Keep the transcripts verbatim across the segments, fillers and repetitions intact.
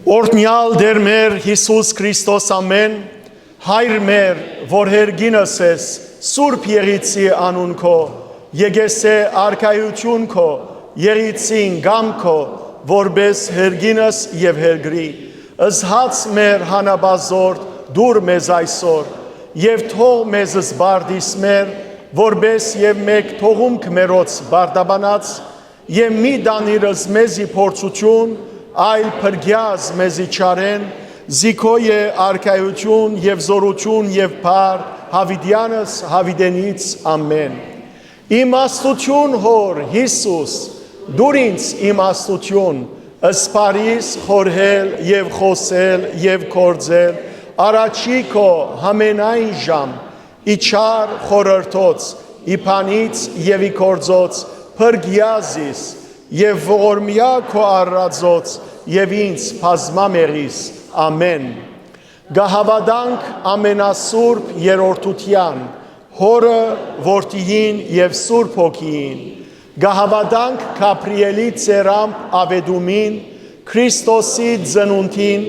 Օրհնեալ Տէր մեր Յիսուս Քրիստոս, ամէն, Հայր մեր, որ հերկինս ես, Սուրբ Եղիցի անուն քո, եկես է արքայութիւն քո, Եղիցին կամ քո, որպես հերկինս եւ հերկրի, զհաց մեր հանապազորդ դուր մեզ այսօր, եւ թող մեզ զբարդիս մեր, որպես եւ մեկ թողումք մերոց բարդաբանած, եւ մի տանիր մեզի փորձութիւն, այլ փրկեաս մեզի չարէն, զի քո է արքայութիւն եւ զօրութիւն եւ փառք, յաւիտեանս յաւիտենից, ամէն։ Իմաստութիւն Հօր, Յիսուս, դուր ինձ իմաստութիւն, սպարիս խորհել եւ խօսել եւ գործել, առաջի քո համենայն ժամ, ի չար խորհրդոց, ի բանից եւ ի գործոց, փրկեա զիս, եւ ողորմեա քո արարածոց, եւ ինձ բազմամեղիս, ամէն։ Կը հաւատանք ամենասուրբ երրորդութեան, Հօրը, Որդիին եւ Սուրբ Հոգիին, կը հաւատանք Գաբրիէլի ծերամբ աւետումին, Քրիստոսի ծնունդին,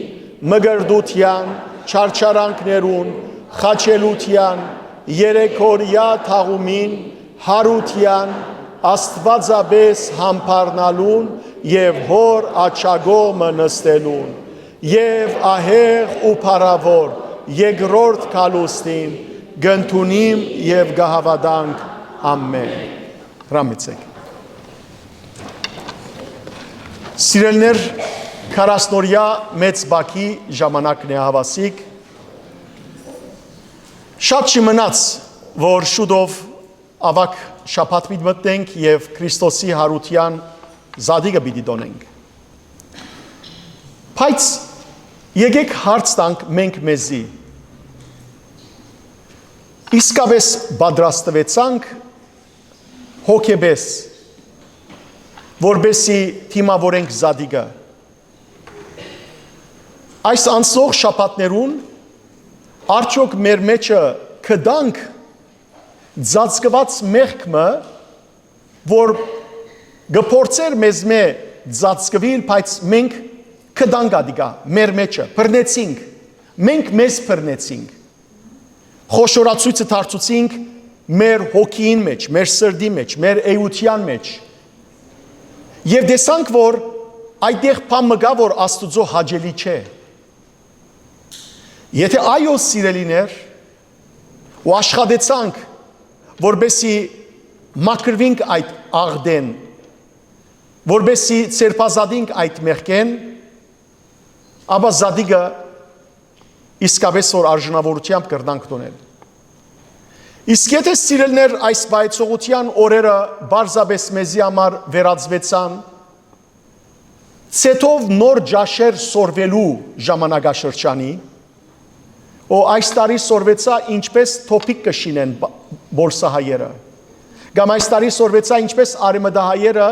մկրտութեան, չարչարանքներուն, խաչելութեան, երեքօրեայ թաղումին, յարութեան, աստուածապէս համբարնալուն եւ Հօր աջակողմը նստելուն, եւ ահեղ ու փառաւոր երկրորդ գալուստին կ'ընդունիմ եւ կը հաւատանք, ամէն։ Հրամիցեք։ Սիրելիներ, քառասնօրեայ մեծ բակի ժամանակն է, հաւասիկ։ Շատ չի մնաց, որ շուտով աւագ շաբաթ պիտի մտնենք եւ Քրիստոսի յարութեան զատիկը պիտի տոնենք։ Բայց եկեք հարց տանք մենք մեզի. իսկապէս պատրաստուեցանք հոգեպէս, որպեսզի դիմաւորենք զատիկը։ Այս անցնող շաբաթներուն արդեօք մեր մեջը կտանք ծածկուած մեղք մը, որ կը փորձէր մեզմէ ծածկուիլ, բայց մենք կտանք ատիկա մեր մեջը, բռնեցինք, մենք մեզ բռնեցինք, խոշորացոյցը դարձուցինք մեր հոգիին մէջ, մեր սրտի մէջ, մեր էութեան մէջ։ Եւ տեսանք, որ այդտեղ բան մը կայ, որ Աստուծոյ հաճելի չէ։ Եթէ այո, սիրելիներ, ու աշխատեցանք, որպեսզի մաքրուինք այդ աղտէն, որպեսզի ձերբազատինք այդ մեղքէն, ապա զատիկը իսկապէս որ արժանաւորութեամբ կրնանք տոնել։ Իսկ եթէ, սիրելիներ, այս վայեցողութեան օրերը պարզապէս մեզի համար վերածուեցան ծեթով նոր ճաշեր սորվելու ժամանակաշրջանի, ու այս տարի սորվեցայ ինչպէս թոփիկ կը շինեն պ-, պոլսահայերը, կամ այս տարի սորվեցայ ինչպէս արեւմտահայերը,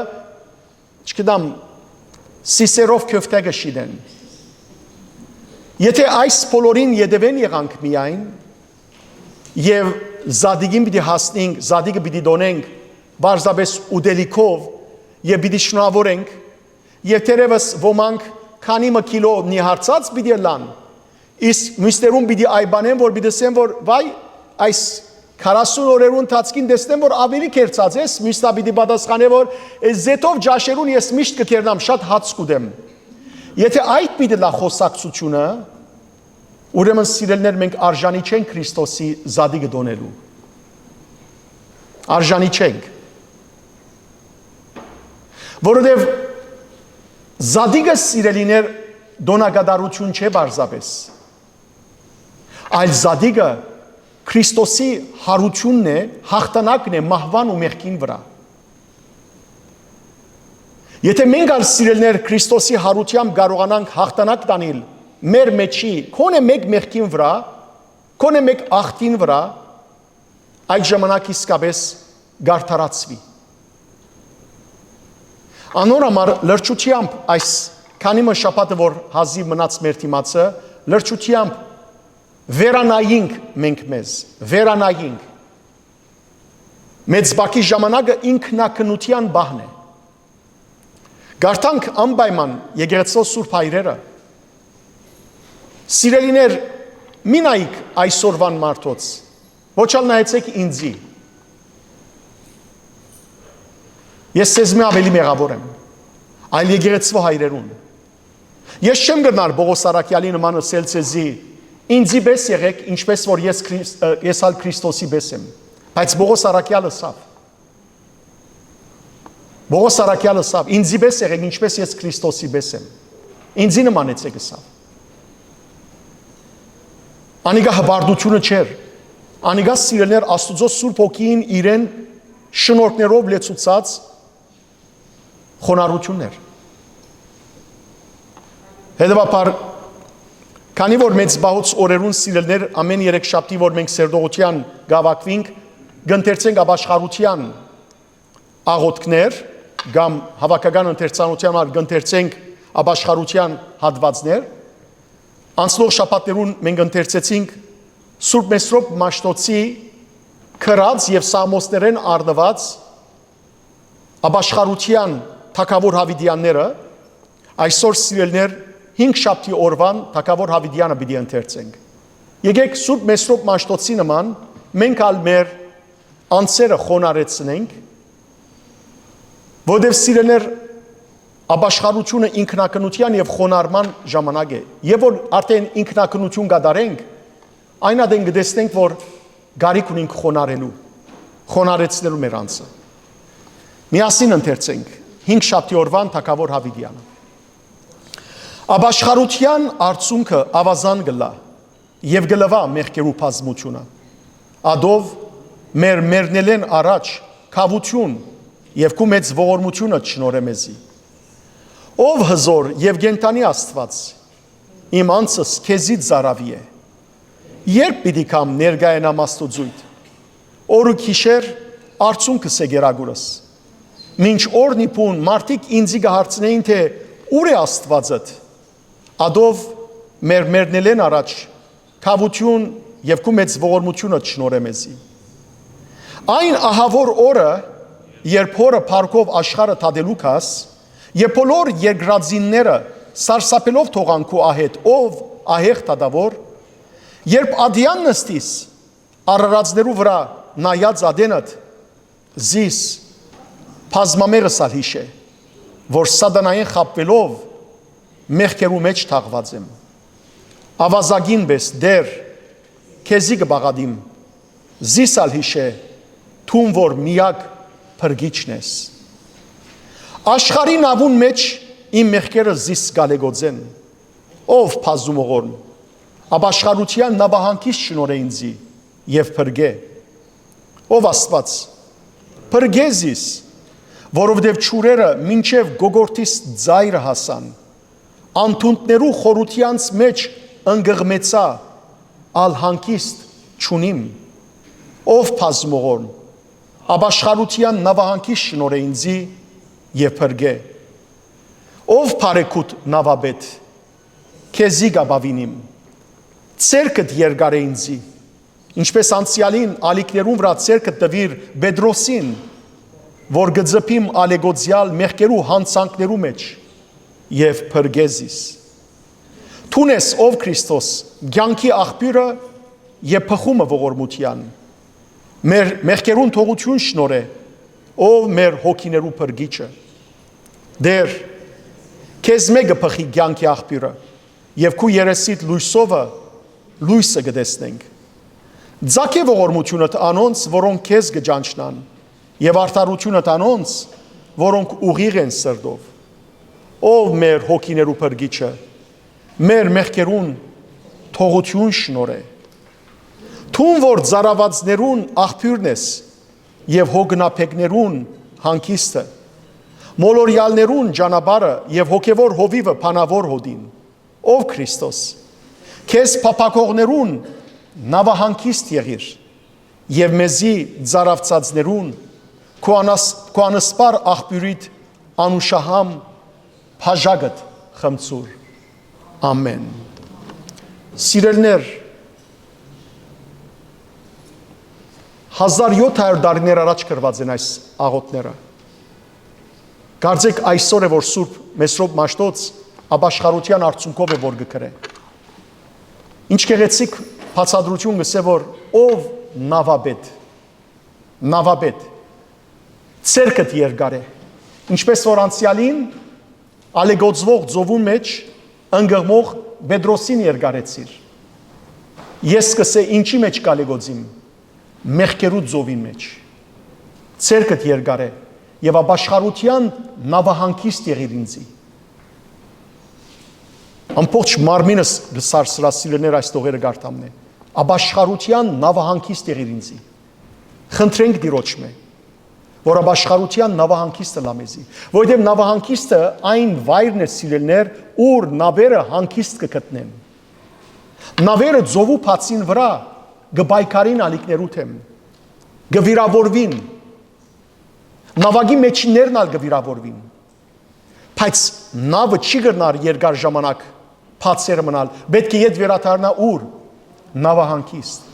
չգիտեմ, սիսերով քովթէ կը շինեն։ Եթէ այս բոլորին ետեւէն եղանք միայն, եւ զատիկին պիտի հասնենք, զատիկը պիտի տոնենք պարզապէս ուտելիքով եւ պիտի շնորհավորենք, եւ թերեւս ոմանք քանի մը քիլո նիհարցած պիտի ըլլան, իսկ միւսներուն պիտի այպանեն, որ պիտի ըսեն, որ վայ, այս քառասուն օրերուն ընթացքին տեսնեմ, որ աւելի կերցած ես, միւսնա պիտի պատասխանէ, որ «Է, զեթով ճաշերուն ես միշտ կը կերնամ, շատ հաց կուտեմ»։ Եթէ այդ պիտի լա խոսակցությունը, ուրեմն, սիրելիներ, մենք արժանի չենք Քրիստոսի զատիկը տոնելու։ Արժանի չենք։ Որովհետեւ զատիկը, սիրելիներ, տոնակատարութիւն չէ պարզապէս, այլ զատիկը Քրիստոսի յարութիւնն է, յաղթանակն է մահուան ու մեղքին վրայ։ Եթէ մենք ալ, սիրելիներ, Քրիստոսի յարութեամբ կարողանանք յաղթանակ տանիլ մեր մեջի, քոնէ մէկ մեղքին վրայ, քոնէ մէկ աղթին վրայ, այդ ժամանակ իսկապէս կ'արդարացուի։ Անոր համար լրջութեամբ այս քանի մը շաբաթը, որ հազիւ մնաց մեր դիմացը, լրջութեամբ վերանայինք մենք մեզ, վերանայինք։ Մեծ բակի ժամանակը ինքնակնության պահն է։ Կարդանք անպայման եկեղեցւոյ սուրբ հայրերը, Սիրելիներ, մի նայեք այսօրվան մարդոց, ոչ ալ նայեցեք ինձի։ Ես ձեզմէ աւելի մեղաւոր եմ, այլ եկեղեցւոյ հայրերուն։ Ես չեմ կրնար Պողոս Առաքեալի նման ըսել ձեզի. «Ինձի պէս եղէք, ինչպէս որ ես Քրիս-, ը, ես ալ Քրիստոսի պէս եմ»։ Բայց Պողոս Առաքեալ ըսաւ, Պողոս Առաքեալ ըսաւ. «Ինձի պէս եղէք, ինչպէս ես Քրիստոսի պէս եմ»։ Ինձի նմանեցէք, ըսաւ։ Անիկա հպարտութիւնը չէր։ Անիկա, սիրելիներ, Աստուծոյ Սուրբ Հոգին իրեն շնորհքներով լեցուցած խոնարհութիւնն էր։ Հետեւաբար, քանի որ մեծ պահոց օրերուն, սիրելիներ, ամէն երեք շաբթի, որ մենք սերտողութեան կ'հաւաքուինք, կ'ընթերցենք ապաշխարութեան աղօթքներ, կամ հաւաքական ընթերցանութեան համար կ'ընթերցենք ապաշխարութեան հատուածներ, անցնող շաբաթներուն մենք ընթերցեցինք Սուրբ Մեսրոպ Մաշտոցի գրած եւ Սաղմոսներէն առնուած ապաշխարութեան թագաւոր Յաւիտեանները, այսօր, սիրելիներ, հինգ շաբթի օրուան թագաւոր Յաւիտեանը պիտի ընթերցենք։ Եկէք Սուրբ Մեսրոպ Մաշտոցի նման մենք ալ մեր անձերը խոնարհեցնենք, որովհետեւ, սիրելիներ, ապաշխարութիւնը ինքնակնութեան եւ խոնարհման ժամանակ է, եւ որ արդէն ինքնակնութիւն կատարենք, այն ատեն կը տեսնենք, որ կարիք ունենք խոնարհելու, խոնարհեցնելու մեր անձը։ Միասին ընթերցենք հինգ շաբթի օրուան թագաւոր Յաւիտեանը։ Ապաշխարութեան արդյունքը աւազան կ'ըլլայ եւ կը լուայ մեղքերու բազմութիւնը։ Ատով մեր մեռնելէն առաջ քաւութիւն եւ քու մեծ ողորմութիւնը շնորհէ մեզի։ Ով հզօր եւ կենդանի Աստուած, իմ անձս քեզի ծարաւի է։ Ե՞րբ պիտի գամ ներկայանամ Աստուծոյդ։ Օր ու գիշեր արցունքս է կերակուրս։ Մինչ օրն ի բուն մարդիկ ինձի կը հարցնէին, թէ «Ո՞ւր է Աստուածդ»։ Ատով մեր մեռնելէն առաջ քաւութիւն եւ քու մեծ ողորմութիւնը շնորհէ մեզի։ Այն ահաւոր օրը, երբ Հօրը փառքով աշխարհը դատելու գաս, եւ բոլոր երկրածինները սարսափելով թողան քու ահետ, ով ահեղ դատաւոր, երբ ատեան նստիս, արարածներու վրայ նայած ատենդ, զիս բազմամեղս ալ յիշէ, որ սատանայէն խաբուելով մեղքերու մէջ թաղուած եմ։ Աւազագին պէս, Տէր, քեզի կը պաղատիմ, զիս ալ յիշէ, դուն որ միակ փրկիչն ես։ Աշխարհի նաւուն մէջ իմ մեղքերը զիս կ'ալեկոծեն, ով բազում ողորմ, ապաշխարութեան նաւահանգիստ շնորհէ ինձի եւ փրկէ։ Ով Աստուած, փրկէ զիս, որովհետեւ ջուրերը մինչեւ գոգորթիս ծայրը հասան, անդունդներու խորութեանց մէջ ընկղմեցայ, ալ հանգիստ չունիմ։ Ով բազում ողորմ, ապաշխարութեան նաւահանգիստ շնորհէ ինձի եւ փրկէ։ Ով բարեգութ նաւապետ, քեզի կ'ապաւինիմ, ձեռքդ երկար է ինձի, ինչպէս անցեալին ալիքներուն վրայ ձեռքդ տուիր Պետրոսին, որ կը ծփիմ ալեկոծեալ մեղքերու յանցանքներու մէջ, եւ փրկէ զիս։ Դուն ես, ով Քրիստոս, կեանքի աղբիւրը եւ բխումը ողորմութեան, մեր մեղքերուն թողութիւն շնորհէ, ով մեր հոգիներու փրկիչը։ Տէր, քեզմէ կը բխի կեանքի աղբիւրը, եւ քու երեսիդ լոյսովը լոյսը կը տեսնենք։ Ծագէ ողորմութիւնդ անոնց, որոնք քեզ կը ճանչնան, եւ արդարութիւնդ անոնց, որոնք ուղիղ են սրտով։ Ով մեր հոգիներու փրկիչը, մեր մեղքերուն թողութիւն շնորհէ։ Դուն որ ծարավածներուն աղբիւրն ես եւ հոգնաբեկներուն հանգիստը, մոլորեալներուն ճանապարհը եւ հոգեվոր հովիւը բանաւոր հօտին, ով Քրիստոս, քեզ փափաքողներուն նաւահանգիստ եղիր եւ մեզի ծարաւցածներուն քու անաս-, քու անսպառ աղբիւրիդ անուշահամ բաժակդ խմցուր։ Ամէն։ Սիրելիներ, հազար յոթ հարիւր տարիներ առաջ գրուած են այս աղօթքները։ Կարծեք այսօր է, որ Սուրբ Մեսրոպ Մաշտոց ապաշխարութեան արդյունքով է, որ կը գրէ։ Ինչ գեղեցիկ բացատրություն կ'ըսէ, որ ով նաւապետ, նաւապետ, ձեռքդ երկար է, ինչպես որ անցեալին ալեգոծուող ծովուն մէջ ընկղմող Պետրոսին երկարեցիր։ Ես կ'ըսէ, ինչի՞ մէջ կ'ալեգոծիմ, մեղքերու ծովին մէջ։ Ձեռքդ երկար է, եւ ապաշխարութեան նաւահանգիստ եղիր ինծի։ Ամբողջ մարմինս կը սարսռայ, սիրելիներ, այս տողերը կարդամ նե։ Ապաշխարութեան նաւահանգիստ եղիր ինծի։ Խնդրենք Տիրոջմէ, որ ապաշխարութեան նաւահանգիստը լա մեզի, որովհետեւ նաւահանգիստը այն վայրն է, սիրելիներ, ուր նավերը հանգիստ կը գտնեն։ Նավերը ծովու բացին վրայ կը պայքարին ալիքներու դէմ, կը վիրաւորուին, նաւակի մեջիններն ալ կը վիրաւորուին, բայց նավը չի կրնար երկար ժամանակ բացերը մնալ, պէտք է ետ վերադառնայ ուր, նաւահանգիստ։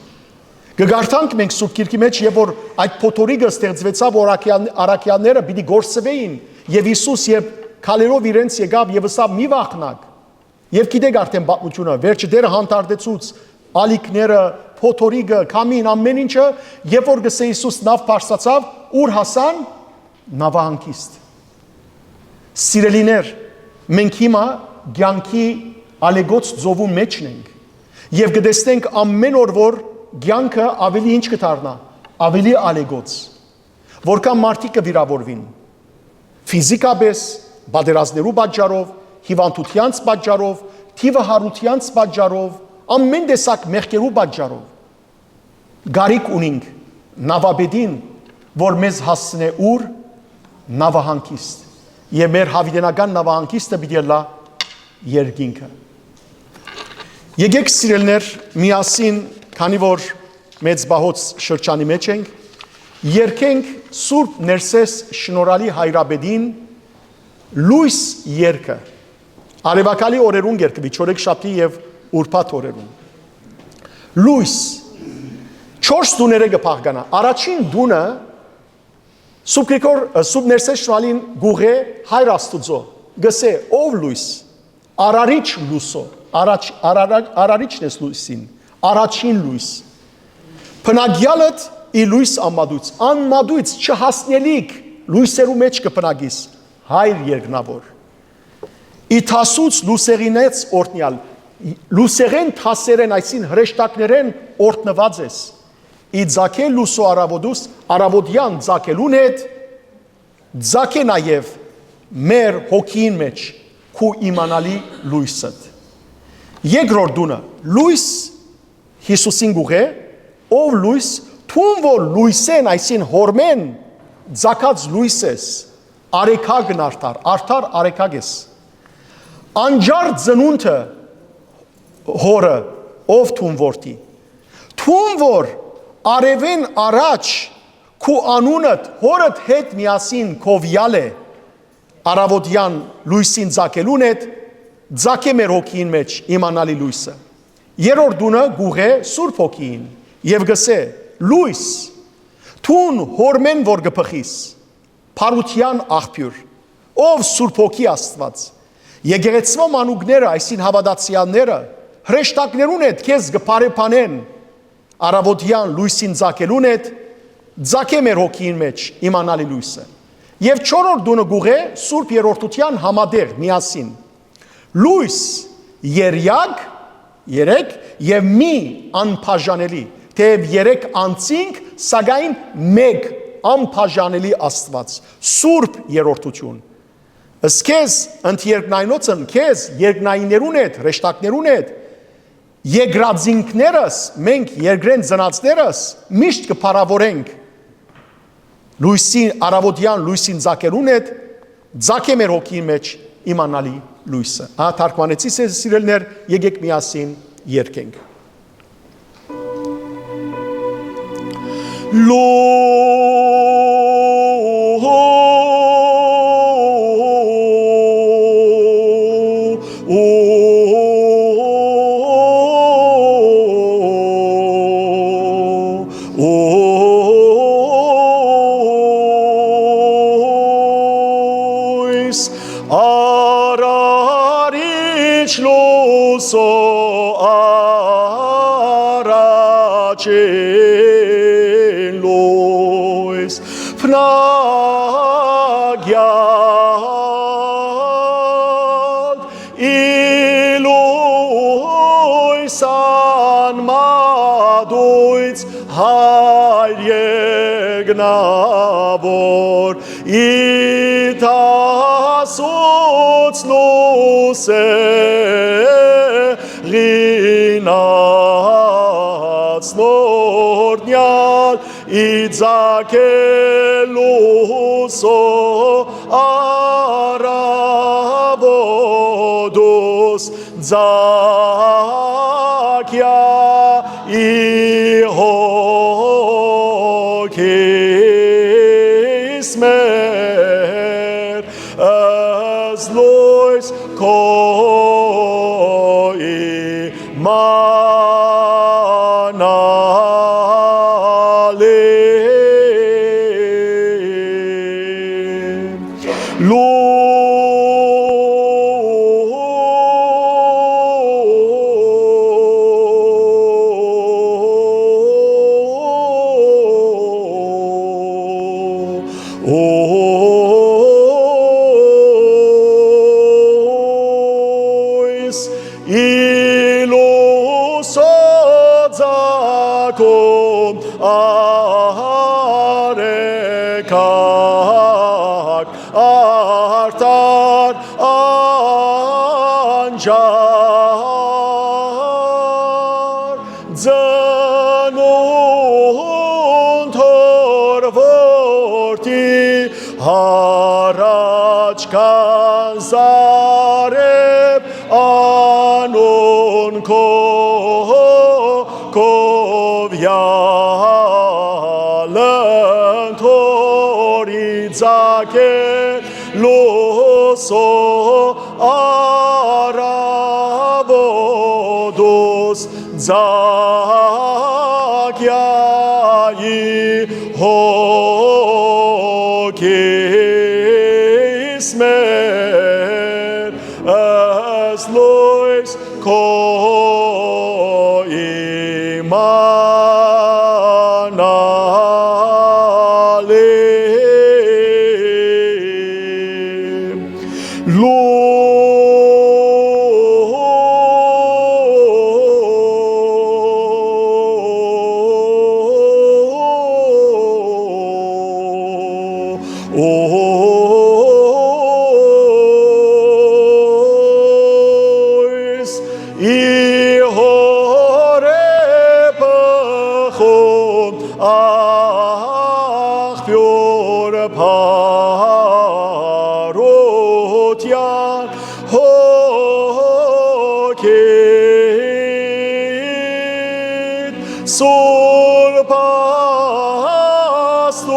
Կը կարդանք մենք Սուրբ Գիրքի մէջ, երբ որ այդ փոթորիկը ստեղծուեցաւ, որ առաքեալ-, առաքեալները պիտի կորսուէին, եւ Յիսուս, երբ քալերով իրենց եկաւ եւ ըսաւ. «Մի վախնաք»։ Եւ գիտեք արդէն պատմութիւնը, վերջը Տէրը հանդարտեցուց ալիքները, փոթորիկը, քամին, ամէն ինչը, երբ որ կ'ըսէ Յիսուս նաւ բարձրացաւ, ուր հասան, նաւահանգիստ։ Սիրելիներ, մենք հիմա կեանքի ալեգոծ ծովուն մէջն ենք, եւ կը տեսնենք ամէն օր, որ կեանքը ավելի ինչ կը դառնայ, ավելի ալեգոծ, որքան մարդիկ կը վիրաւորուին, ֆիզիկապես, պատերազմներու պատճառով, հիւանդութեանց պատճառով, թիւը հարութեանց պատճառով, ամէն տեսակ մեղքերու պատճառով։ Կարիք ունինք նաւապետին, որ մեզ հասցնէ ուր, նաւահանգիստ, եւ մեր յաւիտենական նաւահանգիստը պիտի ըլլայ երկինքը։ Եկեք, սիրելիներ, միասին, քանի որ մեծ պահոց շրջանի մէջ ենք, երգենք Սուրբ Ներսէս Շնորհալի Հայրապետին լոյս երգը։ Արեւակալի օրերուն կ'երգուի, չորեքշաբթի եւ ուրբաթ օրերուն։ Լոյս չորս տուներէ կը բաղկանայ։ Առաջին տունը Սուրբ Գրիգոր, Սուրբ Ներսէս Շնորհալին կ'ուղղէ Հայր Աստուծոյ, կ'ըսէ. «Ով լոյս, արարիչ լուսոյ, առաջ, արարա-, արարիչն ես լոյսին, առաջին լոյս։ Բնակեալդ ի լոյս անմատոյց, անմատոյց, չհասնելիք լոյսերու մէջ կը բնակիս, Հայր երկնաւոր։ Ի դասուց լուսեղինէց օրհնեալ, լուսեղէն դասերէն, այսին հրեշտակներէն օրհնուած ես։ Ի ձագէ լուսոյ առաւօտուս, առաւօտեան ձագելուն հետ, ձագէ նաեւ մեր հոգիին մէջ քու իմանալի լոյսդ»։ Երկրորդ տունը, լոյս Յիսուսին կ'ուղղէ, ով լոյս, դուն որ լոյսէն, այսին հօրմէն ձագած լոյս ես, արեգակն արդար, արդար արեգակ ես։ Անճար ծնունդը հորը, ով դուն որդի, դուն որ արեւէն առաջ քու անունդ հորդ հետ միասին գովեալ է, առաւօտեան լոյսին ձագելուն հետ, ձագէ մեր հոգիին մէջ իմանալի լոյսը։ Երրորդ տունը կ'ուղղէ Սուրբ Հոգիին եւ կ'ըսէ. «Լոյս, դուն հօրմէն որ կը բխիս, բարութեան աղբիւր, ով Սուրբ Հոգի Աստուած, եկեղեցւոյ մանուկները, այսին հաւատացեալները, հրեշտակներուն հետ քեզ կը բարեբանեն, առաւօտեան լոյսին ձագելուն հետ, ձագէ մեր հոգիին մէջ իմանալի լոյսը»։ Եւ չորրորդ տունը կ'ուղղէ Սուրբ Երրորդութեան համատեղ միասին. «Լոյս, երեկ, երեկ եւ մի անբաժանելի, թէեւ երեք անձինք, սակայն մէկ անբաժանելի Աստուած, Սուրբ Երրորդութիւն։ Ըստ քեզ, ընդ երկնայնոցն քեզ, երկնայիններուն հետ, հրեշտակներուն հետ, երկրածինքներս, մենք երկրէն ծնածներս միշտ կը փառաւորենք լոյսի, առաւօտեան լոյսին ձագելուն հետ, ձագէ մեր հոգիին մէջ իմանալի լոյսը»։ Ահա թարգմանեցի, սիրելիներ, եկեք միասին երգենք. Լոյս, արարիչ լուսոյ Շին լոյս, փնագեալ ի լոյս անմատոյց, Հայր եկնաւոր, ի դասոց լուսեղին ածնորնեալ, ի ձագ լուսոյ առաւօտոց, ձագեայ հոգիս մեր, ըսլոյս քո իմանալին։ Լոյս, ի լուսոյ ձագուն արեգակ, արդար անճար, ծնունդ հօր որդի յառաջ կ'անզարեւ անուն քո կովեալ, ընթորի ձագ լուսոյ առաւօտոց, ձագեայ հոգիս մեր, ըսլոյս քո իմանալին։ Լոյս, ի Հորէ բխում աղբիւր բարութեան, հոգիդ Սուրբ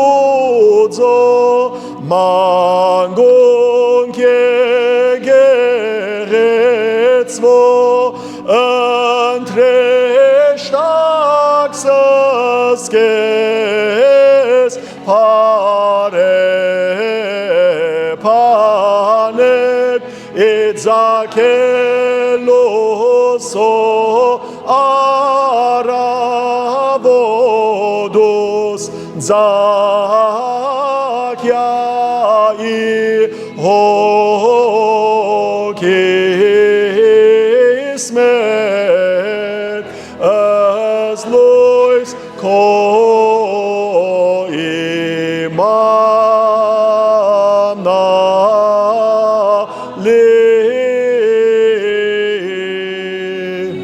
Աստուծոյ մանկունք եկեղեցւոյ, ընտրեշ տակ զսկես բարեբաներ, ի ձագ լուսոյ առաւօտոց, ձագեայ հոգիս մեր, ըսլոյս քո իմանալին։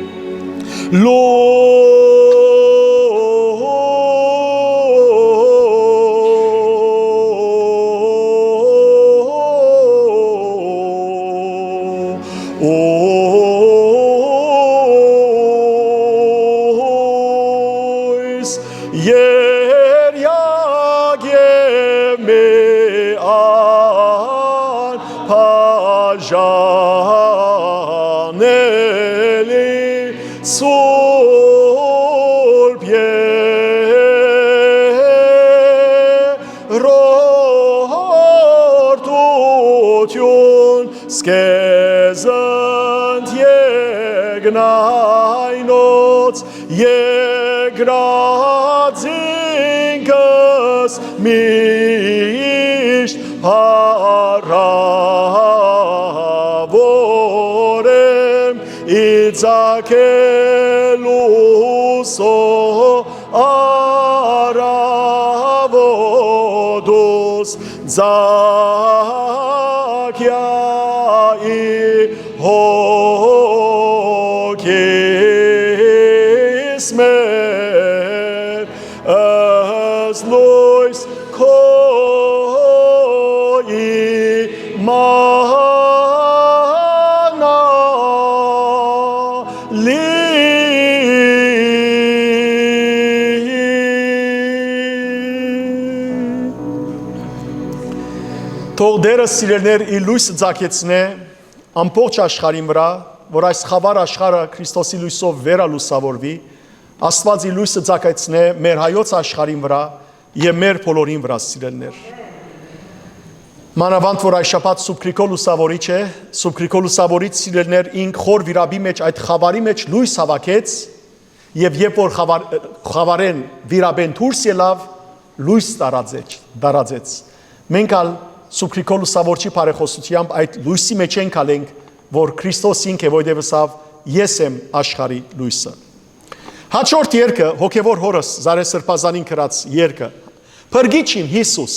Լոյս, երեակ եւ մի անբաժանելի Սուրբ Երրորդութիւն, զգեզանդ եկնայնոց, Մեկրած ինքս միշտ փառաւոր եմ, ի ձագ լուսոյ առաւոտոց ձագ ի հոգիս մեր, ըստ լոյս քո իմանալի։ Թող Տէրը, սիրելիներ, իր լոյսը ծագեցնէ ամբողջ աշխարհին վրայ, որ այս խաւար աշխարհը Քրիստոսի լոյսով վերալուսաւորուի, Աստուած իր լոյսը ծագեցնէ մեր հայոց աշխարհին վրայ եւ մեր բոլորին վրայ, սիրելիներ։ Մանաւանդ որ այս շաբաթ Սուրբ Գրիգոր Լուսաւորիչ է, Սուրբ Գրիգոր Լուսաւորիչ, սիրելիներ, ինք խոր վիրապի մէջ, այդ խաւարի մէջ լոյս հաւաքեց, եւ երբ որ խաւար-, խաւարէն, վիրապէն դուրս ելաւ, լոյս տարածեց, տարածեց։ Մենք ալ Սուրբ Գրիգոր Լուսաւորչի բարեխօսութեամբ այդ լոյսի մէջ ենք ալ ենք, որ Քրիստոս ինք է, որովհետեւ ըսաւ. «Ես եմ աշխարհի լոյսը»։ Հաջորդ երկը, հոգեւոր հորս Զարե Սրբազանին գրած երկը. «Փրկիչ իմ Յիսուս,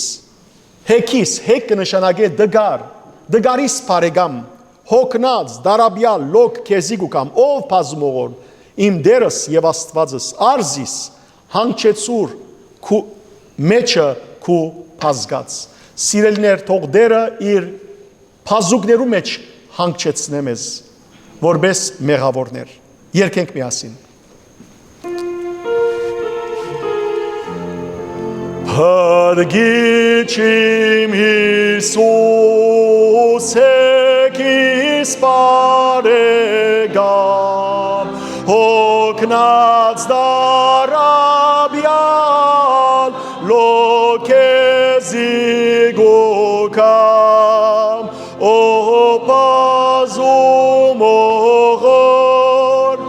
հեքիս», հեք կը նշանակէ դգար, դգարիս բարեկամ, հոգնած, դարաբեալ, լոկ քեզի կու կամ, ով բազում ողորմ, իմ Տէրս եւ Աստուածս, արզիս, հանգչեցուր քու մեջը քու բազկած։ Սիրելիներ, թող Տէրը իր բազուկներու մէջ հանգչեցնէ մեզ, որպէս մեղաւորներ։ Երկենք միասին։ Փրկիչ իմ Յիսուս, հեքիս բարեկամ, հոգնած, դարաբեալ, լոկ քեզի կու կամ, ով բազում ողորմ,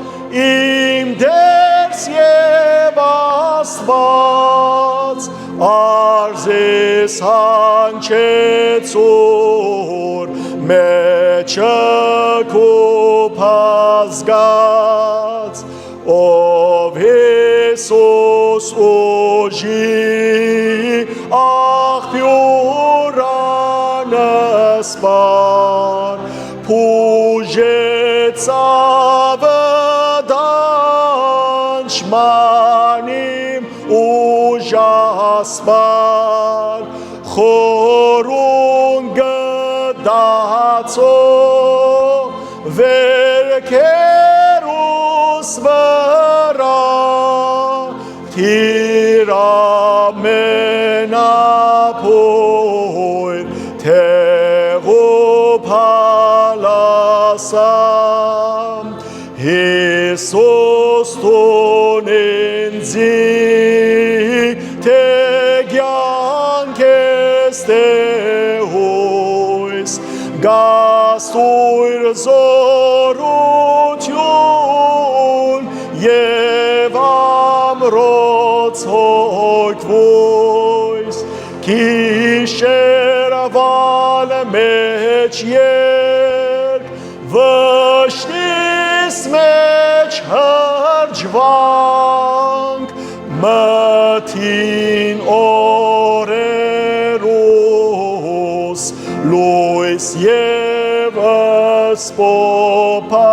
իմ Տէրս եւ Աստուած, արզիս հանգչեցուր մեջը քու բազկած, ով Յիսուս ուժի աղբիւր անսպառ, բուժեց աւտանջման իմ ուժասպառ, խորուն գտածոյ վեր քերուս վրայ, դիր ամենափոյր տեղու փալասամ, Յիսուս, տուն ինծի, թէ կեանք ես, թէ յոյս, գաս տուր զօրութիւն եւ ամրոց հոգ յոյս, գիշերուան մէջ երգ, վշտիս մէջ հրճուանք, մթին օրերուս լոյս եւ սփոփանք,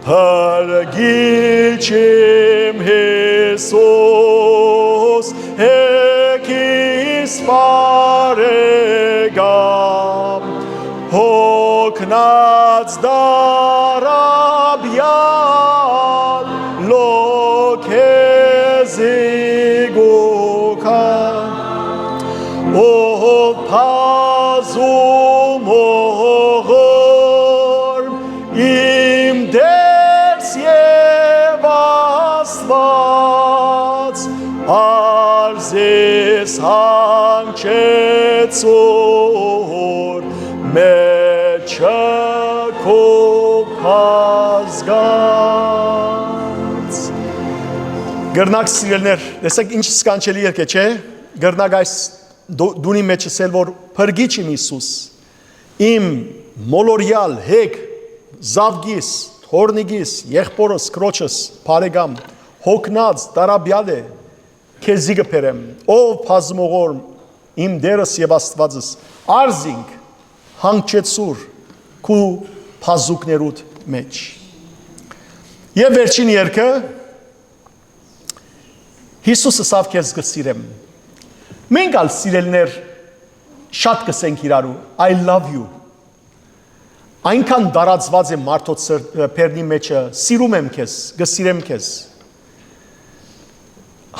Փրկիչ իմ Յիսուս, հեքիս բարեկամ, հոգնած, դարաբեալ, լոկ քեզի կու կամ, ով բազում ողորմ, իմ Տէրս եւ Աստուած, արզիս հանգչեցուր մեջը քու բազկած։ Կրնակ, սիրելիներ, տեսեք ինչ սքանչելի երգ է, չէ՞։ Կրնակ այս դո-, դունի մեջ ասել, որ Փրկիչ իմ Յիսուս, իմ մոլորեալ հեգ, զաւկիս, թորնիկիս, եղբօրս, քրոջս, բարեկամ, հոգնած, տարապեալ է, քեզի կը բերեմ, ով բազմողորմ իմ Տերս եւ Աստուածս, արզինք, հանգչեցուր քու բազուկներուդ մեջ։ Եւ վերջին երգը, Յիսուս ըսաւ. «Քեզ կը սիրեմ»։ Մենք ալ, սիրելիներ, շատ կ'ըսենք իրարու, «I love you»։ Այնքան տարածուած է մարդոց սր-, բերնի մեջը, «Սիրում եմ քեզ, կը սիրեմ քեզ»։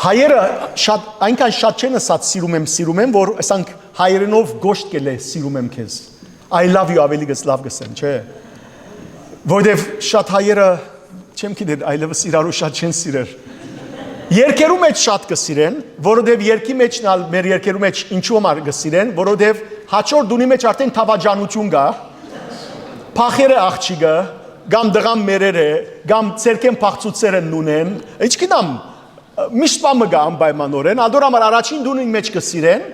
Հայերը շատ, այնքան շատ չեն ըսած «Սիրում եմ, սիրում եմ», որ ասանք հայերենով կոշտ կ'ելլէ «Սիրում եմ քեզ»։ «I love you» ավելի կս-, լաւ կ'ըսեն, չէ՞։ Որովհետեւ շատ հայերը, չեմ գիտեր, այլեւս իրարու շատ չեն սիրեր։ Երգերու մեջ շատ կը սիրեն, որովհետեւ երգի մեջն ալ, մեր երգերու մեջ ինչու համար կը սիրեն, որովհետեւ հաջորդ դունի մեջ արդեն դաւաճանութիւն կայ, փախեր է աղջիկը, կամ տղան մեռեր է, կամ ձեռքէն փախցուցեր են նունեն, ինչ գիտեմ, միշտ բան մը կայ անպայմանօրէն, ադոր համար առաջին դունին մեջ կը սիրեն,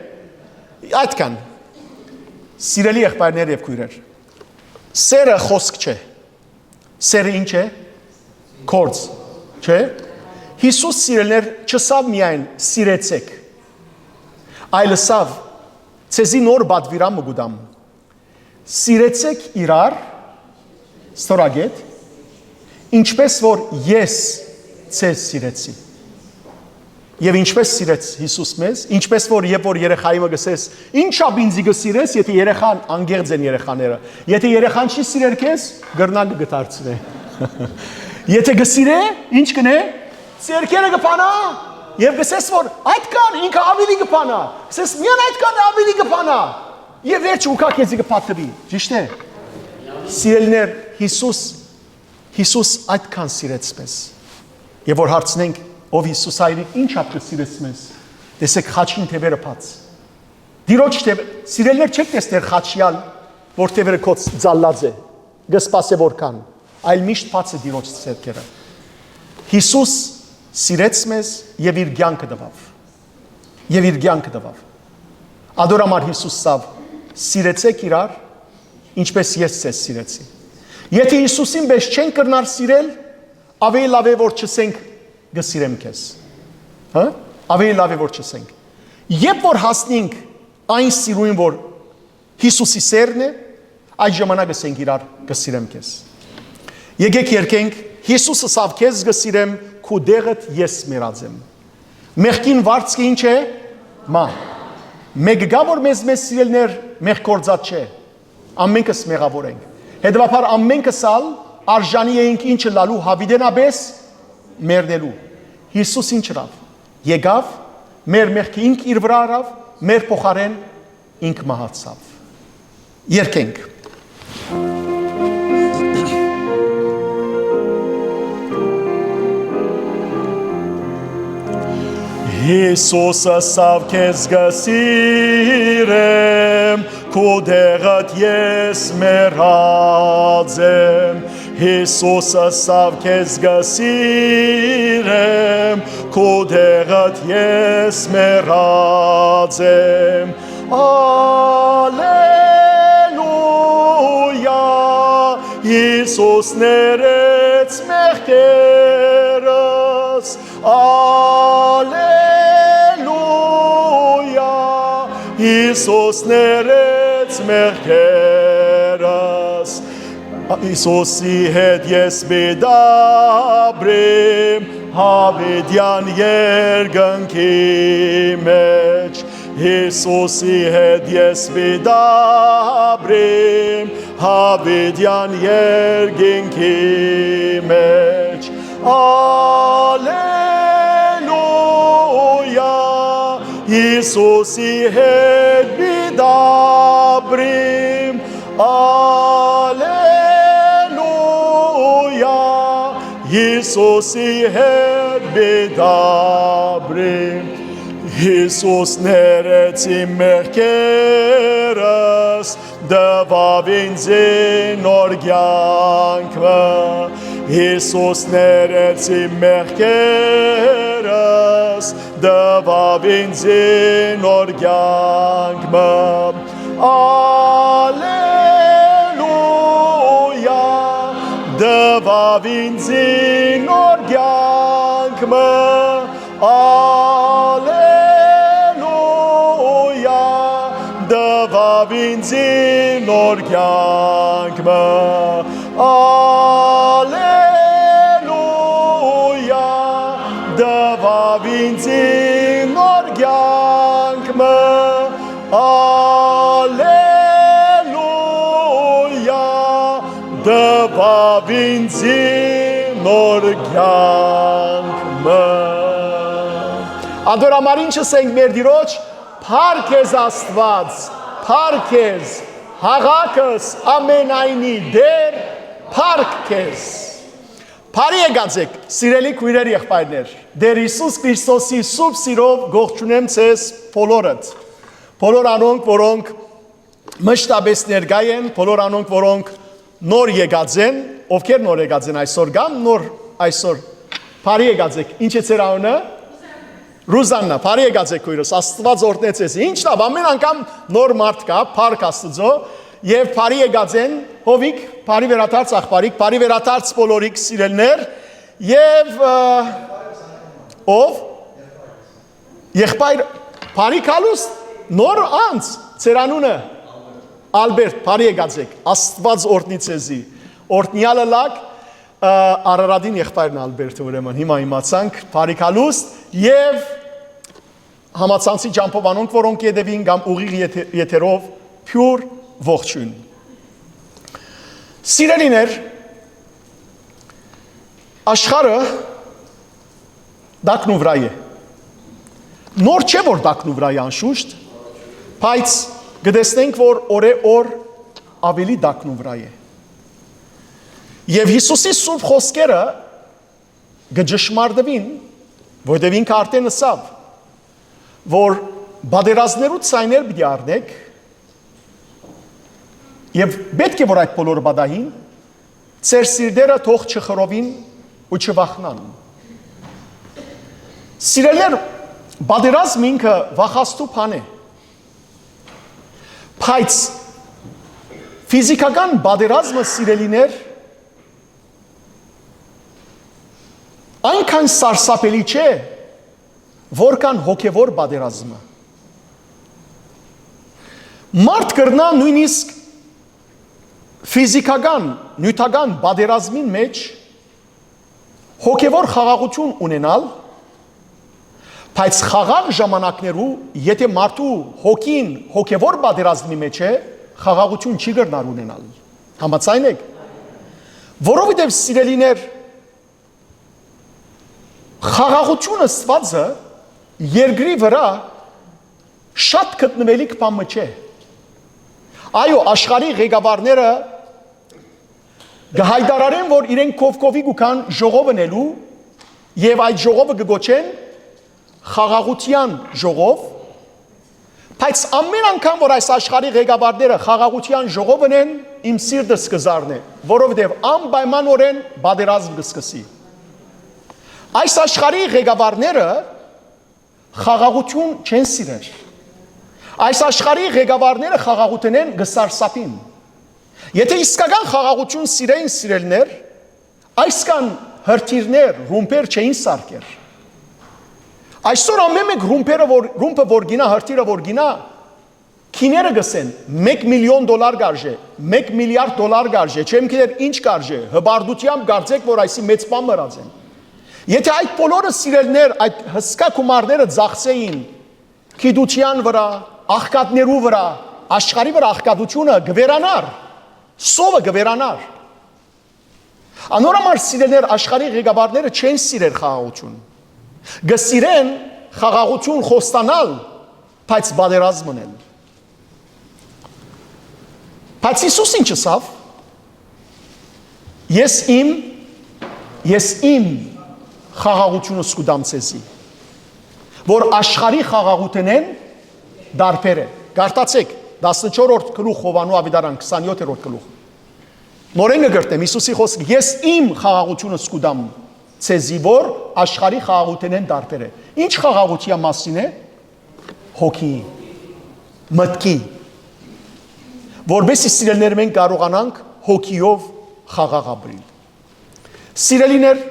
այդքան։ Սիրելի եղբայրներ եւ քոյրեր, սերը խօսք չէ, սերը ինչ է, գործ, չէ՞։ Յիսուս, սիրելիներ, չըսաւ միայն «Սիրեցէք», այլ ըսաւ. «Ձեզի նոր պատուիրան մը կու տամ. սիրեցէք իրար», ստորագետ, «ինչպես որ ես ձեզ սիրեցի»։ Եւ ինչպես սիրեց Յիսուս մեզ, ինչպես որ երբ որ երեխայի մը կ'ըսես. «Ի՞նչափ ինձի կը սիրես», եթե երեխան, անկեղծ են երեխաները, եթե երեխան չի սիրեր քեզ, կրնակ կը դարձնէ։ Եթե կը սիրէ, ի՞նչ կ'ընէ, ձեռքերը կը փանայ, եւ կ'ըսես որ այդքան ինքը ավելի կը փանայ, կ'ըսես միան այդքան ավելի կը փանայ, եւ վերջը ու քա քեզի կը փաթթուի, ճիշդ է։ Սիրելիներ, Յիսուս Յիսուս այդքան սիրեց մեզ։ Եւ որ հարցնենք, «Ով Յիսուս հայրիկ, ի՞նչափ կը սիրես մեզ»։ Տեսեք, խաչին թեւերը բաց։ Տիրոջ թեւ-, սիրելիներ, չեք տեսներ խաչի ալ, որ թեւերը կոց ծալած է, կը սպասէ որ գան, այլ միշտ բաց է Տիրոջ ձեռքերը։ Յիսուս սիրեց մեզ եւ իր կեանքը տուաւ։ Եւ իր կեանքը տուաւ։ Ադոր համար Յիսուս ըսաւ. «Սիրեցէք իրար, ինչպես ես ձեզ սիրեցի»։ Եթե Յիսուսին պես չենք կրնար սիրել, ավելի լաւ է որ չըսենք. «Կը սիրեմ քեզ»։ Հա՞։ Ավելի լաւ է որ չըսենք։ Երբ որ հասնենք այն սիրոյին, որ Յիսուսի սերն է, այդ ժամանակ ըսենք իրար. «Կը սիրեմ քեզ»։ Եկեք երգենք. «Յիսուս ըսաւ. քեզ կը սիրեմ, քու տեղդ ես մեռած եմ»։ Մեղքին վարձքը ի՞նչ է։ Մահ։ Մեկը կա՞ որ մեզ, մեզ, սիրելիներ, մեղք գործած չէ։ Ամենքս մեղաւոր ենք։ Հետեւաբար ամենքս ալ արժանի էինք ինչ ըլլալու, յաւիտենապէս մեռնելու։ Յիսուս ի՞նչ ըրաւ։ Եկաւ, մեր մեղքը ինք իր վրայ առաւ, մեր փոխարէն ինք մահացաւ։ Երգենք։ Յիսուս ըսաւ. «Քեզ կը սիրեմ, քու տեղդ ես մեռած եմ»։ Յիսուս ըսաւ. «Քեզ կը սիրեմ, քու տեղդ ես մեռած եմ»։ Ալելույա, Յիսուս ներեց մեղքերս։ Ալելույա, Յիսուս ներեց մեղքերս։ Յիսուսի հետ ես պիտի ապրեմ յաւիտեան երկնքի մեջ։ Յիսուսի հետ ես պիտի ապրեմ յաւիտեան երկինքի մեջ։ Ալելույա, Յիսուսի հետ պիտի ապրեմ։ Ալելույա, Յիսուսի հետ պիտի ապրեմ։ Յիսուս ներեց իմ մեղքերս, տուաւ ինձ նոր կեանքը։ Յիսուս ներեց իմ մեղքերս, տուաւ ինձի նոր կեանք մը։ Ալելույա, տուաւ ինձի նոր կեանք մը։ Ալելույա, տուաւ ինձի նոր կեանք մը։ Ալելույա, տուաւ ինձի նոր կեանք մը։ Ալելույա, տուաւ ինձի նոր կեանք մը։ Ատոր համար ինչ ըսենք մեր Տիրոջ, փառք քեզ Աստուած, փառք քեզ, հաղակս ամենայնի Տեր, փառք քեզ։ Բարի եկած եք, սիրելի քոյրեր, եղբայրներ։ Տեր Յիսուս Քրիստոսի սուրբ սիրով կողջունեմ ձեզ բոլորդ։ Բոլոր անոնք, որոնք մշտապես ներկայ են, բոլոր անոնք, որոնք նոր եկած են, ովքեր նոր եկած են այսօր կամ նոր այսօր, բարի եկած եք։ Ինչ է ձեր անունը։ Ռուզաննա, բարի եկած եք, քոյրս, Աստուած օրհնե ձեզ։ Ինչ լաւ, ամեն անգամ նոր մարդ կայ, փառք Աստուծոյ, եւ բարի եկած են, Հովիկ, բարի վերադարձ, աղբարիկ, բարի վերադարձ բոլորիք, սիրելիներ, եւ, ը, ով։ Եղբայր, բարի գալուստ, նոր անց, ձեր անունը։ Ալբերտ, բարի եկած եք, Աստուած օրհնի ձեզի, օրհնեալը լաք, ը, Արարատին եղբայրն է Ալբերտը, ուրեմն հիմա իմացանք, բարի գալուստ, եւ համացանցի ճամբով անոնք, որոնք ետեւին կամ ուղիղ եթ-, եթերով, փիւր ողջոյն։ Սիրելիներ, աշխարհը տակնուվրայ է։ Նոր չէ, որ տակնուվրայ է անշուշտ, բայց կը տեսնենք, որ օրէ օր աւելի տակնուվրայ է։ Եւ Յիսուսի սուրբ խօսքերը կը ճշմարտուին, որտեւ ինքը արդեն ըսաւ, որ պատերազմներու ձայներ պիտի առնեք, եւ պէտք է, որ այդ բոլորը պատահին, ձեր սիրտերը թող չխռովին ու չվախնան։ Սիրելիներ, պատերազմ ինքը վախաստու բան է, բայց ֆիզիքական պատերազմը, սիրելիներ, այնքան սարսափելի չէ, որքան հոգեվոր պատերազմը։ Մարդ կրնայ նոյնիսկ ֆիզիքական, նիւթական պատերազմին մէջ հոգեվոր խաղաղութիւն ունենալ, բայց խաղաղ ժամանակներու, եթէ մարդու հոգին հոգեվոր պատերազմի մէջ է, խաղաղութիւն չի կրնար ունենալ։ Համաձայն եք։ Որովհետեւ, սիրելիներ, խաղաղութիւն ըսուածը երկրի վրայ շատ գտնուելիք բան մը չէ։ Այո, աշխարհի ղեկավարները կը յայտարարեն, որ իրենք քովքովի կու գան ժողով ընելու եւ այդ ժողովը կը կոչեն խաղաղութեան ժողով, բայց ամեն անգամ, որ այս աշխարհի ղեկավարները խաղաղութեան ժողով ընեն, իմ սիրտս կը զարնէ, որովհետեւ անպայմանօրէն պատերազմ կը սկսի։ Այս աշխարհի ղեկավարները խաղաղութիւն չեն սիրեր։ Այս աշխարհի ղեկավարները խաղաղութենէն կը սարսափին։ Եթէ իսկական խաղաղութիւն սիրեին, սիրելիներ, այսքան հրթիռներ, ռումբեր չէին սարքեր։ Այսօր ամէն մէկ ռումբերը որ, ռումբը որ գինայ, հրթիռը որ գինայ, քիները կ'ըսեն, «Մէկ միլիոն դոլար կ'արժէ, մէկ միլիարդ դոլար կ'արժէ, չեմ գիտեր ինչ կ'արժէ», հպարտութեամբ կարծէք, որ այսի մեծ բան մըրած են։ Եթէ այդ բոլորը, սիրելիներ, այդ հսկայ գումարները ծախսէին գիտութեան վրայ, աղքատներու վրայ, աշխարհի վրայ աղքատութիւնը կը վերանար, սովը կը վերանար։ Անոր համար, սիրելիներ, աշխարհի ղեկավարները չեն սիրեր խաղաղութիւն։ Կը սիրեն խաղաղութիւն խոստանալ, բայց պատերազմ ընել։ Բայց Յիսուս ինչ ըսաւ։ «Ես իմ, ես իմ խաղաղութիւնս կու տամ ձեզի, որ աշխարհի խաղաղութենէն տարբեր է»։ Կարդացէք, տասնչորսերորդ գլուխ, Յովհաննու աւետարան, քսանյոթերորդ գլուխ։ Նորէն կը կրկնեմ Յիսուսի խօսքը. «Ես իմ խաղաղութիւնս կու տամ ձեզի, որ աշխարհի խաղաղութենէն տարբեր է»։ Ի՞նչ խաղաղութեան մասին է։ Հոգի, մտքի, որպեսզի, սիրելիներ, մենք կարողանանք հոգիով խաղաղ ապրիլ։ Սիրելիներ,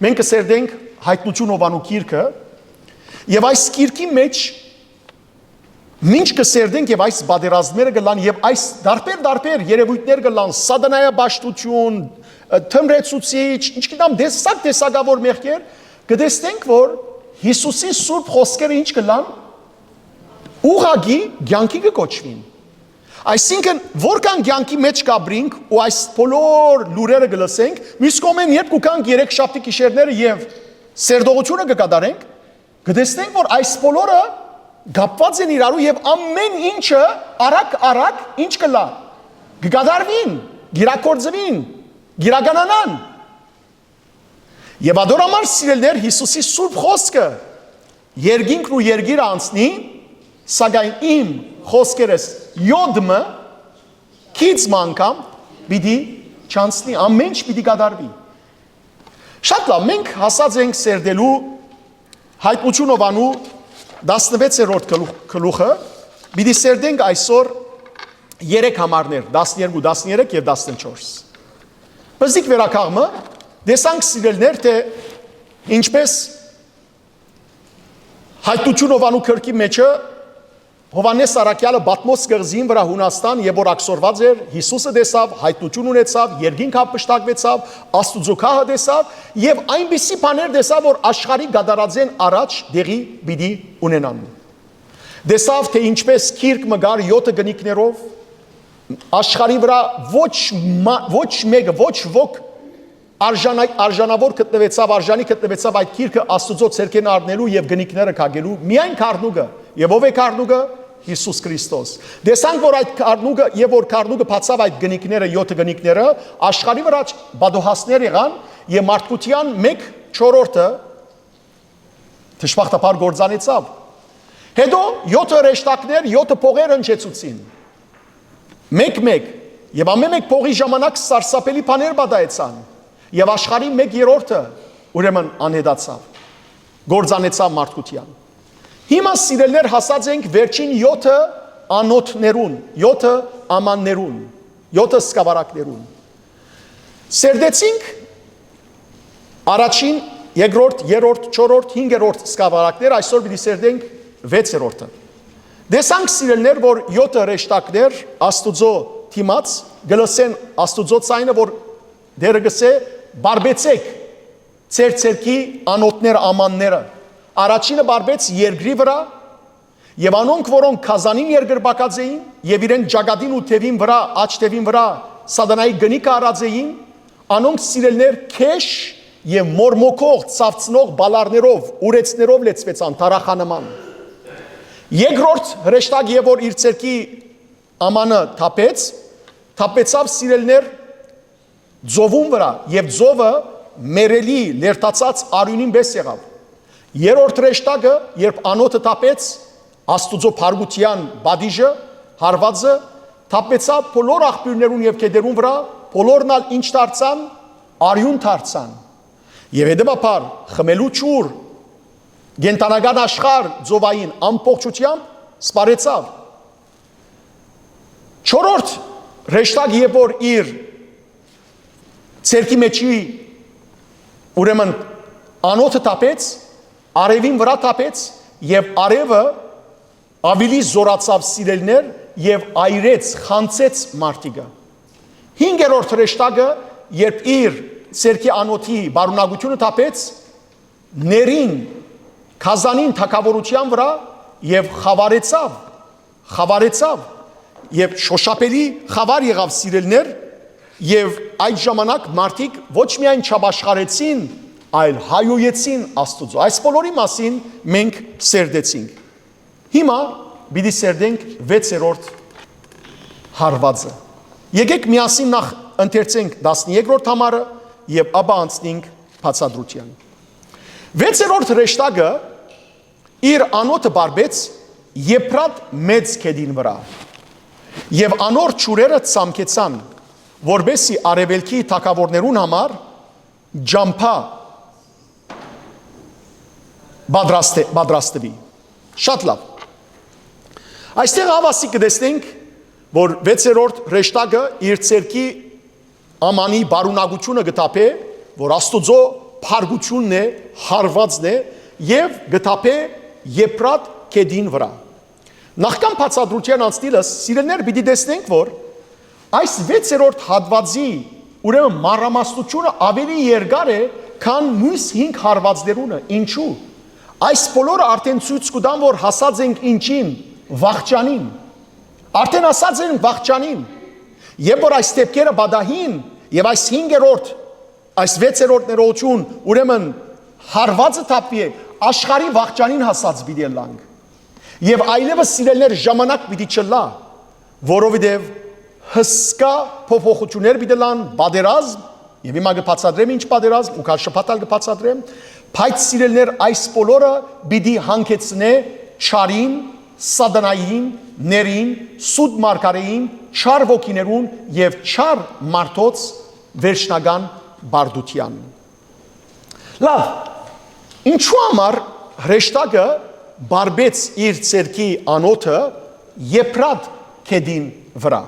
մենք կը սերտենք Հայտնութիւն Յովհաննու գիրքը, եւ այս գիրքի մէջ մինչ կը սերտենք, եւ այս պատերազմները կը լան, եւ այս տարբեր-տարբեր երեւոյթներ կը լան, սատանայապաշտութիւն, թմրեցուցիչ, ինչ գիտեմ, տեսակ տեսակաւոր մեղքեր, կը տեսնենք, որ Յիսուսին սուրբ խօսքերը ինչ կը լան, ուղղակի կեանքի կը կոչուին։ Այսինքն, որքան կեանքի մէջ կ'ապրինք ու այս բոլոր լուրերը կը լսենք, միւս կողմէն, երբ կու գանք երեքշաբթի գիշերները եւ սերտողութիւնը կը կատարենք, կը տեսնենք, որ այս բոլորը կապուած են իրարու, եւ ամէն ինչը արագ-արագ ինչ կ'ըլլայ, կը կատարուին, կ'իրագործուին, կ'իրականանան։ Եւ ատոր համար, սիրելիներ, Յիսուսի սուրբ խօսքը երկինքն ու երկիրը անցնի, սակայն իմ խօսքերս յոթ մը, քիչ մը անգամ պիտի չանցնի, ամէն ինչ պիտի կատարուի։ Շատ լաւ, մենք հասած ենք սերտելու Հայտնութիւն Յովհաննու տասնվեցերորդ գլուխ-, գլուխը, պիտի սերտենք այսօր երեք համարներ, տասներկու, տասներեք եւ տասնչորս։ Պզիկ վերակաղ մը, տեսանք, սիրելիներ, թէ ինչպես Հայտնութիւն Յովհաննու գրքի մէջը Յովհաննէս առաքեալը Պատմոս կղզին վրայ Յունաստան, եւ որ աքսորուած էր, Յիսուսը տեսաւ, հայտնութիւն ունեցաւ, երկինք յապշտակուեցաւ, Աստուծոյ գահը տեսաւ, եւ այնպիսի բաներ տեսաւ, որ աշխարհի կատարածէն առաջ տեղի պիտի ունենան։ Տեսաւ, թէ ինչպես գիրք մը կար յոթը կնիքներով, աշխարհի վրայ ոչ մա-, ոչ մեկը, ոչ ոք արժանա-, արժանաւոր գտնուեցաւ, արժանի գտնուեցաւ այդ գիրքը Աստուծոյ ձեռքէն առնելու եւ կնիքները քակելու, միայն գառնուկը։ Եւ ո՞վ է գառնուկը։ Յիսուս Քրիստոս։ Տեսանք, որ այդ գառնուկը, եւ որ գառնուկը բացաւ այդ կնիքները, յոթը կնիքները, աշխարհի վրայ պատուհասներ եղան, եւ մարդկութեան մէկ չորրորդը դժբախտաբար կործանեցաւ։ Հետո յոթը հրեշտակներ, յոթը փողեր հնչեցուցին, մէկ-մէկ, եւ ամէն մէկ փողի ժամանակ սարսափելի բաներ պատահեցան, եւ աշխարհի մէկ երրորդը, ուրեմն, անհետացաւ, կործանեցաւ մարդկութեան։ Հիմա, սիրելիներ, հասած ենք վերջին յոթը անոթներուն, յոթը ամաններուն, յոթը սկավառակներուն։ Սերտեցինք առաջին, երկրորդ, երրորդ, չորրորդ, հինգերորդ սկավառակներ, այսօր պիտի սերտենք վեցերորդը։ Տեսանք, սիրելիներ, որ յոթը հրեշտակներ Աստուծոյ դիմաց կը լսեն Աստուծոյ ձայնը, որ Տէրը կ'ըսէ. «Բարբեցէք ձեր ձեռքի անոթները, ամանները»։ Առաջինը բարբեց երկրի վրայ, եւ անոնք, որոնք գազանին երկրպագած էին եւ իրենց ճակատին ու թեւին վրայ, աջ թեւին վրայ սատանայի կնիքը առած էին, անոնք, սիրելիներ, քէշ եւ մորմոքող, ցաւցնող բալարներով, ուրեցներով լեցուեցան, թարախանման։ Երկրորդ հրեշտակ, եւ որ իր ձեռքի ամանը թափեց, թափեցաւ, սիրելիներ, ծովուն վրայ, եւ ծովը մեռելի, լերդացած արիւնին պէս եղաւ։ Երրորդ հրեշտակը, երբ անոթը թափեց, Աստուծոյ փառքութեան պատիժը, հարուածը, թափեցաւ բոլոր աղբիւրներուն եւ գետերուն վրայ, բոլորն ալ ինչ դարձան, արիւն դարձան։ Եւ հետեւաբար խմելու ջուր, կենդանական աշխարհ ծովային ամբողջութեամբ սպառեցաւ։ Չորրորդ հրեշտակ, երբ որ իր ձեռքի մեջի, ուրեմն, անոթը թափեց, արեւին վրայ թափեց, եւ արեւը աւելի զօրացաւ, սիրելիներ, եւ այրեց, խանձեց մարդիկը։ Հինգերորդ հրեշտակը, երբ իր ձեռքի անոթի պարունակութիւնը թափեց, ներին, գազանին թագաւորութեան վրայ, եւ խաւարեցաւ, խաւարեցաւ, եւ շոշափելի խաւար եղաւ, սիրելիներ, եւ այդ ժամանակ մարդիկ ոչ միայն չապաշխարեցին, այլ հայոյեցին Աստուծոյ։ Այս բոլորի մասին մենք սերտեցինք։ Հիմա պիտի սերտենք վեցերորդ հարվածը։ Եկեք միասին նախ ընթերցենք տասներկրորդ համարը եւ ապա անցնենք բացատրութեան։ Վեցերորդ հրեշտակը իր անոթը պարպեց Եփրատ մեծ գետին վրայ, եւ անոր ջուրերը ցամքեցան, որպեսզի արեւելքի թագաւորներուն համար ճամբայ պատրաստե-, պատրաստուի։ Շատ լաւ։ Այստեղ, հաւասիկ, կը տեսնենք, որ վեցերորդ հրեշտակը իր ձեռքի ամանի պարունակութիւնը կը թափէ, որ Աստուծոյ փառքութիւնն է, հարուածն է, եւ կը թափէ Եփրատ գետին վրայ։ Նախքան բացատրութեան անցնելս, սիրելիներ, պիտի տեսնենք, որ այս վեցերորդ հատուածի, ուրեմն, մանրամասնութիւնը աւելի երկար է, քան միւս հինգ հարուածներունը։ Ինչու՞։ Այս բոլորը արդէն ցոյց կու տան, որ հասած ենք ինչին, վախճանին։ Արդէն հասած ենք վախճանին։ Երբ որ այս դէպքերը պատահին, եւ այս հինգերորդ, այս վեցերորդ ներողություն, ուրեմն, հարուածը թափուի է, աշխարհի վախճանին հասած պիտի ըլլանք։ Եւ այլեւս, սիրելիներ, ժամանակ պիտի չըլլայ, որովհետեւ հսկայ փոփոխութիւններ պիտի ըլլան, պատերազմ, եւ հիմա կը բացատրեմ ինչ պատերազմ, ու քան շաբաթ ալ կը բացատրեմ, բայց, սիրելիներ, այս բոլորը պիտի հանգեցնէ չարին, սատանային, ներին, սուտ մարգարէին, չար ոգիներուն եւ չար մարդոց վերջնական բարդութեան։ Լաւ, ինչու համար հրեշտակը բարբեց իր ձեռքի անոթը Եփրատ գետին վրայ։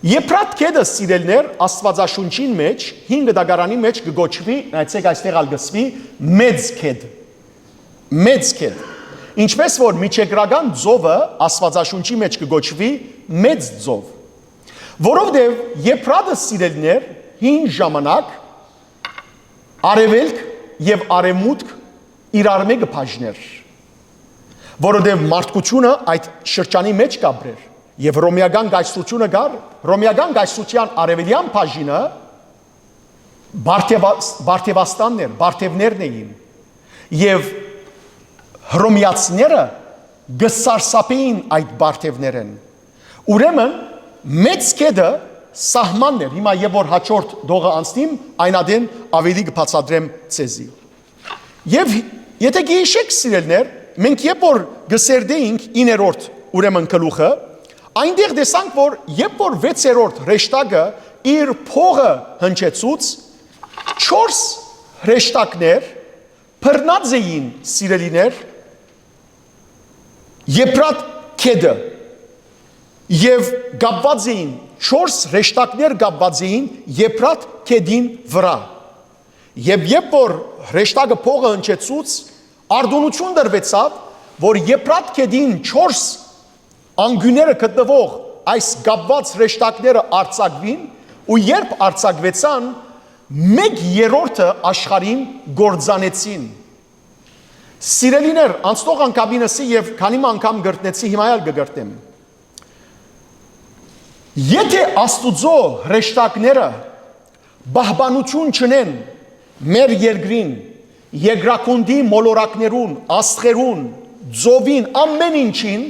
Եփրատ գետը, սիրելիներ, Աստուածաշունչին մէջ, հին գտակարանի մէջ կը կոչուի, նայեցէք, այստեղ ալ կսուի, մեծ գետ։ Մեծ գետ։ Ինչպես որ միջեգրական ծովը Աստուածաշունչի մէջ կը կոչուի մեծ ծով։ Որովհետև Եփրատը, սիրելիներ, հին ժամանակ արևելք եւ արևմուտք իրար մէ կը բաժներ, որովհետեւ մարդկությունը այդ շրջանի մէջ կ'ապրեր, եւ Հռոմեական կայսրությունը կար, Հռոմեական կայսրության արևելեան բաժինը Բարթեվաս-, Բարթեվաստանն էր, Բարթևներն էին, եւ Հռոմեացիները կը սարսափէին այդ Բարթևներէն։ Ուրեմն, մեծ գետը սահմանն էր, հիմա երբ որ հաջորդ դողը անցնիմ, այն ատեն աւելի կը բացատրեմ ձեզի։ Եւ եթե գիշեք, սիրելիներ, մենք երբ որ կը սերտէինք իներորդ, ուրեմն, գլուխը, այնտեղ տեսանք, որ երբ որ վեցերորդ հրեշտակը իր փողը հնչեցուց, չորս հրեշտակներ բռնած էին, սիրելիներ, Եփրատ գետը, եւ կապված էին, չորս հրեշտակներ կապված էին Եփրատ գետին վրայ։ Եւ երբ որ հրեշտակը փողը հնչեցուց, արտօնութիւն տրուեցաւ, որ Եփրատ գետին չորս անկիւները գտնուող այս կապված հրեշտակները արձակուին, ու երբ արձակուեցան, մէկ երրորդը աշխարհին կործանեցին։ Սիրելիներ, անցնող անգամինս եւ քանի մը անգամ կրկնեցի, հիմա ալ կը կրկնեմ։ Եթէ Աստուծոյ հրեշտակները պահպանութիւն չունեն մեր երկրին, երկրագունդի մոլորակներուն, աստղերուն, ծովին, ամէն ինչին,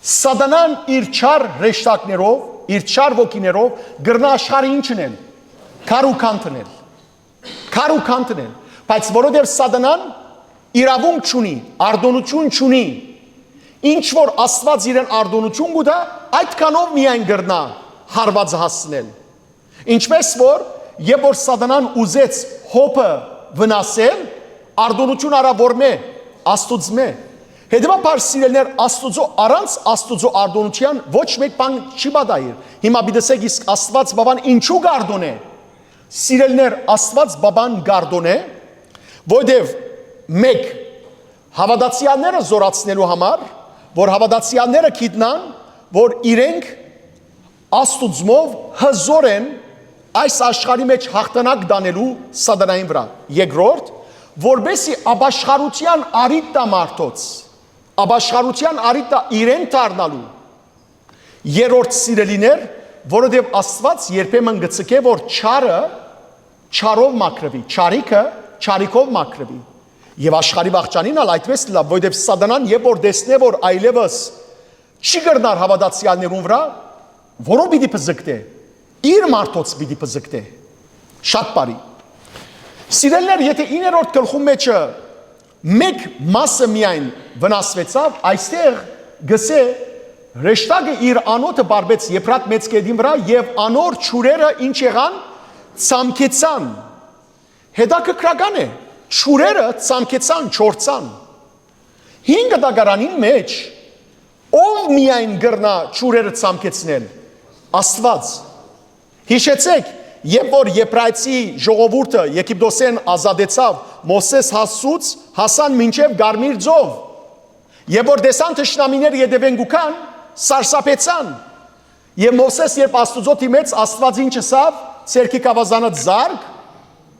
սատանան իր չար հրեշտակներով, իր չար ոգիներով կրնայ աշխարհը ինչ ընել, քարուքան տնել։ Քարուքան տնել։ Բայց որովհետև սատանան իրաւունք չունի, արտօնութիւն չունի, ինչ որ Աստուած իրեն արտօնութիւն կու տայ, այդքանով միայն կրնայ հարուածը հասցնել։ Ինչպես որ, երբ որ սատանան ուզեց Յոբը վնասել, արտօնութիւն առաւ որմէ, Աստուծմէ։ Հետևաբար, սիրելիներ, Աստուծոյ, առանց Աստուծոյ արտօնութեան ոչ մէկ բան չի պատահիր։ Հիմա պիտի ասեք, իսկ Աստուած բաւան ինչու կարտօնէ։ Սիրելիներ, Աստուած բաւան կարտօնէ, որտեւ, մէկ, հաւատացեալները զորացնելու համար, որ հաւատացեալները գիտնան, որ իրենք Աստուծմով հզոր են այս աշխարհի մէջ յաղթանակ տանելու սատանային վրայ։ Երկրորդ, որպեսի ապաշխարութեան առիթ տայ մարդոց, ապաշխարութեան առիթ տայ իրեն դառնալու։ Երրորդ, սիրելիներ, որովհետև Աստուած երբեմն կը ցկէ, որ չարը չարով մաքրուի, չարիքը չարիքով մաքրուի։ Եւ աշխարհի վախճանին ալ այդպես ըլլայ, որովհետև սատանան երբ որ տեսնէ, որ այլեւս չի կրնար հաւատացեալներուն վրայ, որո՞վ պիտի պզկտէ, իր մարդոց պիտի պզկտէ։ Շատ բարի։ Սիրելիներ, եթե իներորդ գլխու մէջը մէկ մասը միայն վնասուեցաւ, այստեղ գսէ Հրեշտակը իր անոթը բարբեց Եփրատ մեծ կետին վրայ եւ անոր ջուրերը ինչ եղան, ցամքեցան։ Հետաքրքրական է, ջուրերը ցամքեցան, չորցան։ Հին կտակարանին մէջ ո՞վ միայն կրնայ ջուրերը ցամքեցնել։ Աստուած։ Յիշեցէք, երբ որ Եբրայեցի ժողովուրդը Եգիպտոսէն ազատեցաւ, Մովսէս հասցուց, հասան մինչեւ Կարմիր ծով։ Երբ որ տեսան թշնամիներ ետեւէն կու գան, սարսափեցան։ Եւ Մովսէս երբ Աստուծոյ դիմեց, Աստուած ինչ ըսաւ, ձեռքի գաւազանը զարկ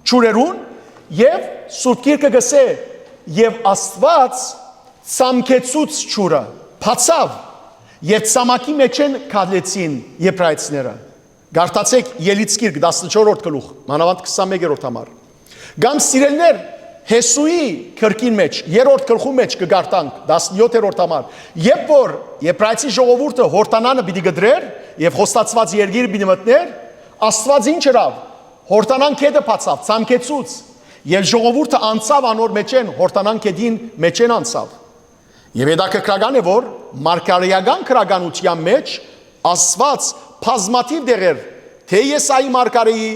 ջուրերուն, եւ Սուրբ Գիրքը կ'ըսէ, եւ Աստուած ցամքեցուց ջուրը, բացաւ, եւ ցամաքի մէջէն քալեցին Եբրայեցիները։ Կարդացէք Ելից գիրք, տասնչորրորդ գլուխ, մանաւանդ քսանմեկերորդ համար։ Կամ սիրելիներ, Յեսուի գրքին մէջ, երրորդ գլխու մէջ կը կարդանք, տասնեթերորդ համար, երբ որ Եբրայեցի ժողովուրդը Յորդանանը պիտի կտրեր եւ խոստացուած երկիր պիտի մտներ, Աստուած ինչ ըրաւ, Յորդանան գետը բացաւ, ցամքեցուց, եւ ժողովուրդը անցաւ անոր մէջէն, Յորդանան գետին մէջէն անցաւ։ Եւ հետաքրքրական է, որ մարգարեական գրականութեան մէջ Աստուած բազմաթիւ դեղեր, թէ Եսայի մարգարեի,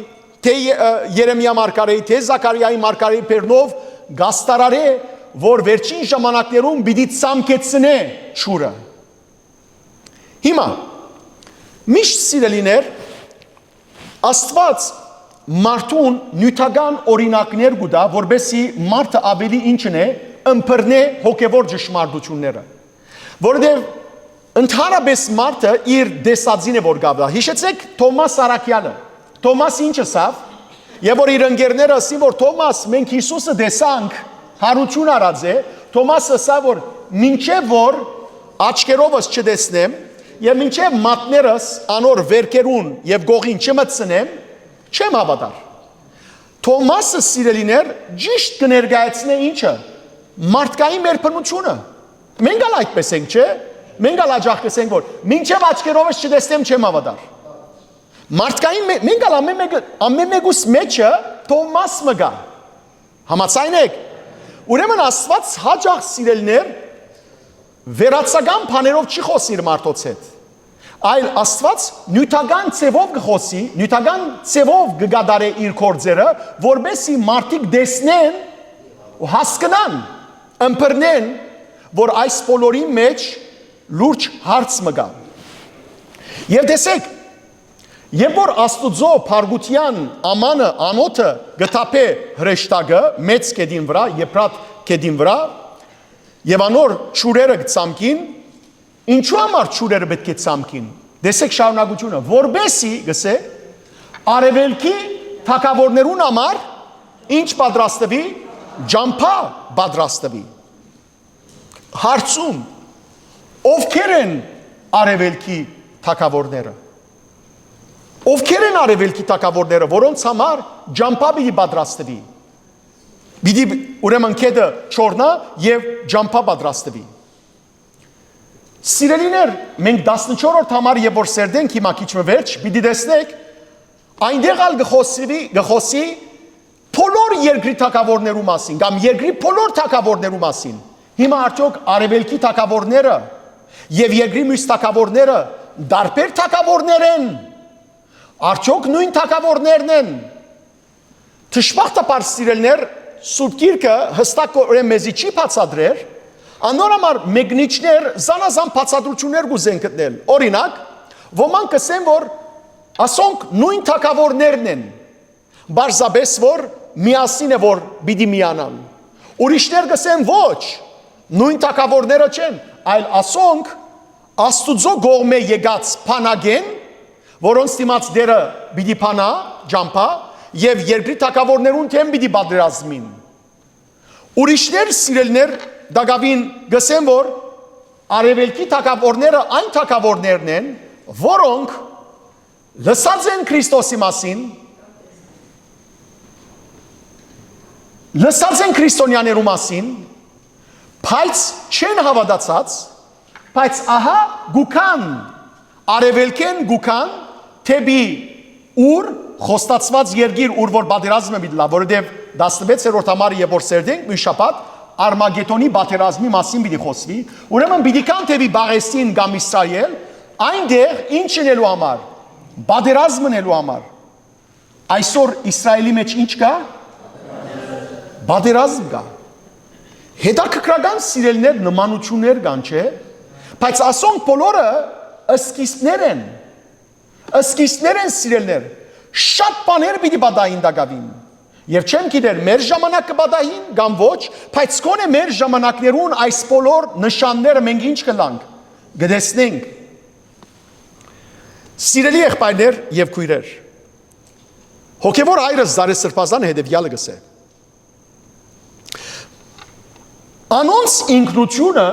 թէ Ե-, ը, Երեմիա մարգարեի, թէ Զաքարիայի մարգարեի բերնով կ'աստարարէ, որ վերջին ժամանակներուն պիտի ցամքեցնէ ջուրը։ Հիմա, միշտ սիրելիներ, Աստուած մարդուն նիւթական օրինակներ կու տայ, որպեսզի մարդը աւելի ինչ ընէ, ըմբռնէ հոգեվոր ճշմարտութիւնները։ Որովհետեւ ընդհանրապէս մարդը իր տեսածին է որ կ'ապրայ։ Յիշեցէք Թովմաս Առաքեալը։ Թովմաս ինչ ըսաւ, եւ որ իր ընկերները ըսին, որ Թովմաս, մենք Յիսուսը տեսանք, յարութիւն առած է, Թովմաս ըսաւ, որ մինչեւ որ աչքերովս չտեսնեմ, եւ մինչեւ մատներս անոր վերքերուն եւ կողին չմտցնեմ, չեմ հաւատար։ Թովմասը, սիրելիներ, ճիշտ կը ներկայացնէ ինչը, մարդկային մեր բնությունը։ Մենք ալ այդպես ենք, չէ՞։ Մենք ալ աջախ կ'ըսենք, որ մինչեւ աչքերովս չտեսնեմ, չեմ հաւատար։ Մարդկային մե-, մենք ալ ամեն մեկը, ամեն մեկուս մեջը Թովմաս մը կայ։ Համաձայն եք։ Ուրեմն Աստուած յաճախ, սիրելիներ, վերացական բաներով չի խօսիր մարդոց հետ, այլ Աստուած նիւթական ձեւով կը խօսի, նիւթական ձեւով կը կատարէ իր գործերը, որպեսզի մարդիկ տեսնեն ու հասկնան, ըմբռնեն, որ այս բոլորին մէջ լուրջ հարց մը կայ։ Եւ տեսեք, երբ որ Աստուծոյ փառքութեան ամանը, անոթը կը թափէ հրեշտակը մեծ գետին վրայ, Եփրատ գետին վրայ, եւ անոր ջուրերը կը ցամքին, ինչու համար ջուրերը պէտք է ցամքին։ Տեսեք շարունակութիւնը, որպեսզի, կ'ըսէ, արեւելքի թագաւորներուն համար ինչ պատրաստուի, ճամբայ պատրաստուի։ Հարցում. ովքեր են արեւելքի թագաւորները։ Ովքեր են արեւելքի թագաւորները, որոնց համար ճամբայ պիտի պատրաստուի։ Պիտի, ուրեմն, գետը չորնայ եւ ճամբայ պատրաստուի։ Սիրելիներ, մենք տասնչորրորդ համար երբ որ սերտենք հիմա քիչ մը վերջ, պիտի տեսնեք, այնտեղ ալ կը խոսի, կը խոսի բոլոր երկրի թագաւորներու մասին, կամ երկրի բոլոր թագաւորներու մասին։ Հիմա արդյոք արեւելքի թագաւորները եւ երկրի մյուս թագաւորները տարբեր թագաւորներ են։ Արդյոք նոյն թագաւորներն են։ Դժբախտաբար, սիրելիներ, Սուրբ Գիրքը յստակօրէն մեզի չի բացատրեր, անոր համար մեկնիչներ զանազան բացատրութիւններ կ'ուզեն գտնել։ Օրինակ, ոմանք կ'ըսեն, որ ասոնք նոյն թագաւորներն են, պարզապէս որ միասին է որ պիտի միանան։ Ուրիշներ կ'ըսեն, ոչ, նոյն թագաւորները չեն, այլ ասոնք Աստուծոյ կողմէ եկած բանակ են, որոնց դիմաց Տէրը պիտի բանայ ճամբայ եւ երկրի թագաւորներուն դէմ պիտի պատերազմին։ Ուրիշներ, սիրելիներ, տակաւին կ'ըսեն, որ արեւելքի թագաւորները այն թագաւորներն են, որոնք լսած են Քրիստոսի մասին, լսած են քրիստոնեաներու մասին, բայց չեն հաւատացած, բայց ահա կու գան, արեւելքէն կու գան դէպի ուր, խոստացուած երկիր, ուր որ պատերազմը պիտի լա, որովհետեւ տասնվեցերորդ համարը երբ որ սերտենք, մին շաբաթ, Արմագետոնի պատերազմի մասին պիտի խոսուի, ուրեմն պիտի քան դէպի Պաղեստին կամ Իսրայել, այնտեղ ինչ ընելու համար, պատերազմ ընելու համար։ Այսօր Իսրայելի մէջ ինչ կա, պատերազմ կա։ Հետաքրքրական, սիրելիներ, նմանութիւններ կան, չէ՞, բայց ասոնք բոլորը սկիզբներ են։ Սկիզբներ են, սիրելիներ, շատ բաներ պիտի պատահին տակաւին։ Եւ չեմ գիտեր, մեր ժամանակ կը պատահին կամ ոչ, բայց գոնե մեր ժամանակներուն այս բոլոր նշանները մենք ինչ կ'ըլլանք, կը տեսնենք։ Սիրելի եղբայրներ եւ քոյրեր, հոգեւոր հայրս Զարե Սրբազանը հետեւեալը կ'ըսէ. Անոնց ինքնութիւնը,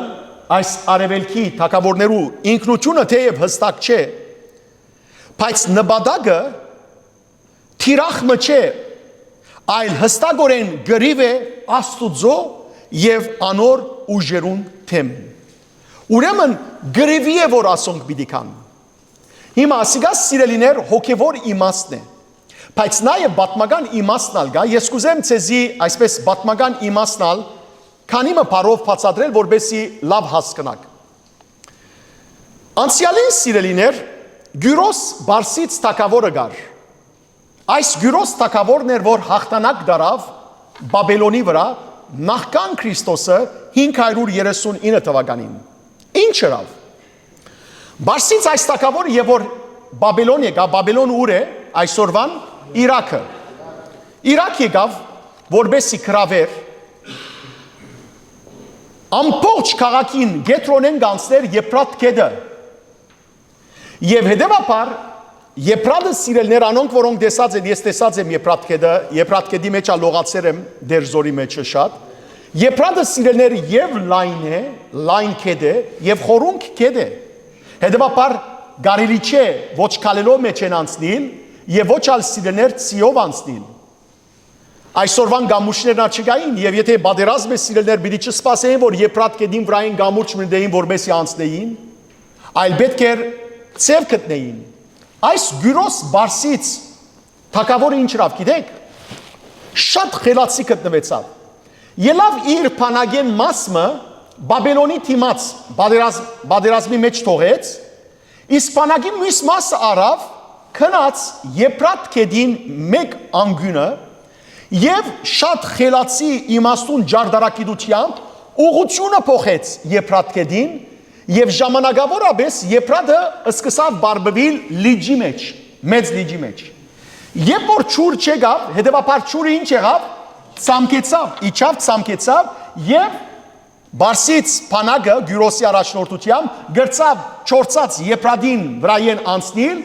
այս արեւելքի թագաւորներու ինքնութիւնը թէեւ յստակ չէ, բայց նպատակը թիրախ մը չէ, այլ յստակօրէն կռիւ է Աստուծոյ եւ անոր ուժերուն դէմ։ Ուրեմն կռիւի է, որ ասոնք պիտի գան։ Հիմա ասիկա, սիրելիներ, հոգեւոր իմաստն է, բայց նաեւ պատմական իմաստն ալ կայ։ Ես կ'ուզեմ ձեզի այսպես պատմական իմաստն ալ քանի մը բառով բացատրել, որպեսզի լաւ հասկնաք։ Անցեալին, սիրելիներ, Կիւրոս Պարսից թագաւորը կար։ Այս Կիւրոս թագաւորն էր, որ յաղթանակ տարաւ Բաբելոնի վրայ նախքան Քրիստոսի հինգ հարիւր երեսուն ինը թուականին։ Ինչ ըրաւ։ Պարսից այս թագաւորը, եւ որ Բաբելոն եկայ, Բաբելոն ո՞ւր է այսօրուան, Իրաքը։ Իրաք եկաւ, որպեսզի կռաւէր, ամբողջ քաղաքին կեդրոնէն կանցնէր Եփրատ գետը։ Եւ հետեւաբար, Եփրատը, սիրելիներ, անոնք, որոնք տեսած են, ես տեսած եմ Եփրատ գետը, Եփրատ գետի մեջ ալ լողացեր եմ, Դեր Զորի մեջը շատ։ Եփրատը, սիրելիներ, եւ լայն է, լայն գետ է, եւ խորունկ գետ է։ Հետեւաբար, կարելի չէ ոչ քալելով մէջէն անցնիլ, եւ ոչ ալ, սիրելիներ, ծիով անցնիլ։ Այսօրուան կամուրջներն ալ չկային, եւ եթե պատերազմ է, սիրելիներ, պիտի չսպասէին, որ Եփրատ գետին վրայէն կամուրջ մտնէին, որպեսզի անցնէին, այլ պէտք էր ձեւ գտնէին։ Այս Կիւրոս Պարսից թագաւորը ինչ ըրաւ, գիտեք, շատ խելացի գտնուեցաւ։ Ելաւ իր բանակէն մաս մը Բաբելոնի դիմաց պատերազմ, պատերազմի մեջ թողեց, իսկ բանակի միւս մասը առաւ, գնաց Եփրատ գետին մէկ անկիւնը եւ շատ խելացի, իմաստուն ճարտարագիտութեամբ ուղղութիւնը փոխեց Եփրատ գետին, եւ ժամանակաւորապէս Եփրատը սկսաւ բարբուիլ լիճի մեջ, մեծ լիճի մեջ։ Երբ որ ջուր չեկաւ, հետեւաբար ջուրը ինչ եղաւ, ցամքեցաւ, իջաւ, ցամքեցաւ, եւ Պարսից բանակը Կիւրոսի առաջնորդութեամբ կրցաւ չորցած Եփրատին վրայէն անցնիլ,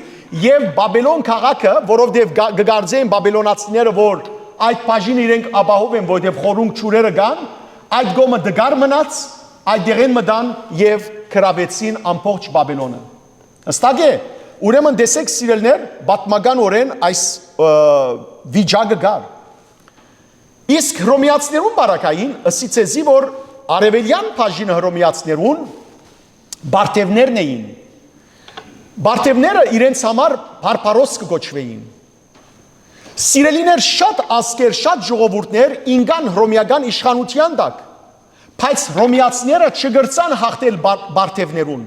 եւ Բաբելոն քաղաքը, որովհետեւ գա-, կը կարծէին Բաբելոնացիները, որ այդ բաժինը իրենք ապահով են, որովհետեւ խորունկ ջուրերը կան, այդ կողմը դգար մնաց, այդ դեղեն մտան եւ կռաւեցին ամբողջ Բաբելոնը։ Հստակ է, ուրեմն տեսեք, սիրելիներ, պատմականօրէն այս, ը, վիճակը կար։ Իսկ հռոմեացիներուն պարագային, ըսի ձեզի, որ արեւելեան բաժինը հռոմեացիներուն պարթեւներն էին։ Պարթեւները իրենց համար բարբարոս կը կոչուէին։ Սիրելիներ, շատ ազգեր, շատ ժողովուրդներ ինկան հռոմեական իշխանութեան տակ, բայց հռոմեացիները չկրցան յաղթել պար-, պարթեւներուն։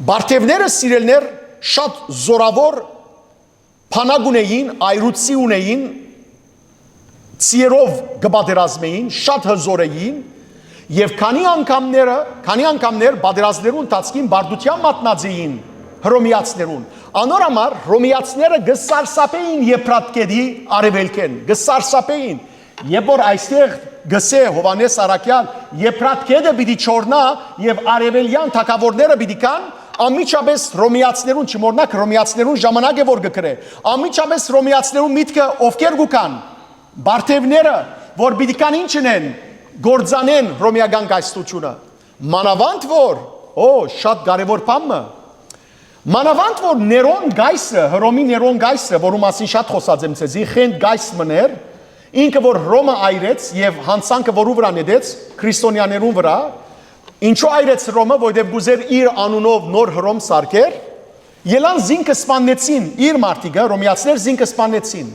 Պարթեւները, սիրելիներ, շատ զորաւոր բանակ ունէին, այրուցի ունէին, ծիերով կը պատերազմէին, շատ հզոր էին, եւ քանի անգամները, քանի անգամներ պատերազմներու ընթացքին պարտութեան մատնած էին հռոմեացիներուն։ Անոր համար հռոմեացիները կը սարսափէին Եփրատ գետի արեւելքէն, կը սարսափէին։ Երբ որ այստեղ գսէ Յովհաննէս Առաքեալ, Եփրատ գետը պիտի չորնայ եւ արեւելեան թագաւորները պիտի գան, անմիջապէս հռոմեացիներուն, չմոռնաք, հռոմեացիներուն ժամանակ է որ կը գրէ, անմիջապէս հռոմեացիներուն միտքը ովքեր կու գան, պարթեւները, որ պիտի գան, ինչ ընեն, կործանեն հռոմեական կայսրությունը։ Մանաւանդ որ, օ, շատ կարեւոր բան մը, մանաւանդ որ Ներոն կայսրը, Հռոմի Ներոն կայսրը, որու մասին շատ խօսած եմ ձեզի, խենթ կայսր մըն էր, ինքը որ Հռոմը այրեց եւ յանցանքը որու վրայ նետեց, քրիստոնեաներուն վրայ, ինչու այրեց Հռոմը, որովհետեւ կ'ուզէր իր անունով նոր Հռոմ սարքեր, ելան զինքը սպաննեցին, իր մարդիկը, հռոմեացիներ զինքը սպաննեցին։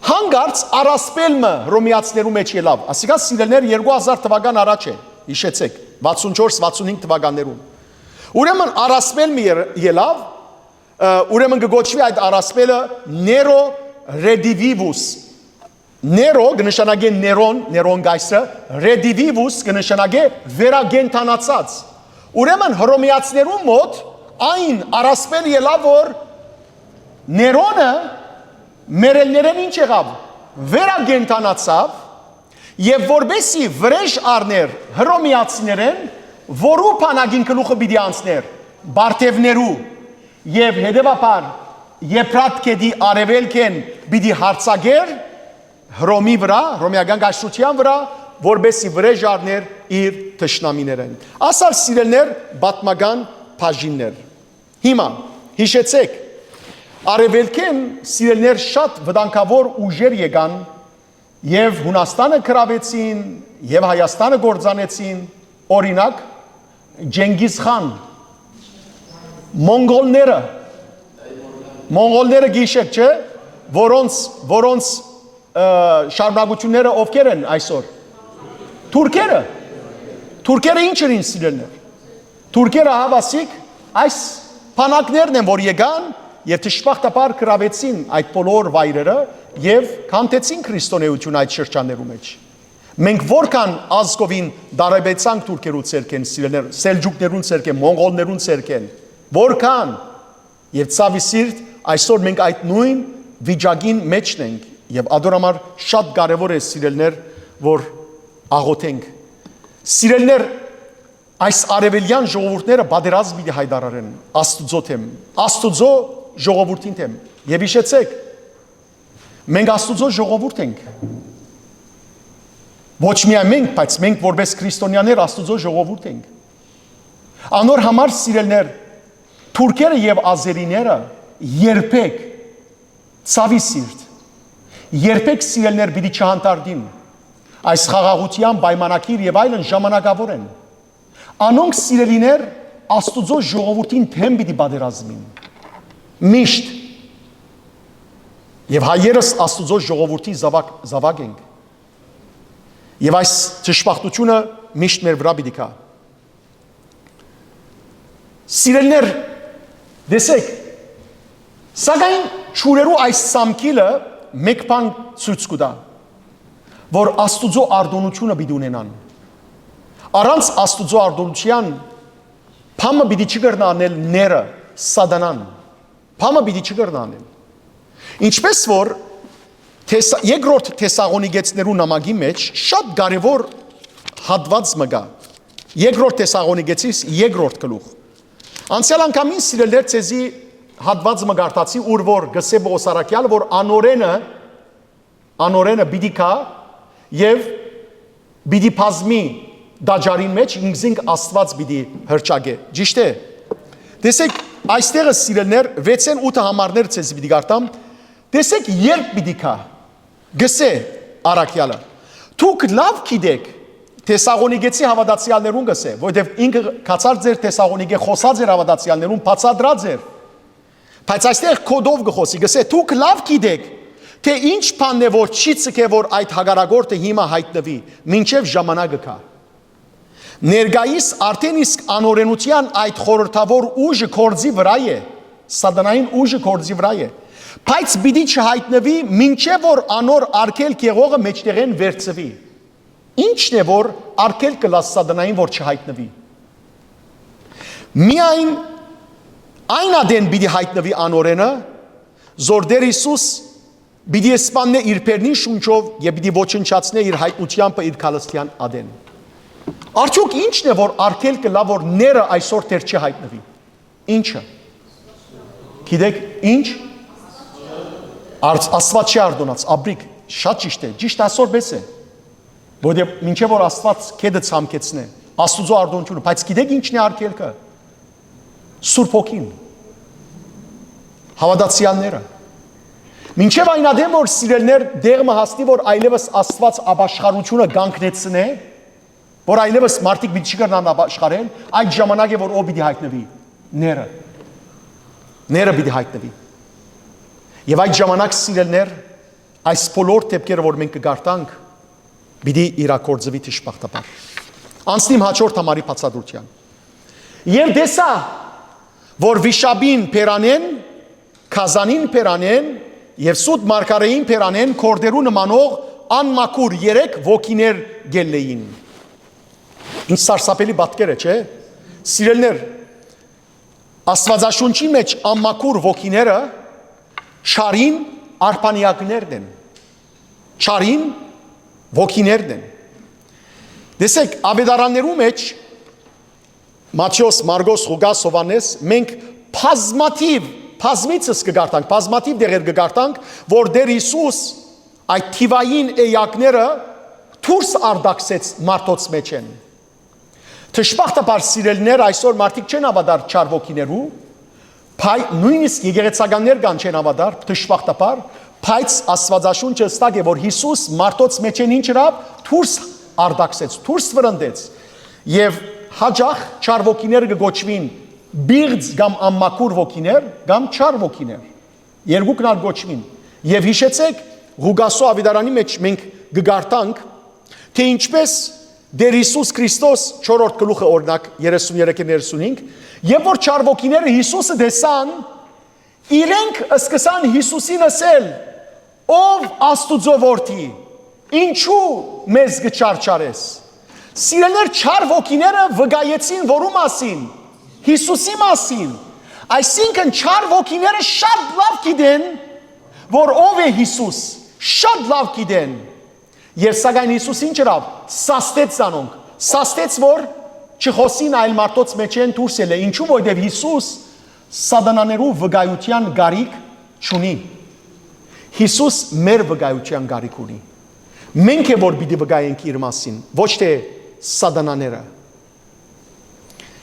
Հանկարծ առասպել մը Հռոմեացիներու մէջ ելաւ։ Ասիկա, սիրելիներ, երկու հազար թուական առաջ է, յիշեցէք, վաթսուն չորս, վաթսուն հինգ թուականներուն։ Ուրեմն առասպել մը եր-, ելաւ, ը, ուրեմն կը կոչուի այդ առասպելը Nero Redivivus։ Nero կը նշանակէ Ներոն, Ներոն կայսրը, Redivivus կը նշանակէ վերակենդանացած։ Ուրեմն Հռոմեացիներուն մօտ այն առասպել ելաւ, որ Ներոնը մեռելներէն ինչ եղաւ, վերակենդանացաւ, եւ որպեսի վրէժ առներ Հռոմեացիներէն, որու բանակին գլուխը պիտի անցներ, Պարթեւներու, եւ հետեւաբար Եփրատ գետի արեւելքէն պիտի յարձակէր Հռոմի վրայ, հռոմեական կայսրութեան վրայ, որպեսի վրէժ առներ իր թշնամիներէն։ Ասալ, սիրելիներ, պատմական բաժիններ։ Հիմա, յիշեցէք, արեւելքէն, սիրելիներ, շատ վտանգաւոր ուժեր եկան եւ Յունաստանը գրաւեցին, եւ Հայաստանը կործանեցին, օրինակ, Ջենգիզ Խան, մոնղոլները, մոնղոլները գիշեք, չէ՞, որոնց, որոնց, ը, շարունակությունները ովքեր են այսօր։ Թուրքերը, թուրքերը ինչ են, սիրելիներ։ Թուրքերը, ահա, ասիկ, այս բանակներն են, որ եկան եւ դժբախտաբար գրավեցին այդ բոլոր վայրերը եւ քանդեցին քրիստոնեություն այդ շրջաններու մեջ։ Մենք որքան ազգովին դարաբեցանք թուրքերու ցերկեն, սիրելիներ, սելջուկներուն ցերկեն, մոնղոլներուն ցերկեն, որքան, եւ ցաւի սիրտ, այսօր մենք այդ նոյն վիճակին մէջն ենք, եւ ադոր համար շատ կարեւոր է, սիրելիներ, որ աղոթենք։ Սիրելիներ, այս արեւելեան ժողովուրդները պատերազմ պիտի յայտարարեն Աստուծոյ դէմ, Աստուծոյ ժողովուրդին դէմ։ Եւ յիշեցէք, մենք Աստուծոյ ժողովուրդ ենք։ Ոչ միայն մենք, բայց մենք որպես քրիստոնեաներ Աստուծոյ ժողովուրդ ենք։ Անոր համար, սիրելիներ, թուրքերը եւ ազերիները երբեք, ցաւի սիրտ, երբեք, սիրելիներ, պիտի չհանդարտին։ Այս խաղաղութեան պայմանագիր եւ այլն ժամանակաւոր են։ Անոնք, սիրելիներ, Աստուծոյ ժողովուրդին դէմ պիտի պատերազմին։ Միշտ։ Եւ հայերս Աստուծոյ ժողովուրդի զաւակ, զաւակ ենք։ Եւ այս ճշմարտությունը միշտ մեր վրայ պիտի գայ։ Սիրելիներ, տեսեք, սակայն ջուրերու այս սամքիլը մէկ բան ցոյց կու տայ, որ Աստուծոյ արտօնութիւնը պիտի ունենան։ Առանց Աստուծոյ արտօնութեան բան մը պիտի չի կրնայ անել ները, սատանան։ Բան մը պիտի չի կրնայ անել։ Ինչպէս որ Թեսա-, երկրորդ Թեսաղոնիկեցիներու նամակի մեջ շատ կարեւոր հատուած մը կայ։ Երկրորդ Թեսաղոնիկեցիս երկրորդ գլուխ։ Անցեալ անգամին, սիրելիներ, ձեզի հատուած մը կարդացի, ուր որ գսէ Պողոս առաքեալը, որ անօրէնը, անօրէնը պիտի գայ եւ պիտի բազմի տաճարին մեջ, ինքզինք Աստուած պիտի հրճակէ։ Ճիշդ է։ Տեսեք, այստեղը, սիրելիներ, վեցէն ութը համարներ ձեզի պիտի կարդամ։ Տեսեք, երբ պիտի գայ, գսէ առաքեալը։ Դուք լաւ գիտէք, Թեսաղոնիկեցի հաւատացեալներուն գսէ, որովհետեւ ինքը գացած էր Թեսաղոնիկէ, խօսած էր հաւատացեալներուն, բացատրած էր։ Բայց այստեղ կոդով կը խօսի, գսէ. «Դուք լաւ գիտէք, թէ ինչ բանն է, որ չի ձգեր, որ այդ հակառակորդը հիմա յայտնուի, մինչեւ ժամանակը գայ»։ Ներկայիս արդէն իսկ անօրէնութեան այդ խորհրդաւոր ուժը գործի վրայ է, սատանային ուժը գործի վրայ է, բայց պիտի չյայտնուի, մինչեւ որ անոր արգելք եղողը մէջտեղէն վերցուի։ Ի՞նչն է, որ արգելք կ'ըլլայ սատանային, որ չյայտնուի։ Միայն այն ատեն պիտի յայտնուի անօրէնը, զոր Տէր Յիսուս պիտի սպաննէ իր բերնին շունչով եւ պիտի ոչնչացնէ իր յայտնութեամբը իր գալստեան ատեն։ Արդեօք ի՞նչն է, որ արգելք կ'ըլլայ, որ ները այսօր դեռ չի յայտնուի։ Ի՞նչը։ Գիտեք, ի՞նչ։ Արց-, Աստուած չի արտոնած, աբրիկ, շատ ճիշդ է, ճիշտ այսօր պես է, որովհետեւ մինչեւ որ Աստուած գետը ցամքեցնէ, Աստուծոյ արտոնությունը, բայց գիտեք ի՞նչն է արգելքը։ Սուրբ Հոգին, հաւատացեալները։ Մինչեւ այն ատեն, որ, սիրելիներ, դեղ մը հասնի, որ այլեւս Աստուած ապաշխարությունը կանգնեցնէ, որ այլեւս մարդիկ պիտի չի կրնան ապաշխարել, այդ ժամանակ է, որ ով պիտի յայտնուի։ Ները։ Ները պիտի յայտնուի։ Եւ այդ ժամանակ, սիրելիներ, Այս բոլոր դեպքերը, որ մենք կկարդանք, պիտի իրագործվի դժբախտաբար։ Անցնիմ հաջորդ համարի բացատրութեան։ Եւ տեսայ, որ վիշապին բերանէն, գազանին բերանէն եւ սուտ մարգարէին բերանէն քորդերու նմանող անմաքուր երեք ոգիներ կ'ելլէին։ Ինչ սարսափելի պատկեր է, չէ՞։ Սիրելիներ, Աստուածաշունչի մէջ անմաքուր ոգիները չարին արբանյակներն են, չարին ոգիներն են։ Տեսեք, Աւետարաններու մէջ Մատթէոս, Մարկոս, Ղուկաս, Յովհաննէս, մենք բազմաթիւ, բազմիցս կը կարդանք, բազմաթիւ դեղեր կը կարդանք, որ Տէր Յիսուս այդ թիւային էակները դուրս արտաքսեց մարդոց մէջէն։ Դժբախտաբար, սիրելիներ, այսօր մարդիկ չեն հաւատար չար ոգիներու, բայց նոյնիսկ եկեղեցականներ կան չեն հաւատար, դժբախտաբար, բայց Աստուածաշունչը հստակ է, որ Յիսուս մարդոց մէջէն ինչ ըրաւ, դուրս արտաքսեց, դուրս վրընդեց։ Եւ հաճախ չար ոգիները կը կոչուին բիղծ կամ անմաքուր ոգիներ, կամ չար ոգիներ։ Երկուքն ալ կոչուին։ Եւ յիշեցէք, Ղուկասու Աւետարանի մէջ մենք կը կարդանք, թէ ինչպէս Տէր Յիսուս Քրիստոս, չորրորդ գլուխը, օրինակ, երեսուն երեք երեսունհինգ, երբ որ չար ոգիները Յիսուսը տեսան, իրենք սկսան Յիսուսին ըսել. «Ով Աստուծոյ որդի, ինչու մեզ կը չարչարես»։ Սիրելիներ, չար ոգիները վկայեցին որու՞ մասին։ Յիսուսի մասին։ Այսինքն, չար ոգիները շատ լաւ գիտեն, որ ով է Յիսուս, շատ լաւ գիտեն։ Եւ սակայն Յիսուս ինչ ըրաւ, սաստեց զանոնք, սաստեց, որ չխօսին այլ մարդոց մէջէն դուրս ելլէ։ Ինչու՞, որովհետեւ Յիսուս սատանաներու վկայութեան կարիք չունի։ Յիսուս մեր վկայութեան կարիք ունի։ Մենք է, որ պիտի վկայենք իր մասին, ոչ թէ սատանաները։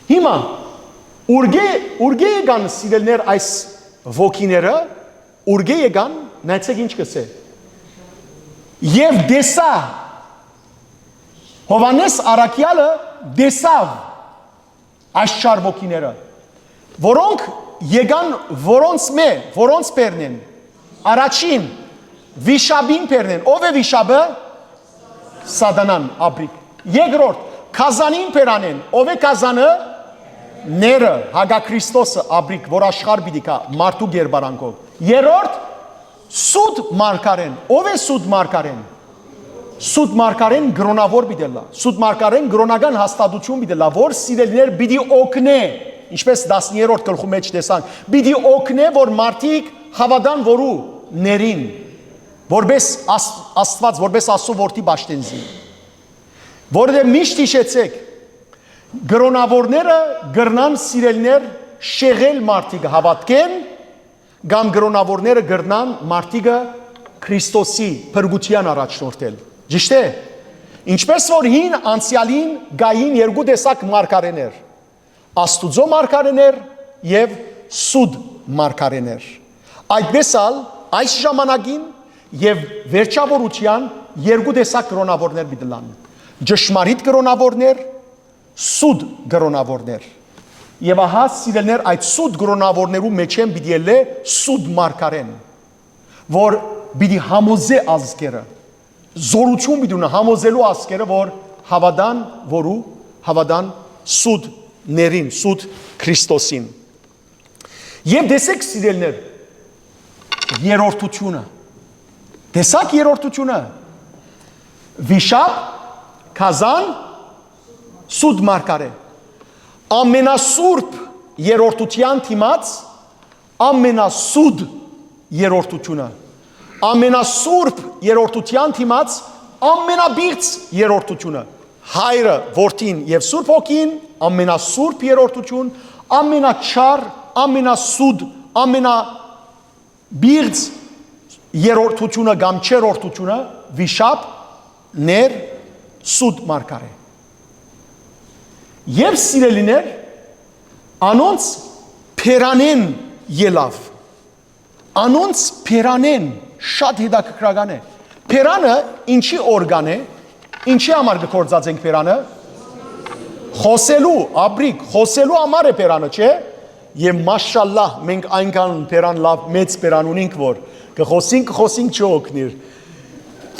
Հիմա, ուրկէ, ուրկէ եկան, սիրելիներ, այս ոգիները, ուրկէ եկան, նայեցեք ինչ կ'ըսէ։ Եւ տեսայ, Յովհաննէս առաքեալը տեսաւ այս չար ոգիները, որոնք եկան, որոնց մէ, որոնց բերնեն, առաջին, վիշապին բերնեն։ Ո՞վ է վիշապը։ Սատանան, աբրիկ։ Երկրորդ, գազանին բերանեն։ Ո՞վ է գազանը։ Ները, հակա Քրիստոսը, աբրիկ, որ աշխարհ պիտի գայ մարդու կերպարանքով։ Երրորդ, սուտ մարգարեն։ Ո՞վ է սուտ մարգարեն։ Սուտ մարգարեն կրոնաւոր պիտի ըլլայ։ Սուտ մարգարեն կրոնական հաստատութիւն պիտի ըլլայ, որ, սիրելիներ, պիտի օգնէ, ինչպէս տասներորդ գլխու մէջ տեսանք, պիտի օգնէ, որ մարդիկ հաւատան որու, ներին, որպէս Աս-, Աստուած, որպէս Աստուծոյ որդի պաշտենզի։ Որովհետեւ միշտ յիշեցէք, կրոնաւորները կրնան, սիրելիներ, շեղել մարդիկը հաւատքէն, կամ կրոնաւորները կրնան մարդիկը Քրիստոսի փրկութեան առաջնորդել։ Ճիշդ է։ Ինչպէս որ հին անցեալին կային երկու տեսակ մարգարէներ. Աստուծոյ մարգարէներ եւ սուտ մարգարէներ, այդպէս ալ այս ժամանակին եւ վերջաւորութեան երկու տեսակ կրոնաւորներ պիտի ըլլան. ճշմարիտ կրոնաւորներ, սուտ կրոնաւորներ։ Եւ ահա, սիրելիներ, այդ սուտ կրոնաւորներու մէջէն պիտի ելլէ սուտ մարգարեն, որ պիտի համոզէ ազգերը, զօրութիւն պիտի ունի համոզելու ազգերը, որ հաւատան որու, հաւատան սուտ ներին, սուտ Քրիստոսին։ Եւ տեսեք, սիրելիներ, երրորդութիւնը։ Տեսաք երրորդութիւնը. վիշապ, գազան, սուտ մարգարէ։ Ամենասուրբ երրորդութեան դիմաց ամենասուտ երրորդութիւնը, ամենասուրբ երրորդութեան դիմաց ամենաբիղծ երրորդութիւնը, Հայրը, Որդին եւ Սուրբ Հոգին, ամենասուրբ երրորդութիւն, ամենաչար, ամենասուտ, ամենաբիղծ երրորդութիւնը կամ չերրորդութիւնը, վիշապ, ներ, սուտ մարգարէ։ Եւ, սիրելիներ, անոնց բերանեն ելաւ։ Անոնց բերանեն, շատ հետաքրքրական է։ Բերանը ինչի օրգան է, ինչի համար կը գործածենք բերանը։ Խոսելու, աբրիկ, խոսելու համար է բերանը, չէ՞։ Եւ մաշալլահ, մենք այնքան բերան լաւ, մեծ բերան ունինք, որ կը խոսինք, կը խոսինք, չի օգնիր։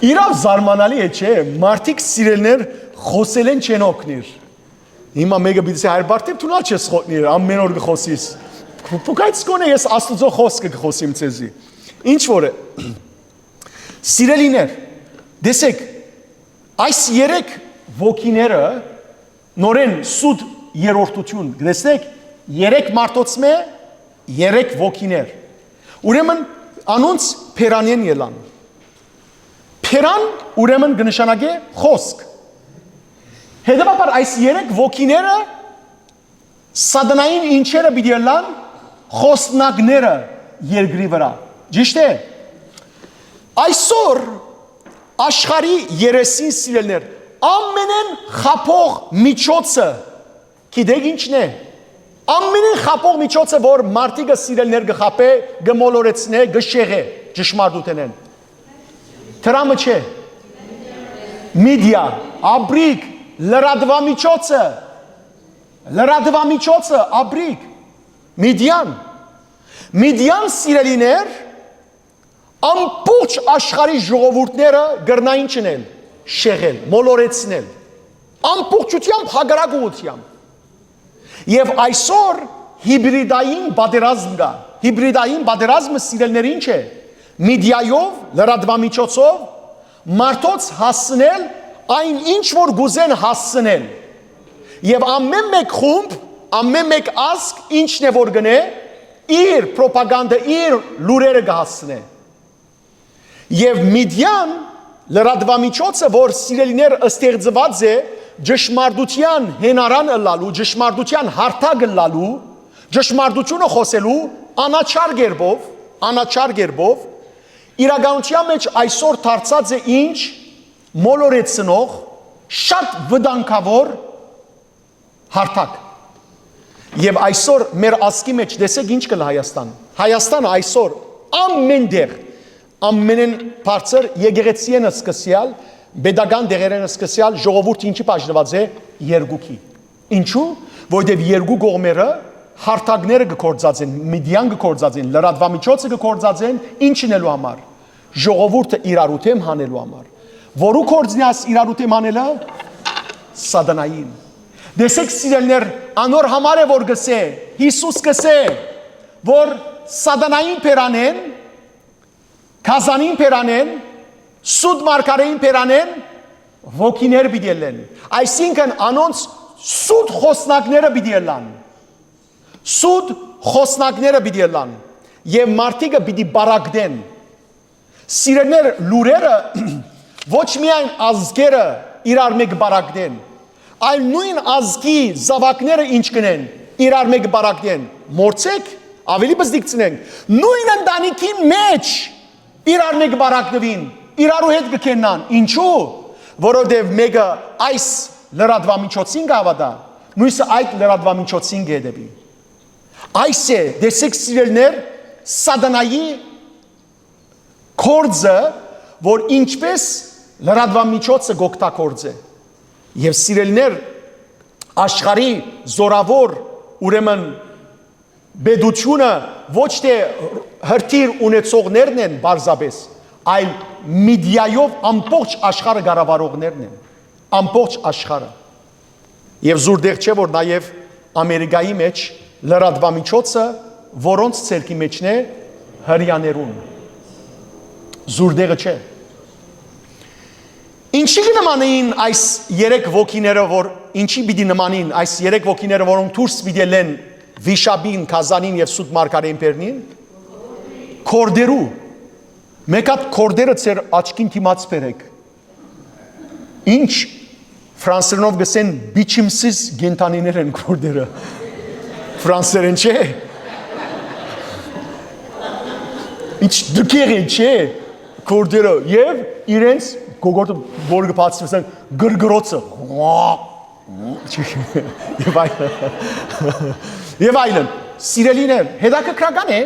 Իրաւ զարմանալի է, չէ՞։ Մարդիկ սիրելիներ խօսելէն չեն օգնիր։ Հիմա մէկը պիտի ասէ, «Հայր Բարթէ, դուն ալ չես խօսնիր, ամէն օր կը խօսիս»։ Փ-, փ-, բայց գոնե ես Աստուծոյ խօսքը կը խօսիմ ձեզի։ Ինչ որ է, սիրելիներ, տեսեք, այս երեք ոգիները նորէն սուտ երրորդութիւն, տեսեք, երեք մարդոց մէ, երեք ոգիներ։ Ուրեմն անոնց բերանէն ելան։ Բերան, ուրեմն, կը նշանակէ խօսք։ Հետեւաբար այս երեք ոգիները սատանային ինչերը պիտի ըլլան, խօսնակները երկրի վրայ։ Ճիշդ է։ Այսօր աշխարհի երեսին, սիրելիներ, ամենէն խաբող միջոցը, գիտեք ինչն է։ Ամենէն խաբող միջոցը, որ մարդիկը, սիրելիներ, կը խաբէ, կը մոլորեցնէ, կը շեղէ ճշմարտութենէն, դրամը չէ։ Միդիա, աբրիկ, լրատուամիջոցը, լրատուամիջոցը, աբրիկ, Միդիան։ Միդիան, սիրելիներ, ամբողջ աշխարհի ժողովուրդները կրնային չնել, շեղել, մոլորեցնել, ամբողջությամբ հակառակ ուղղությամբ։ Եւ այսօր հիբրիդային պատերազմ կայ։ Հիբրիդային պատերազմը, սիրելիներ, ինչ է։ Միդիայով, լրատուամիջոցով մարդոց հասցնել այն, ինչ որ կ'ուզեն հասցնել։ Եւ ամէն մէկ խումբ, ամէն մէկ ազգ ինչն է որ կ'ընէ, իր պրոպագանդը, իր լուրերը կը հասցնէ։ Եւ Միդիան, լրատուամիջոցը, որ, սիրելիներ, ստեղծուած է ճշմարտութեան հենարան ըլլալու, ճշմարտութեան հարթակ ըլլալու, ճշմարտութիւնը խօսելու, անաչառ կերպով, անաչառ կերպով, իրականութեան մէջ այսօր դարձած է ինչ, մոլորեցնող, շատ վտանգաւոր հարթակ։ Եւ այսօր մեր ազգի մէջ տեսեք ինչ կ'ըլլայ Հայաստան։ Հայաստանը այսօր ամէն տեղ, ամենէն բարձր եկեղեցիէն սկսեալ, պետական դերերէն սկսեալ, ժողովուրդը ինչի բաժնուած է, երկուքի։ Ինչու՞։ Որովհետեւ երկու կողմերը հարթակները կը գործածեն, Միդիան կը գործածեն, լրատուամիջոցը կը գործածեն, ինչ ընելու համար, ժողովուրդը իրարու դէմ հանելու համար։ Որու գործն է այս իրարու դէմ հանելը։ Սատանային։ Տեսեք, սիրելիներ, անոր համար է որ գսե, Յիսուս գսե, որ սատանային բերանէն, գազանին բերանէն, սուտ մարգարէին բերանէն ոգիներ պիտի ելլեն։ Այսինքն անոնց սուտ խօսնակները պիտի ելլան։ Սուտ խօսնակները պիտի ելլան եւ մարդիկը պիտի պարագտեն։ Սիրելիներ, լուրերը ոչ միայն ազգերը իրար մէկ պարագտեն, այլ նոյն ազգի զաւակները ինչ կ'ընեն, իրար մէկ պարագտեն։ Մոռցեք, ավելի բզդիկցնենք, նոյն ընտանիքի մէջ իրար մէկ պարագտուին, իրարու հետ կը քեննան։ Ինչու՞։ Որովհետեւ մէկը այս լրատուամիջոցին կ'հաւատայ, միւսը այդ լրատուամիջոցին կը հետեւի։ Այս է, տեսեք, սիրելիներ, սատանայի գործը, որ ինչպես լրատուամիջոցը կ'օգտագործէ։ Եւ, սիրելիներ, աշխարհի զորաւոր, ուրեմն, պետությունը ոչ թէ հրթիռ ունեցողներն են պարզապէս, այլ միդիայով ամբողջ աշխարհը կառավարողներն են, ամբողջ աշխարհը։ Եւ զուր տեղ չէ, որ նաեւ Ամերիկայի մէջ լրատուամիջոցը, որոնց ձեռքի մէջն է, հրեաներուն, զուր տեղը չէ։ Ինչի՞ կը նմանեին այս երեք ոգիները, որ, ինչի՞ պիտի նմանին այս երեք ոգիները, որոնք դուրս պիտի ելլեն վիշապին, գազանին եւ սուտ մարգարէին բերնին։ Քորդերու։ Մէկ հատ քորդերը ձեր աչքին դիմաց բերեք։ Ինչ, ֆրանսերենով կ'ըսեն, biçimsiz կենդանիներ են քորդերը։ Ֆրանսերեն չէ՞։ Ինչ դուքեղ են, չէ՞, քորդերը, եւ իրենց գոգորտը որ կը բացի, ասեն, գրգռոցը։ Եւ այլն։ Եւ այլն։ Սիրելիներ, հետաքրքրական է,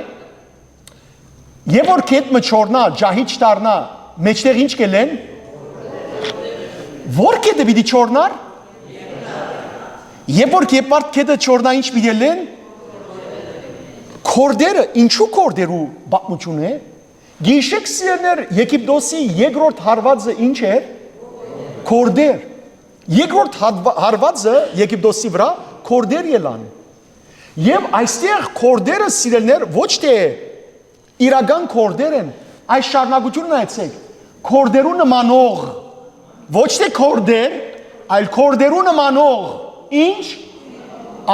երբ որ գետ մը չորնայ, ջահիճ դառնայ, մէջտեղ ինչ կ'ելլեն։ Որ գետը պիտի չորնար։ Երբ որ Կեպարդ գետը չորնայ, ինչ պիտի ելլեն։ Քորդերը, ինչու քորդերու պատմություն է։ Գիշեք, սիրելիներ, Եգիպտոսի երկրորդ հարվածը ինչ էր։ Կորդեր։ Երկրորդ հատվա- հարվածը Եգիպտոսի վրա կորդեր ելան։ Եւ այստեղ կորդերը, սիրելիներ, ոչ թե իրական կորդեր են, այս շարունակությունը նայեցեք, կորդերու նմանող, ոչ թե կորդեր, այլ կորդերու նմանող, ինչ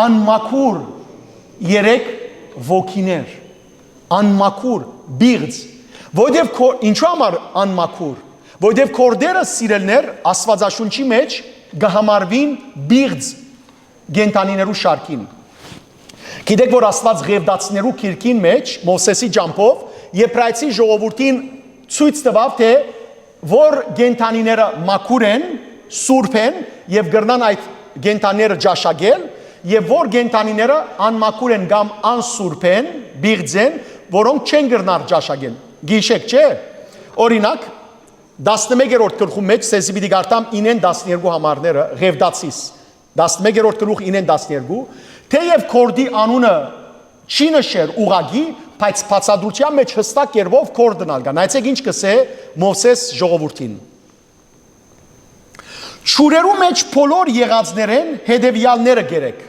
անմաքուր երեք ոգիներ, անմաքուր, բիղձ, որտեւ քո- ինչու համար անմաքուր, որտեւ կորդերը, սիրելիներ, Աստուածաշունչի մեջ կը համարուին բիղձ կենդանիներու շարքին։ Գիտեք, որ Աստուած Ղևտացիներու գիրքին մեջ Մովսէսի ճամբով Եբրայեցի ժողովուրդին ցոյց տուաւ, թէ որ կենդանիները մաքուր են, սուրբ են եւ կրնան այդ կենդանիները ճաշակել, եւ որ կենդանիները անմաքուր են կամ անսուրբ են, բիղձ են, որոնք չեն կրնար ճաշակել։ Գիշեք, չէ՞։ Օրինակ, տասնմեկերորդ գլխու մեջ, սեզի պիտի կարդամ ինեն տասներկու համարները, Ղևտացիս, տասնմեկերորդ գլուխ, ինեն տասներկու, թէեւ կորդի անունը չի նշեր ուղակի, բայց բացատրութեան մեջ յստակ կերպով կորդ ալ կայ։ Նայեցեք ինչ կ'ըսէ Մովսէս ժողովուրդին. «Ջուրերու մեջ բոլոր եղածներէն հետեւեալները կերեք։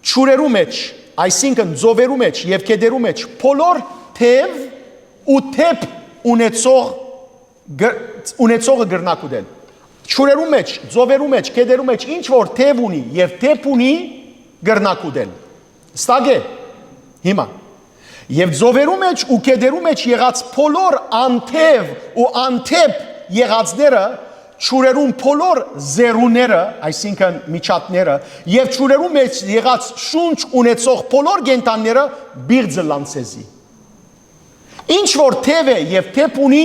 Ջուրերու մեջ, այսինքն ծովերու մեջ եւ գետերու մեջ, բոլոր թեւ ու թեփ ունեցող, գ- ունեցողը կրնաք ուտել։ Ջուրերու մեջ, ծովերու մեջ, գետերու մեջ, ինչ որ թեւ ունի եւ թեփ ունի, կրնաք ուտել»։ Ստակ է։ Հիմա. «Եւ ծովերու մեջ ու գետերու մեջ եղած բոլոր անթեւ ու անթեփ եղածները, ջուրերուն բոլոր զերուները, այսինքն միջատները, եւ ջուրերու մեջ եղած շունչ ունեցող բոլոր կենդանները պիղծ ըլլան ձեզի։ Ինչ որ թեւ է եւ թեփ ունի,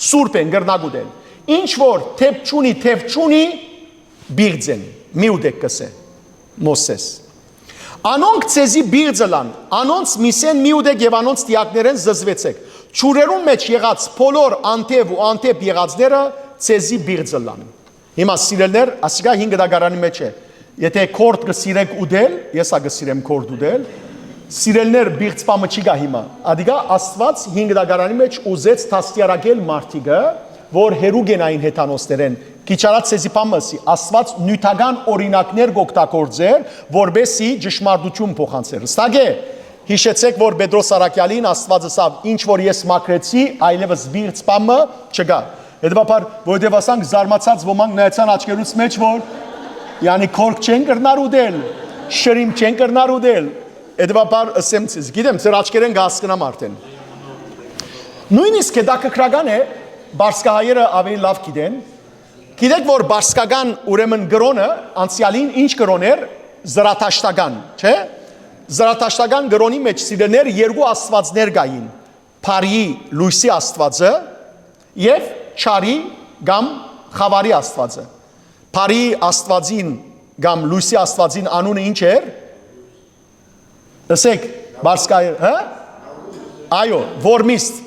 սուրբ են, կրնաք ուտել։ Ինչ որ թեփ չունի, թեւ չունի, պիղծ են, մի ուտեք», կ'ըսէ Մովսէս։ «Անոնք ձեզի պիղծ ըլլան, անոնց միսեն մի ուտեք եւ անոնց դիակներէն զզուեցեք։ Ջուրերուն մեջ եղած բոլոր անթեւ ու անթեփ եղածները ձեզի պիղծ ըլլան»։ Հիմա, սիրելիներ, ասիկա հինգ դակարանի մեջ է։ Եթե կորդ կը սիրեք ուտել, ես ա կը սիրեմ կորդ ուտել, սիրելիներ, բիղծ պամը չի գայ հիմա։ Ադիկա Աստուած հինգ դակարանի մեջ ուզեց դաստիարակել մարդիկը, որ հեռու գնային հեթանոսներէն։ Քիչ առաջ ձեզի պամը ըսի, Աստուած նիւթական օրինակներ կ'օգտագործէր, որպեսզի ճշմարտություն փոխանցեր։ Ստակ է, հիշեցեք, որ Պետրոս Առաքեալին Աստուած ըսաւ. «Ինչ որ ես մաքրեցի, այլեւս բիղծ պամը չկայ»։ Հետեւաբար, որովհետեւ ասանք, զարմացած ոմանք նայեցան աչքերուց մեջ, որ, յանի, կորք չեն կրնար ուտել, շրիմփ չեն կրնար ուտել։ Հետեւաբար, ըսեմ ձեզ, գիտեմ, ձեր աչքերէն կ'հասկնամ արդեն։ Նոյնիսկ հետաքրքրական է, պարսկահայերը աւելի լաւ գիտեն, գիտեք, որ պարսկական, ուրեմն, կրօնը անցեալին ինչ կրօն էր, զրադաշտական, չէ՞։ Զրադաշտական կրօնի մեջ, սիրելիներ, երկու աստուածներ կային. բարի լոյսի աստուածը եւ չարի կամ խաւարի աստուածը։ Բարի աստուածին կամ լոյսի աստուածին անունը ինչ էր։ Ըսեք, պարսկահայ, հա՞։ Այո, Որմիստ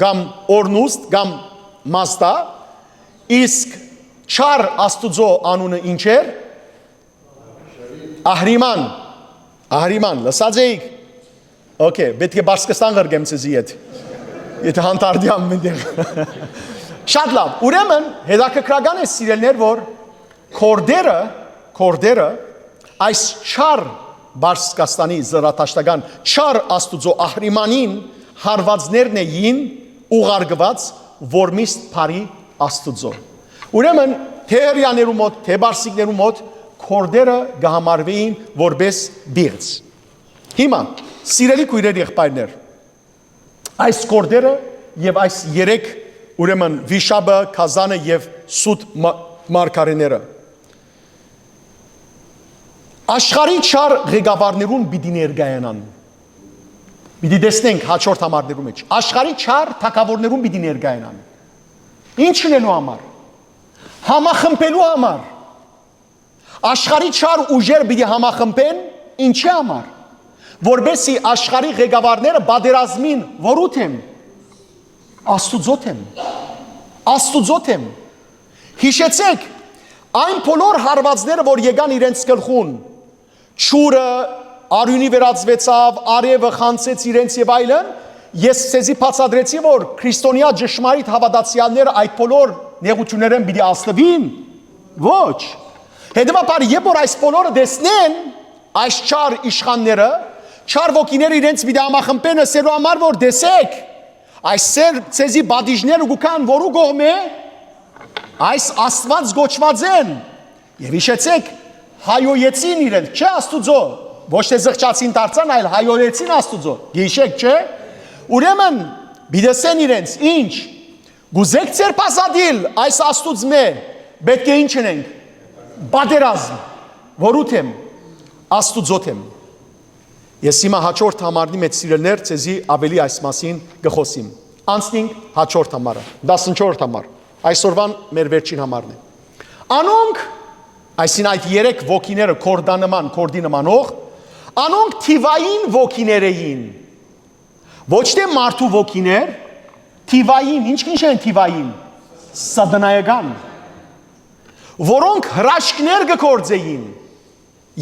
կամ Օրնուստ կամ Մազդա, իսկ չար Աստուծոյ անունը ինչ էր։ Ահրիման։ Ահրիման, լսած էիք։ Okay, պետք է Պարսկաստան ղրկեմ ձեզի հետ, եթե հանդարտի ամեն տեղ։ Շատ լաւ, ուրեմն հետաքրքրական է, սիրելիներ, որ կորդերը, կորդերը այս չար Պարսկաստանի զրադաշտական չար Աստուծոյ Ահրիմանին հարվածներն էին ուղարկուած Որմիստ բարի Աստուծոյ։ Ուրեմն, թէ հրեաներու մոտ, թէ պարսիկներու մոտ, կորդերը կը համարուէին որպես բիղծ։ Հիմա, սիրելի քոյրեր, եղբայրներ, այս կորդերը եւ այս երեք, ուրեմն, վիշապը, գազանը եւ սուտ մա- մարգարեները աշխարհի չար ղեկավարներուն պիտի ներկայանան։ Պիտի տեսնենք հաջորդ համարներու մեջ։ Աշխարհի չար թագաւորներուն պիտի ներկայանան։ Ի՞նչ ընելու համար։ Համախմբելու համար։ Աշխարհի չար ուժեր պիտի համախմբեն ինչի համար։ Որպեսզի աշխարհի ղեկավարները պատերազմին որու դէմ։ Աստուծոյ դէմ։ Աստուծոյ դէմ։ Հիշեցեք, այն բոլոր հարվածները, որ եկան իրենց գլխուն, ջուրը, արիւնը վերածուեցաւ, արեւը խանձեց իրենց եւ այլն, Ես ձեզի բացատրեցի, որ քրիստոնեայ ճշմարիտ հաւատացեալները այդ բոլոր նեղութիւններէն պիտի ազդուին։ Ոչ։ Հետեւաբար, երբ որ այս բոլորը տեսնեն, այս չար իշխանները, չար ոգիները իրենց պիտի համախմբեն, ըսելու համար, որ տեսեք, այս սեր ձեզի պատիժները կու գան, որու կողմէ, այս Աստուած կոչուածէն։ Եւ յիշեցեք, հայոյեցին իրենց, չէ, Աստուծոյ, ոչ թէ զղջացին դարձան, այլ հայոյեցին Աստուծոյ, գիշեք, չէ, ուրեմն պիտի ըսեն իրենց, ինչ, կուզե՞ք ձերբազատիլ այս Աստուծմէ, պէտք է ինչ ընենք, պատերազմ, որու թեմ, Աստուծոյ թեմ։ Ես հիմա հաջորդ համարնի մեջ, սիրելիներ, ձեզի աւելի այս մասին կը խօսիմ։ Անցնինք հաջորդ համարը, տասնչորսերորդ համար, այսօրվան մեր վերջին համարն է։ Անոնք, այսինքն, այդ երեք ոգիները, կորդանման, կորդի նմանող, անոնք թիւային ոգիներ էին, ոչ թէ մարդու ոգիներ, թիւային, ինչ, ինչ են թիւային, սատանայական, որոնք հրաշքներ կը գործէին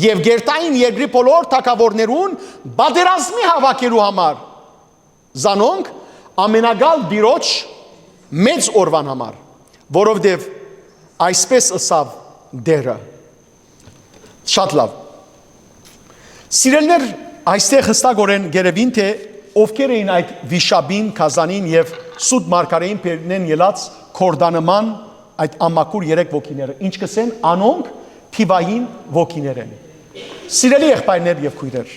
եւ կերտային երկրի բոլոր թագաւորներուն պատերազմի հաւաքելու համար, զանոնք ամենակալ Տիրոջ մեծ օրուան համար, որովհետեւ այսպէս ըսաւ Տէրը։ Շատ լաւ։ Սիրելիներ, այստեղ յստակօրէն կ'երեւին, թէ ովքեր էին այդ վիշապին, գազանին եւ սուտ մարգարէին բերնէն ելած կորդանման այդ անմաքուր երեք ոգիները, ինչ կ'ըսեն, անոնք թիւային ոգիներ են։ Սիրելի եղբայրներ եւ քոյրեր,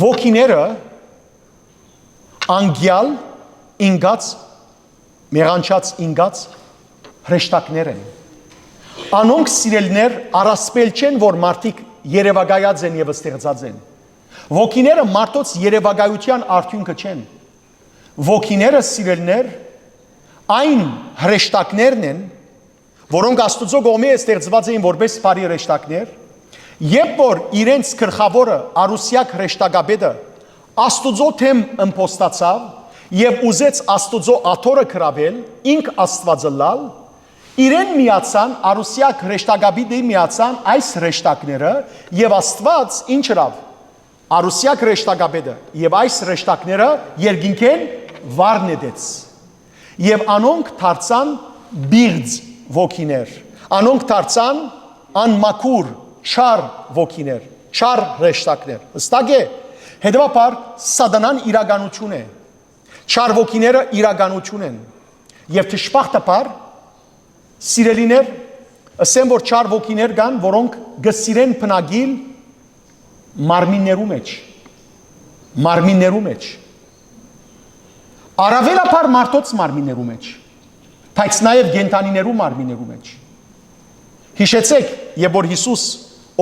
ոգիները անկեալ ինկած, մեղանչած ինկած հրեշտակներ են։ Անոնք, սիրելիներ, առասպել չեն, որ մարդիկ երեւակայած են եւ ստեղծած են։ Ոգիները մարդոց երեւակայութեան արդիւնքը չեն։ Ոգիները, սիրելիներ, այն հրեշտակներն են, որոնք Աստուծոյ կողմէ ստեղծուած էին որպէս բարի հրեշտակներ, երբ որ իրենց գլխաւորը, առուսեակ հրեշտակապետը, Աստուծոյ դէմ ըմբոստացաւ եւ ուզեց Աստուծոյ աթոռը գրաւել, ինք Աստուած ըլլալ, իրեն միացան, առուսեակ հրեշտակապետին միացան այս հրեշտակները, եւ Աստուած ինչ ըրաւ, առուսեակ հրեշտակապետը եւ այս հրեշտակները երկինքէն վար նետեց։ Եւ անոնք դարձան պիղծ ոգիներ, անոնք դարձան անմաքուր, չար ոգիներ, չար հրեշտակներ։ Հստակ է։ Հետեւաբար, սատանան իրականություն է, չար ոգիները իրականություն են։ Եւ դժբախտաբար, սիրելիներ, ըսեմ, որ չար ոգիներ կան, որոնք կը սիրեն բնակիլ մարմիններու մեջ, մարմիններու մեջ, առաւելաբար մարդոց մարմիններու մեջ, բայց նաեւ կենդանիներու մարմիններու մեջ։ Յիշեցեք, երբ որ Յիսուս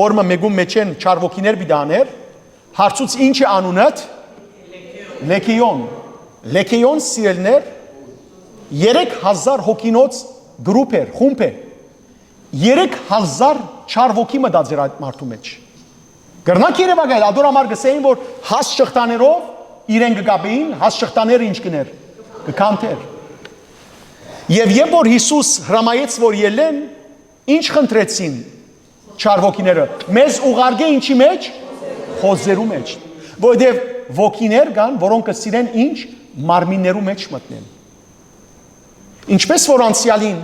օրը մէկուն մէջէն չար ոգիներ պիտի աներ, հարցուց, «Ինչ է անունդ»։ Լեգիոն։ Լեգիոն, սիրելիներ, երեք հազար հոգինոց գրուպ էր, խումբ է։ Երեք հազար չար ոգի մտած էր այդ մարդու մեջ։ Կրնաք երեւակայել, ադոր համար կ'ըսէին, որ հաս շղթաներով իրեն կը կապէին, հաս շղթաները ինչ կ'ընէր, կը քանթէր։ Եւ երբ որ Յիսուս հրամայեց, որ ելլեն, ինչ խնդրեցին չար ոգիները, «Մեզ ուղարկէ ինչի մեջ»։ Խոզերու մեջ։ Որովհետեւ ոգիներ կան, որոնք կը սիրեն ինչ, մարմիններու մեջ մտնեն։ Ինչպես որ անցեալին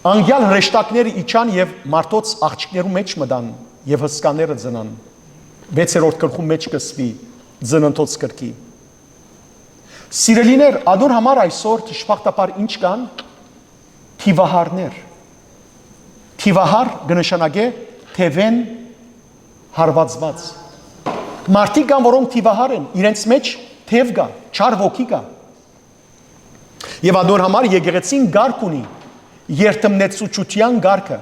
անկեալ հրեշտակները իջան եւ մարդոց աղջիկներու մեջ մտան եւ հսկաները ծնան։ Վեցերորդ գլխու մեջ կ'ըսուի Ծննդոց գրքի։ Սիրելիներ, ադոր համար այսօր դժբախտաբար ինչ կան, թիվահարներ։ Թիվահար կը նշանակէ թեւեն հարվածված։ Մարդիկ կան, որոնք թիվահար են, իրենց մեջ թեւ կայ, չար ոգի կայ։ Եւ ադոր համար եկեղեցին կարգ ունի, երդմնեցուցչութեան կարգը,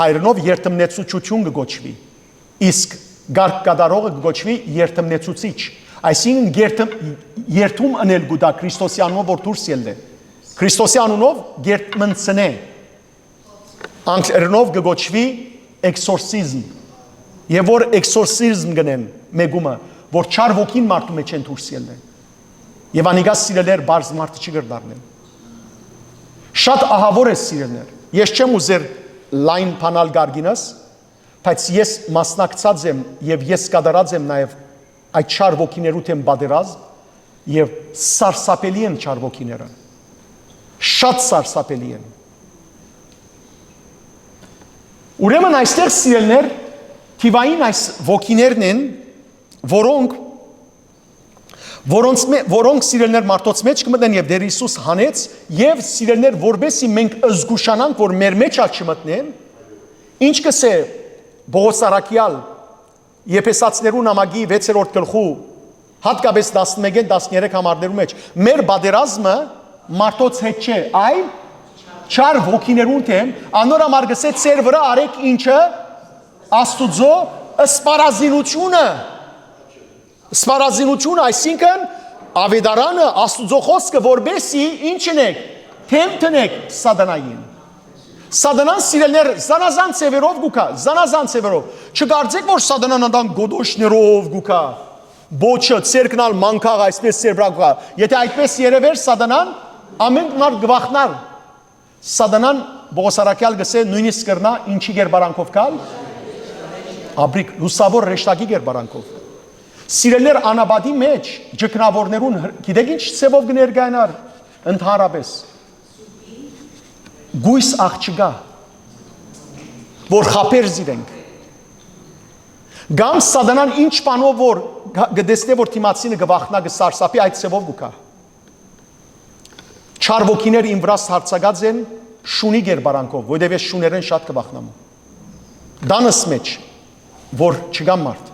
հայերէնով երդմնեցուցչութիւն կը կոչուի, իսկ կարգ կատարողը կը կոչուի երդմնեցուցիչ, այսինքն երդմ-, երդում ընել կու տայ Քրիստոսի անունով, որ դուրս ելլէ, Քրիստոսի անունով կերդմնցնէ, անգլերէնով կը կոչուի էքսորսիզմ, եւ որ էքսորսիզմ կ'ընեն մէկումը, որ չար ոգին մարդու մեջ են դուրս ելլեն։ Եւ անիկա, սիրելիներ, պարզ մարդը չի կրնար ընել։ Շատ ահաւոր է, սիրելիներ։ Ես չեմ ուզեր լայն բանալ կարգինս, բայց ես մասնակցած եմ եւ ես կատարած եմ նաեւ Այդ չար ոգիներու դէմ պատերազմ, եւ սարսափելի են չար ոգիները։ Շատ սարսափելի են։ Ուրեմն այստեղ, սիրելիներ, թիվային այս ոգիներն են, որոնք, որոնց մե-, որոնք, սիրելիներ, մարդոց մէջ կը մտնեն, եւ Տէր Յիսուս հանեց, եւ, սիրելիներ, որպեսզի մենք զգուշանանք, որ մեր մէջ ալ չմտնեն, ինչ կ'ըսէ Պողոս առաքեալ Եփեսացիներու նամակի վեցերորդ գլխու, հատկապես տասնմէկէն տասներեք համարներու մէջ։ Մեր պատերազմը մարդոց հետ չէ, այլ չար ոգիներուն դէմ, անոր համար կ'ըսէ. «Ձեր վրայ առէք ինչը, Աստուծոյ սպառազինութիւնը»։ Սպառազինութիւնը, այսինքն՝ աւետարանը, Աստուծոյ խօսքը, որպեսզի ինչ ընեք, դէմ դնեք սատանային։ Սատանան, սիրելիներ, զանազան ձեւերով կու գայ, զանազան ձեւերով։ Չկարծէք, որ սատանան անդան գոտոշներով կու գայ, պոչը, ձեռքն ալ մանգաղ, այսպէս ձեր վրայ կու գայ։ Եթէ այդպէս երեւէր սատանան, ամէն մարդ կը վախնար։ Սատանան, Պողոս առաքեալ կ'ըսէ, նոյնիսկ կրնայ ինչի կերպարանքով գալ, ապրիք, լուսաւոր հրեշտակի կերպարանքով։ Սիրելիներ, անապատի մէջ ճգնաւորներուն հր-, գիտեք ինչ ձեւով կը ներկայանար ընդհանրապես։ Գոյս աղջկա, որ խաբեր զիրենք։ Կամ սատանան ինչ բանով որ գ-, կը տեսնէ, որ դիմացինը կը վախնայ, կը սարսափի, այդ ձեւով կու գայ։ Չար ոգիներ իմ վրաս յարձակած են շունի կերպարանքով, որովհետեւ ես շուներէն շատ կը վախնամ։ Տանս մէջ, որ չկա մարդ։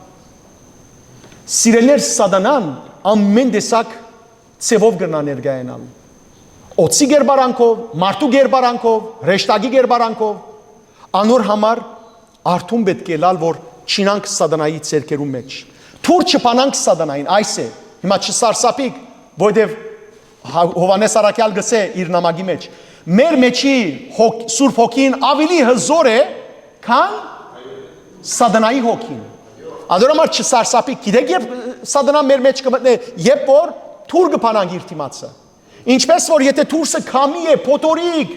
Սիրելիներ, սատանան ամէն տեսակ ձևով կրնայ ներկայանալ։ Օձի կերպարանքով, մարդու կերպարանքով, հրեշտակի կերպարանքով, անոր համար արթուն պէտք է ըլլալ, որ չիյնանք սատանայի ձեռքերուն մէջ։ Դուր չփանանք սատանային, այս է։ Հիմա չսարսափիք, որովհետեւ Հա-, Յովհաննէս առաքեալ կ'ըսէ իր նամակի մէջ. «Մեր մէջի հոգ-, Սուրբ Հոգին աւելի հզօր է, քան սատանայի հոգին»։ Անոր համար չսարսափիք, գիտեք, երբ սատանան մեր մէջ կը մտնէ, երբ որ դուր կը փանանք իր դիմացը։ Ինչպէս որ, եթէ դուրսը քամի է, փոթորիկ,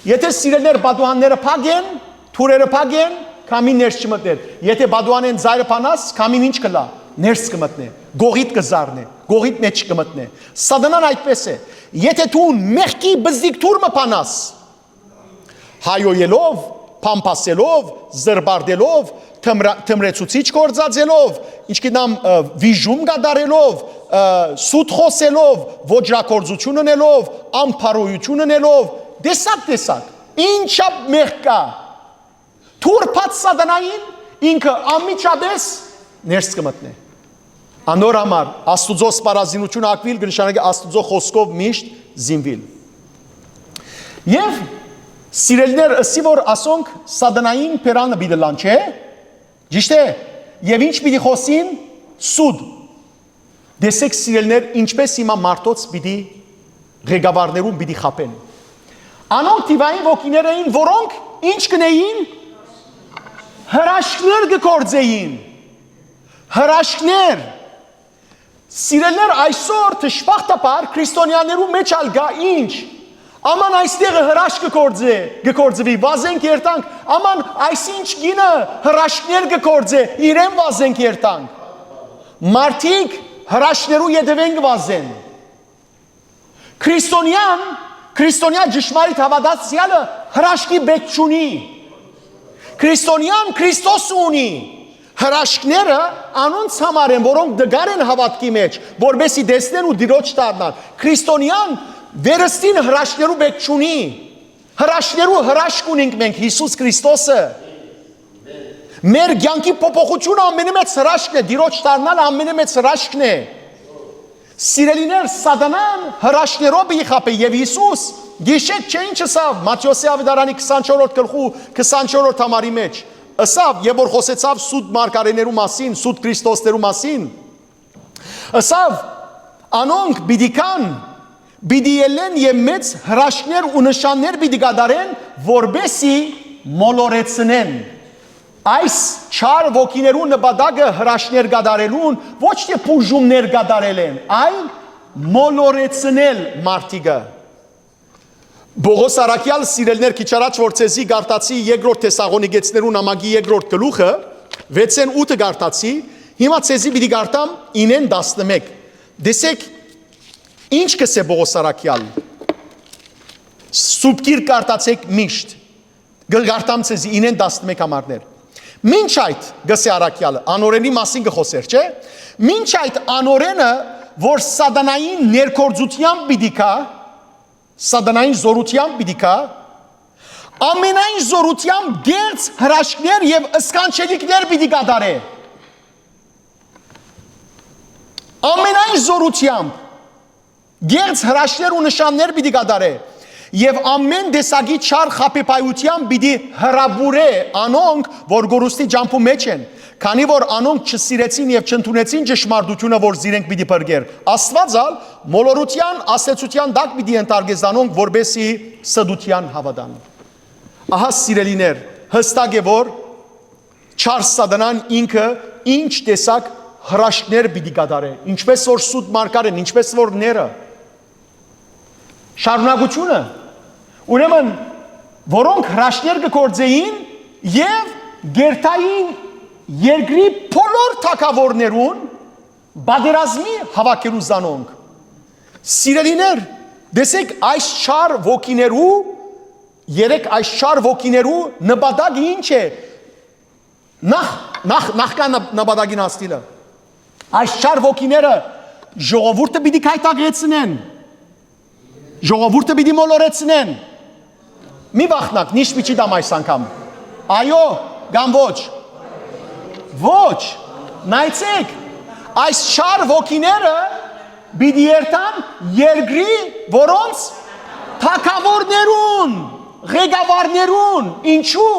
եթէ, սիրելիներ, պատուհանները փակ են, դուռերը փակ են, քամին ներս չմտներ։ Եթէ պատուհանէն ծայրը փանաս, քամին ինչ կ'ըլլայ, ներս կը մտնէ, գողիդ կը զարնէ, գողիդ մէջ կը մտնէ։ Սատանան այդպէս է։ Եթէ դուն մեղքի բզդիկ դուռ մը փանաս, հայոյելով, փամփասելով, զրպարտելով, թմրա-, թմրեցուցիչ գործածելով, ինչ գիտեմ, ը, վիժում կատարելով, ը, սուտ խօսելով, ոճրագործություն ընելով, ամբարոյություն ընելով, տեսակ-տեսակ, ինչա մեղք կայ, դուռ փած սատանային, ինքը անմիջապէս ներս կը մտնէ։ Անոր համար Աստուծոյ սպառազինութիւնը ակուիլ կը նշանակէ Աստուծոյ խօսքով միշտ զինուիլ։ Եւ, սիրելիներ, ըսի որ ասոնք սատանային բերանը պիտի ըլլան, չէ՞։ Ճիշդ է։ Եւ ինչ պիտի խօսին, սուտ։ Տեսեք, սիրելիներ, ինչպէս հիմա մարդոց պիտի, ղեկավարներուն պիտի խաբեն։ Անոնք թիվային ոգիներ էին, որոնք ինչ կ'ընէին, հրաշքներ կը գործէին։ Հրաշքներ։ Սիրելիներ, այսօր, դժբախտաբար, քրիստոնեաներու մէջ ալ կայ ինչ։ Աման, այստեղը հրաշք կը գործէ, կը գործուի, վազենք երթանք, աման, այս ինչ կինը հրաշքներ կը գործէ, իրեն վազենք երթանք։ Մարդիկ հրաշքներու ետեւէն կը վազեն։ Քրիստոնեան, քրիստոնեայ ճշմարիտ հաւատացեալը հրաշքի պէտք չունի։ Քրիստոնեան Քրիստոս ունի։ Հրաշքները անոնց համար են, որոնք դգար են հաւատքի մէջ, որպեսզի տեսնեն ու Տիրոջ դառնան։ Քրիստոնեան վերստին հրաշքներու պէտք չունի։ Հրաշքներու հրաշք ունենք մենք, Յիսուս Քրիստոսը։ Մեր կեանքի փոփոխությունը ամենէ մեծ հրաշքն է, Տիրոջ դառնալը ամենէ մեծ հրաշքն է։ Սիրելիներ, սատանան հրաշքներով պիտի խաբէ, եւ Յիսուս, գիշեր չէ ինչ ըսաւ Մատթէոսի աւետարանի քսանչորսերորդ գլխու քսանչորսերորդ համարի մէջ, ըսաւ, երբ որ խօսեցաւ սուտ մարգարէներու մասին, սուտ Քրիստոսներու մասին, ըսաւ. «Անոնք պիտի գան, պիտի ելլեն եւ մեծ հրաշքներ ու նշաններ պիտի կատարեն, որպեսզի մոլորեցնեն»։ Այս չար ոգիներու նպատակը հրաշքներ կատարելուն ոչ թե բուժումներ կատարել են, այլ մոլորեցնել մարդիկը։ Պողոս առաքեալ, սիրելիներ, քիչ առաջ որ ձեզի կարդացի երկրորդ Թեսաղոնիկեցիներու նամակի երկրորդ գլուխը, վեցէն ութը կարդացի, Հիմա ձեզի պիտի կարդամ ինեն տասնմէկ։ Տեսեք, ինչ կ'ըսէ Պողոս առաքեալ։ Սուրբ Գիրք կարդացէք միշտ։ Կը կարդամ ձեզի ինեն տասնմէկ համարներ։ Մինչ այդ, կ'ըսէ առաքեալը, անօրենի մասին կը խօսէր, չէ՞։ Մինչ այդ անօրենը, որ սատանային ներգործութեամբ պիտի գայ, սատանային զօրութեամբ պիտի գայ, ամենայն զօրութեամբ կեղծ հրաշքներ եւ սքանչելիքներ պիտի կատարէ։ Ամենայն զօրութեամբ կեղծ հրաշքներ ու նշաններ պիտի կատարէ եւ ամեն տեսակի չար խաբեբայութեան պիտի հրապուրէ անոնք, որ կորուստի ճամբու մէջ են, քանի որ անոնք չսիրեցին եւ չընդունեցին ճշմարտությունը, որ զիրենք պիտի փրկէր։ Աստուած ալ մոլորութեան, ասեցութեան տակ պիտի ընտարգէ զանոնք, որպեսզի ստութեան հաւատան։ Ահա, սիրելիներ, յստակ է, որ չար սատանան ինքը ինչ տեսակ հրաշքներ պիտի կատարէ, ինչպես որ սուտ մարգարէն, ինչպես որ ները։ Շարունակությունը, ուրեմն, որոնք հրաշքներ կը գործէին եւ կ'երթային երկրի բոլոր թագաւորներուն պատերազմի հաւաքելու զանոնք։ Սիրելիներ, տեսեք, այս չար ոգիներու, երեք այս չար ոգիներու նպատակը ինչ է։ Նախ, նախ, նախքան նպ-, նպատակին հասնիլը, այս չար ոգիները ժողովուրդը պիտի քայթակղեցնեն, ժողովուրդը պիտի մոլորեցնեն։ Մի վախնաք, նիշ պիտի տամ այս անգամ։ Այո, կամ ոչ։ Ոչ, նայեցեք, այս չար ոգիները պիտի երթան երկրի, որոնց թագաւորներուն, ղեկավարներուն։ Ինչու՞։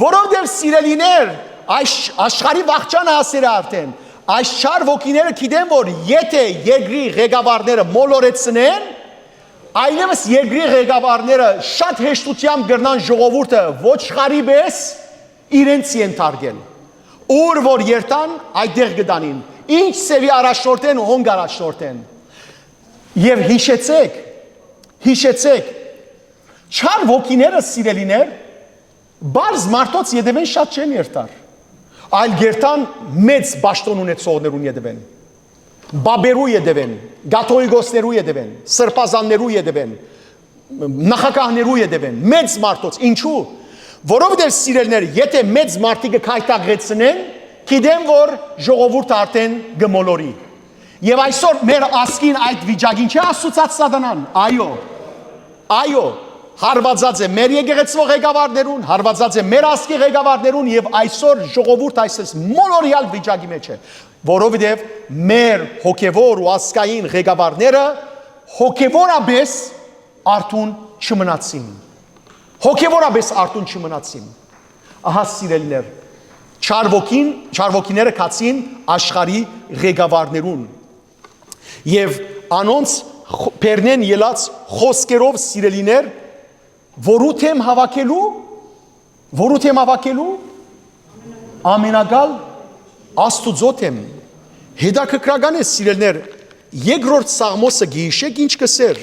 Որովհետեւ, սիրելիներ, այս աշխարհի վախճանը ասեր է արդեն, այս չար ոգիները գիտեն, որ եթե երկրի ղեկավարները մոլորեցնեն, այլեւս երկրի ղեկավարները շատ հեշտությամբ կրնան ժողովուրդը ոչխարի պես իրենց ենթարկել։ Ուր որ երթան, այդտեղ կտանին։ Ինչ ձևի առաջնորդեն, հոն կ'առաջնորդեն։ Եւ հիշեցեք, հիշեցեք, չար ոգիները, սիրելիներ, բարձ մարդոց ետեւէն շատ չեն երթար, այլ երթան մեծ պաշտօն ունեցողներուն ետեւէն, բաբերու ետեւէն, կաթողիկոսներու ետեւէն, սրբազաններու ետեւէն, նախագահներու ետեւէն, մեծ մարդոց։ Ինչու՞։ Որովհետեւ, սիրելիներ, եթե մեծ մարդիկը քայթակղեցնեն, գիտեմ, որ ժողովուրդը արդեն կը մոլորի։ Եւ այսօր մեր ազգին այդ վիճակին չէ ասուցած սատանան։ Այո, այո, հարվածած է մեր եկեղեցվո ղեկավարներուն, հարվածած է մեր ազգի ղեկավարներուն, եւ այսօր ժողովուրդ այսպես մոլորեալ վիճակի մեջ է, որովհետեւ մեր հոգեվոր ու ազգային ղեկավարները հոգեվորապես արթուն չմնացին։ Հոգեվորապես արթուն չմնացին։ Ահա, սիրելիներ, չար ոգին, չար ոգիները գացին աշխարհի ղեկավարներուն եւ անոնց խ-, բերնեն ելած խօսքերով, սիրելիներ, որու դէմ հաւաքելու, որու դէմ հաւաքելու, ամենակալ Աստուծոյ դէմ։ Հետաքրքրական է, սիրելիներ, երկրորդ Սաղմոսը գիշեք ինչ կ'ըսէր։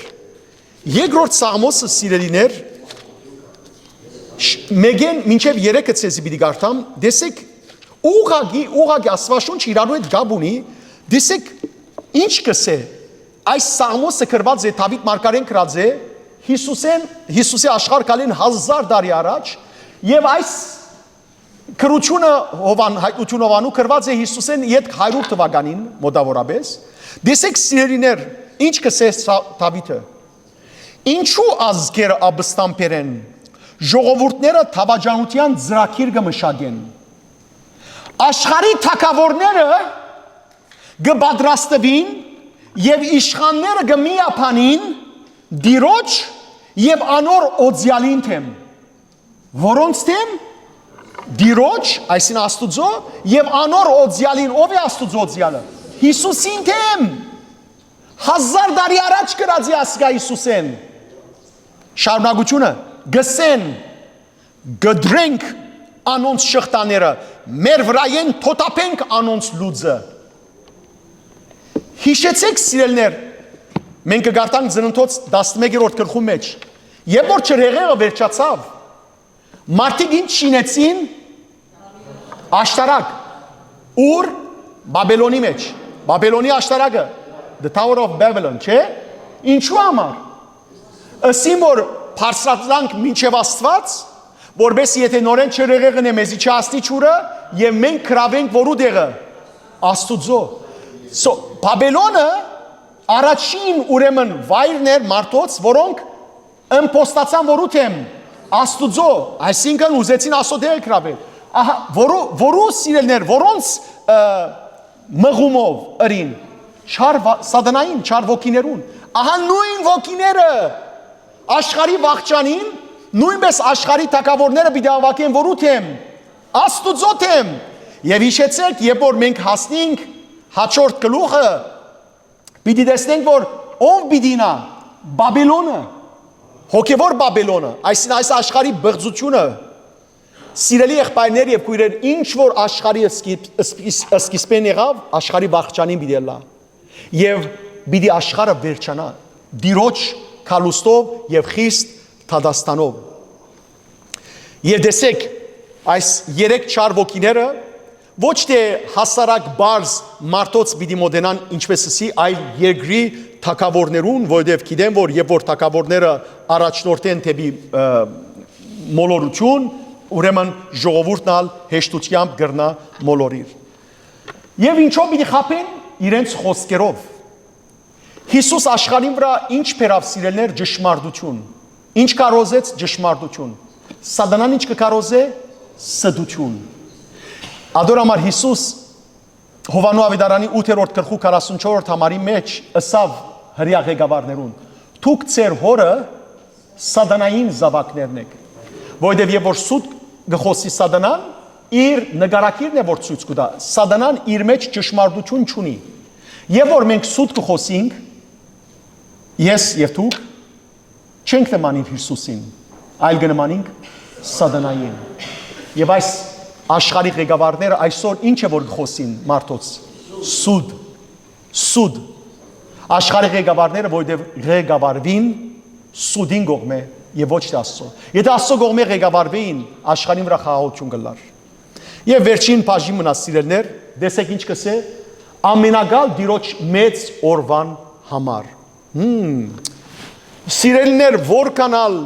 Երկրորդ Սաղմոսը, սիրելիներ, շ-, մէկէն մինչեւ երեքը ձեզի պիտի կարդամ, տեսեք, ուղղակի, ուղղակի Աստուածաշունչը իրարու հետ կապ ունի, տեսեք, ինչ կ'ըսէ, այս Սաղմոսը գրուած է, Դաւիթ մարգարէն գրած է, Յիսուսեն, Յիսուսի աշխարհ գալէն հազար տարի առաջ, եւ այս գրութիւնը Յովան, Հայտնութիւն Յովանու գրուած է Յիսուսեն ետք հարիւր թուականին մօտաւորապէս։ Տեսեք, սիրելիներ, ինչ կ'ըսէ Սա-, Դաւիթը. «Ինչու ազգերը ապստամբեր են, ժողովուրդները դաւաճանութեան ծրագիր կը մշակեն։ Աշխարհի թագաւորները կը պատրաստուին եւ իշխանները կը միաբանին Տիրոջ եւ անոր օծեալին դէմ»։ Որոնց դէմ։ Տիրոջ, այսինքն Աստուծոյ, եւ անոր օծեալին, ով է Աստուծոյ օծեալը։ Յիսուսին դէմ։ Հազար տարի առաջ գրած է ասկա Յիսուսեն։ Շարունակությունը. «Կ'ըսեն, կտրենք անոնց շղթաները, մեր վրայէն թոթափենք անոնց լուծը»։ Յիշեցեք, սիրելիներ, մենք կը կարդանք Ծննդոց տասնմեկերորդ գլխու մեջ, երբ որ ջրհեղեղը վերջացաւ, մարդիկ ինչ շինեցին, աշտարակ, ուր Բաբելոնի մեջ, Բաբելոնի աշտարակը, the Tower of Babylon, չէ՞։ Ինչու համար։ Ըսին որ բարձրացանք մինչև Աստուած, որպեսզի եթե նորէն չրեղեղնէ մեզի չհասնի ջուրը, եւ մենք գրավենք որու տեղը։ Աստուծոյ։ So, Բաբելոնը առաջին, ուրեմն, վայրն էր մարդոց, որոնք ըմբոստացան որու թեմ։ Աստուծոյ, այսինքն՝ ուզեցին Աստծո տեղը գրավել։ Ահա որու, որու, սիրելիներ, որոնց, ը, մղումով ըրին, չար վա-, սատանային, չար ոգիներուն։ Ահա նոյն ոգիները աշխարհի վախճանին, նոյնպէս աշխարհի թագաւորները պիտի հաւաքեն որու թեմ։ Աստուծոյ թեմ։ Եւ յիշեցէք, երբ որ մենք հասնենք հաջորդ գլուխը, պիտի տեսնենք, որ ով պիտի նայ։ Բաբելոնը, հոգեվոր Բաբելոնը, այսինքն՝ այս աշխարհի բղծությունը։ Սիրելի եղբայրներ եւ քոյրեր, ինչ որ աշխարհի սկիզբ-, սկիզ-, սկիզբէն եղաւ, աշխարհի վախճանին պիտի ըլլայ։ Եւ պիտի աշխարհը վերջանայ Տիրոջ գալուստով եւ խիստ դատաստանով։ Եւ տեսէք, այս երեք չար ոգիները ոչ թէ հասարակ պարզ մարդոց պիտի մոտենան, ինչպէս ըսի, այլ երկրի թագաւորներուն, որովհետեւ գիտեն, որ երբ որ թագաւորները առաջնորդեն դէպի, ը, մոլորութիւն, ուրեմն ժողովուրդն ալ հեշտութեամբ կրնայ մոլորիլ։ Եւ ինչո՞վ պիտի խաբեն։ Իրենց խօսքերով։ Յիսուս աշխարհին վրայ ինչ բերաւ, սիրելիներ, ճշմարտութիւն։ Ինչ կարոզեց, ճշմարտութիւն։ Սատանան ինչ կը կարոզէ, ստութիւն։ Ատոր համար Յիսուս Յովհաննու աւետարանի ութերորդ գլխու քառասունչորդ համարի մեջ ըսաւ հրեայ ղեկավարներուն. «Դուք ձեր հօրը սատանային զաւակներն էք»։ Որովհետեւ երբ որ սուտ կը խօսի սատանան, իր նկարագիրն է որ ցոյց կու տայ։ Սատանան իր մեջ ճշմարտութիւն չունի։ Երբ որ մենք սուտ կը խօսինք, ես եւ դուք չենք նմանիր Յիսուսին, այլ կը նմանինք սատանային։ Եւ այս աշխարհի ղեկավարները այսօր ի՞նչ է որ կը խօսին մարդոց։ Սուտ, սուտ։ Աշխարհի ղեկավարները, որովհետեւ ղեկավարուին սուտին կողմէ եւ ոչ թէ Աստծո։ Եթե Աստծո կողմէ ղեկավարուէին, աշխարհին վրայ խաղաղութիւն կ'ըլլար։ Եւ վերջին բաժին մնաց, սիրելիներ, տեսեք ինչ կ'ըսէ. «Ամենակալ Տիրոջ մեծ օրուան համար»։ Հմ։ Սիրելիներ, որքան ալ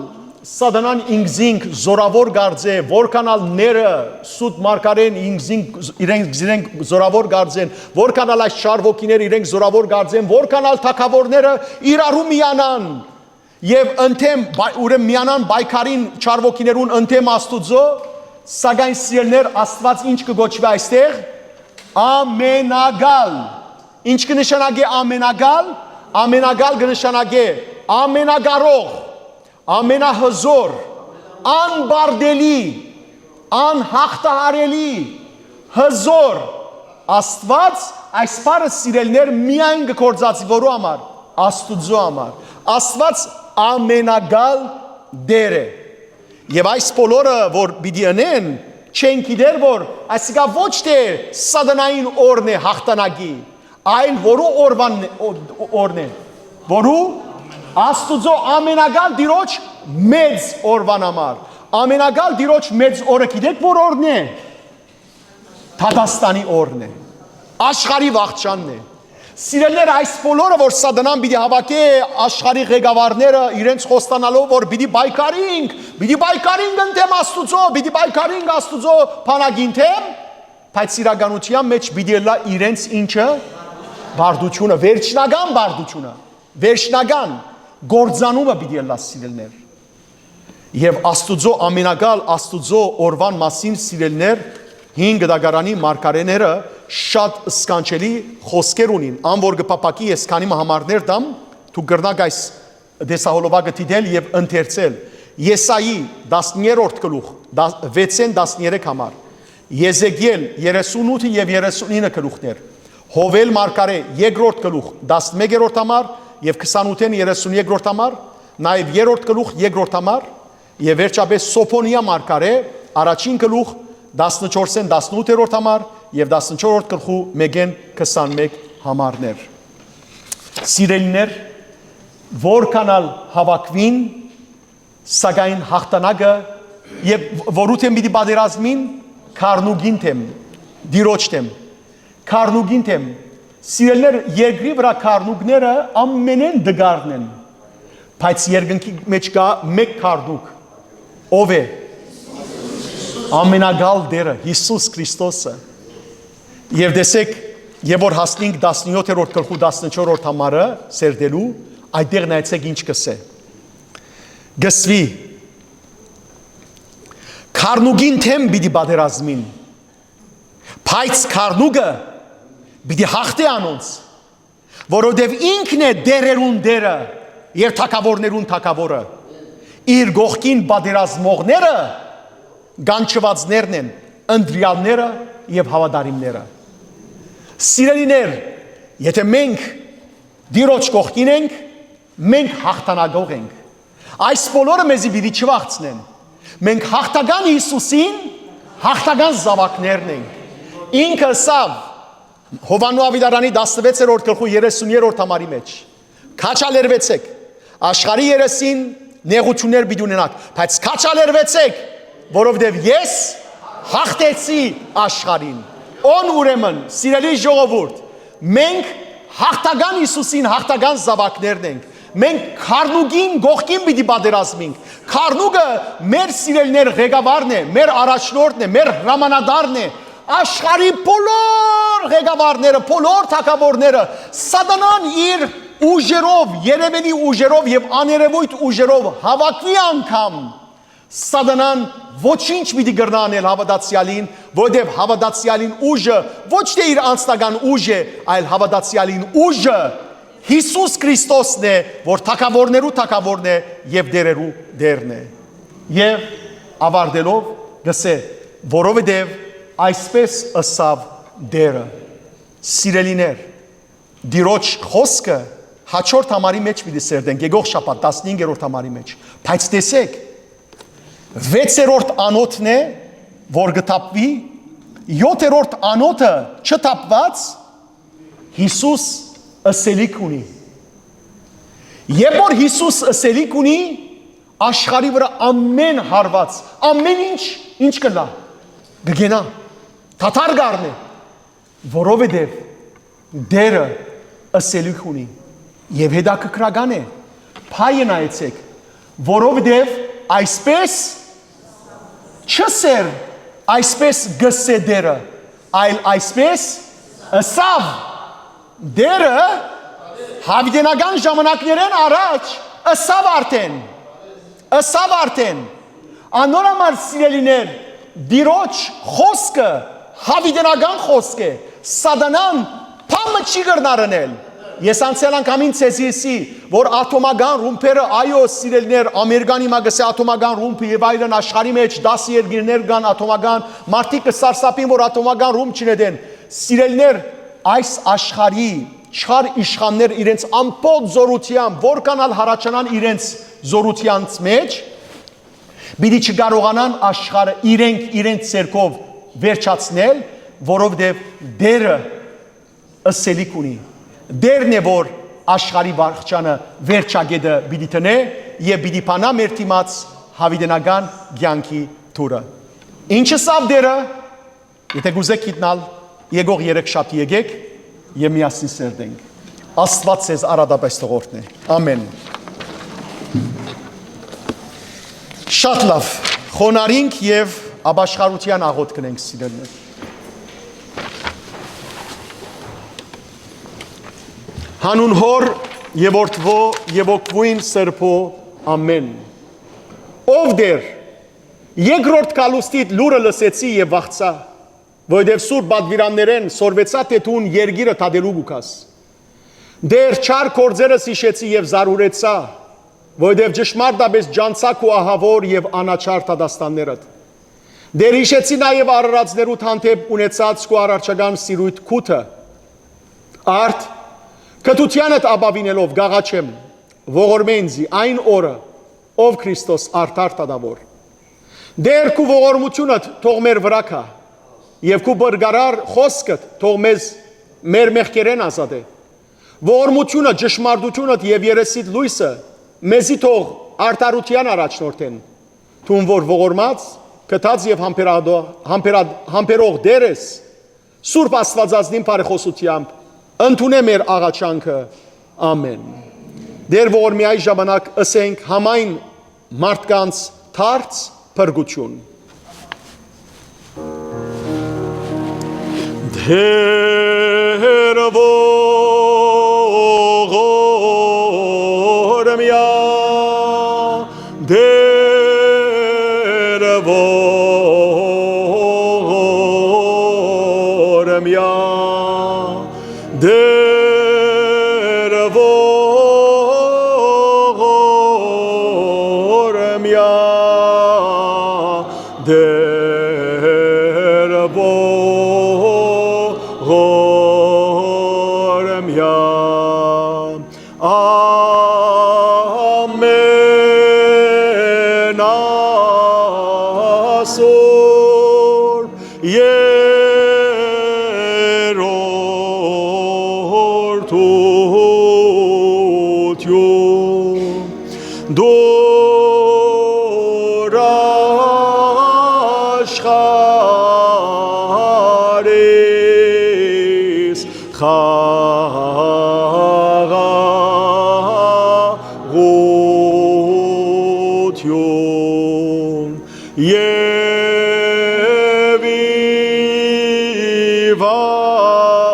սատանան ինքզինք զորաւոր կարծէ, որքան ալ ները, սուտ մարգարէն ինքզինք, իրենք, իրենք զորաւոր կարծեն, որքան ալ այս չար ոգիները իրենք զորաւոր կարծեն, որքան ալ թագաւորները իրարու միանան եւ ընդդեմ, պայ-, ուրեմն միանան պայքարին, չար ոգիներուն ընդդեմ Աստուծոյ, սակայն, սիրելիներ, Աստուած ինչ կը կոչուի այստեղ։ Ամենակալ։ Ինչ կը նշանակէ ամենակալ։ Ամենակալ կը նշանակէ ամենակարող, ամենահզոր, անբարդելի, անհաղթահարելի, հզոր Աստուած։ Այս բառը, սիրելիներ, միայն կը գործածի որու համար։ Աստուծոյ համար։ Աստուած ամենակալ Տեր է։ Եւ այս բոլորը որ պիտի ընեն, չեն գիտեր որ այսինքն ոչ թէ սատանային օրն է հաղթանակի, այլ որու օրվան, օրն է, որու Աստուծոյ ամենակալ Տիրոջ մեծ օրվան համար։ Ամենակալ Տիրոջ մեծ օրը գիտեք որ օրն է։ Դատաստանի օրն է, աշխարհի վախճանն է։ Սիրելիներ, այս բոլորը որ սատանան պիտի հաւաքէ աշխարհի ղեկավարները իրենց խոստանալով որ պիտի պայքարինք, պիտի պայքարինք ընդդեմ Աստուծոյ, պիտի պայքարինք Աստուծոյ բանակին դեմ, բայց իրականության մեջ պիտի ըլլայ իրենց ինչը, բարդությունը, վերջնական բարդությունը, վերջնական կործանումը պիտի ըլլայ, սիրելիներ։ Եւ Աստուծոյ ամենակալ Աստուծոյ օրուան մասին, սիրելիներ, հին գտակարանի մարգարեները շատ սքանչելի խոսքեր ունին, ան որ կը փափաքի ես քանի մը համարներ տամ, դուք կրնաք այս տեսահոլովակը դիտել եւ ընթերցել։ Եսայի տասներորդ գլուխ, դա-, վեցէն տասներեք համար, Եզեկիել երեսունութը եւ երեսունինը գլուխներ, Յովել մարգարէ երկրորդ գլուխ, տասնմեկերորդ համար եւ քսանութէն երեսուներկրորդ համար, նաեւ երրորդ գլուխ, երկրորդ համար, եւ վերջապէս Սոփոնիա մարգարէ, առաջին գլուխ, տասնչորսէն տասնութերորդ համար եւ տասնչորսերորդ գլխու մէկէն քսանմէկ համարներ։ Սիրելիներ, որքան ալ հաւաքուին, սակայն հաղթանակը եւ որու դեմ պիտի պատերազմին, քարնուկին դեմ, Տիրոջ դեմ, Քառնուկին դէմ։ Սիրելիներ, երկրի վրայ քառնուկները ամենէն տկարն են, բայց երկնքի մէջ կայ մէկ քառնուկ։ Ո՞վ է։ Ամենակալ Տէրը, Յիսուս Քրիստոսը։ Եւ տեսէք, եւ որ հասնինք տասնեօթերորդ գլխու տասնչորսերորդ համարը սերտելու, այդտեղ նայեցէք ինչ կսէ։ Կսուի. «Քառնուկին դէմ պիտի պատերազմին, բայց քառնուկը պիտի հաղթէ անոնց, որովհետեւ ինքն է Տէրերուն Տէրը եւ թագաւորներուն թագաւորը։ Իր կողքին պատերազմողները կանչուածներն են, ընտրեալները եւ հաւատարիմները»։ Սիրելիներ, եթե մենք Տիրոջ կողքին ենք, մենք հաղթանակող ենք։ Այս բոլորը մեզի պիտի չվախցնեն։ Մենք հաղթական Յիսուսին հաղթական զաւակներն ենք։ Ինքը ըսաւ, Յովհաննու աւետարանի տասնվեցերորդ գլխու երեսուներորդ համարի մէջ. «Քաջ ալերուեցէք, աշխարհի երեսին նեղութիւններ պիտի ունենաք, բայց քաջ ալերուեցէք, որովհետեւ ես հաղթեցի աշխարհին»։ Ուն ուրեմն, սիրելի ժողովուրդ, մենք հաղթական Յիսուսին հաղթական զաւակներն ենք։ Մենք քառնուկին կողքին պիտի պատերազմենք։ Քառնուկը մեր, սիրելիներ, ղեկավարն է, մեր առաջնորդն է, մեր հրամանատարն է, աշխարհի բոլոր ղեկավարները, բոլոր թագաւորները, Սատանան իր ուժերով, երևելի ուժերով եւ աներևոյթ ուժերով հաւաքուի անգամ, Սատանան ոչինչ պիտի կրնայ անել հաւատացեալին, որովհետեւ հաւատացեալին ուժը ոչ թէ իր անձնական ուժ է, այլ հաւատացեալին ուժը Յիսուս Քրիստոսն է, որ թագաւորներու թագաւորն է եւ տէրերու Տէրն է։ Եւ աւարտելով կսէ. «Որովհետեւ այսպէս ըսաւ Տէրը»։ Սիրելիներ, Տիրոջ խօսքը հաջորդ համարի մէջ պիտի սերտենք, եկող շաբաթ, տասնհինգերորդ համարի մէջ։ Բայց տեսէք, վեցերորդ անոթն է, որ կը թափուի, եօթերորդ անոթը չթափուած, Յիսուս ըսելիք ունի։ Երբ որ Յիսուս ըսելիք ունի, աշխարհի վրայ ամէն հարուած, ամէն ինչ, ինչ կ'ըլլայ, կը գնայ, դադար կ'առնէ, որովհետեւ Տէրը ըսելիք ունի։ Եւ հետաքրքրական է, փայը նայեցէք, որովհետեւ այսպէս չ'ըսէր, «Այսպէս կ'ըսէ Տէրը», այլ «Այսպէս ըսաւ Տէրը», յաւիտենական ժամանակներէն առաջ ըսաւ արդէն, ըսաւ արդէն։ Անոր համար, սիրելիներ, Տիրոջ խօսքը յաւիտենական խօսք է, Սատանան բան մը չի կրնար ընել։ Ես անցեալ անգամին ձեզի ըսի, որ աթոմական ռումբերը, այո, սիրելիներ, Ամերիկան հիմա կ'ըսէ աթոմական ռումբը եւ այլն, աշխարհի մէջ տասը երկիրներ կան աթոմական, մարդիկ կը սարսափին, որ աթոմական ռումբ չնետեն։ Սիրելիներ, այս աշխարհի չար իշխաններ իրենց ամբողջ զօրութեամբ, որքան ալ յառաջանան իրենց զօրութեանց մէջ, պիտի չկարողանան աշխարհը իրենք իրենց ձեռքով վերջացնել, որովհետեւ Տէրը ըսելիք ունի։ Տէրն է, որ աշխարհի վարչանը վերջակետը պիտի դնէ եւ պիտի բանայ մեր դիմաց յաւիտենական կեանքի դուռը։ Ինչ ըսաւ Տէրը։ Եթե կ'ուզէք գիտնալ, եկող երեք շաբթի եկէք եւ միասին սերտենք։ Աստուած ձեզ արատապէս թող օրհնէ։ Ամէն։ Շատ լաւ, խոնարհինք եւ ապաշխարութեան աղօթք կ'ընենք, սիրելիներ։ Յանուն Հօր եւ Որդւոյ եւ Հոգւոյն Սրբոյ, ամէն։ Ով Տէր, երկրորդ գալուստիդ լուրը լսեցի եւ վախցայ, որովհետեւ սուր պատուիրաններէն սորվեցայ, թէ դուն երկիրը դատելու կու գաս։ Տէր, չար գործերս յիշեցի եւ զարհուրեցայ, որովհետեւ ճշմարտապէս ճանչցայ քու ահաւոր եւ անաչառ դատաստաններդ։ Տէր, յիշեցի նաեւ արարածներուդ հանդէպ ունեցած քու արարչական սիրոյթ գութը։ Արդ, կտութեանդ ապաւինելով կ'աղաչեմ, ողորմէ ինծի այն օրը, ով Քրիստոս արդար դատաւոր։ Տէր, քու ողորմութիւնդ թող մեր վրայ գայ, եւ քու բրկարար խօսքդ թող մեզ մեր մեղքերէն ազատէ։ Ողորմութիւնը, ճշմարտութիւնդ եւ երեսիդ լոյսը մեզի թող արդարութեան առաջնորդեն, դուն որ ողորմած, գթած եւ համբերադո-, համբերա-, համբերող Տէր ես, Սուրբ Աստուածածնին բարեխօսութեամբ ընդունէ մեր աղաչանքը։ Ամեն։ Տէր, որ միայն ժամանակ ըսենք համայն մարդկանց դարձ փրկություն։ Տէր ողորմեա, Տէր ողորմեա, Տէր ողորմեա, Տէր ողորմեա, ամենասուրբ երրորդություն, դուր աշխարհիս խաղաղ ություն եւ ի վանդած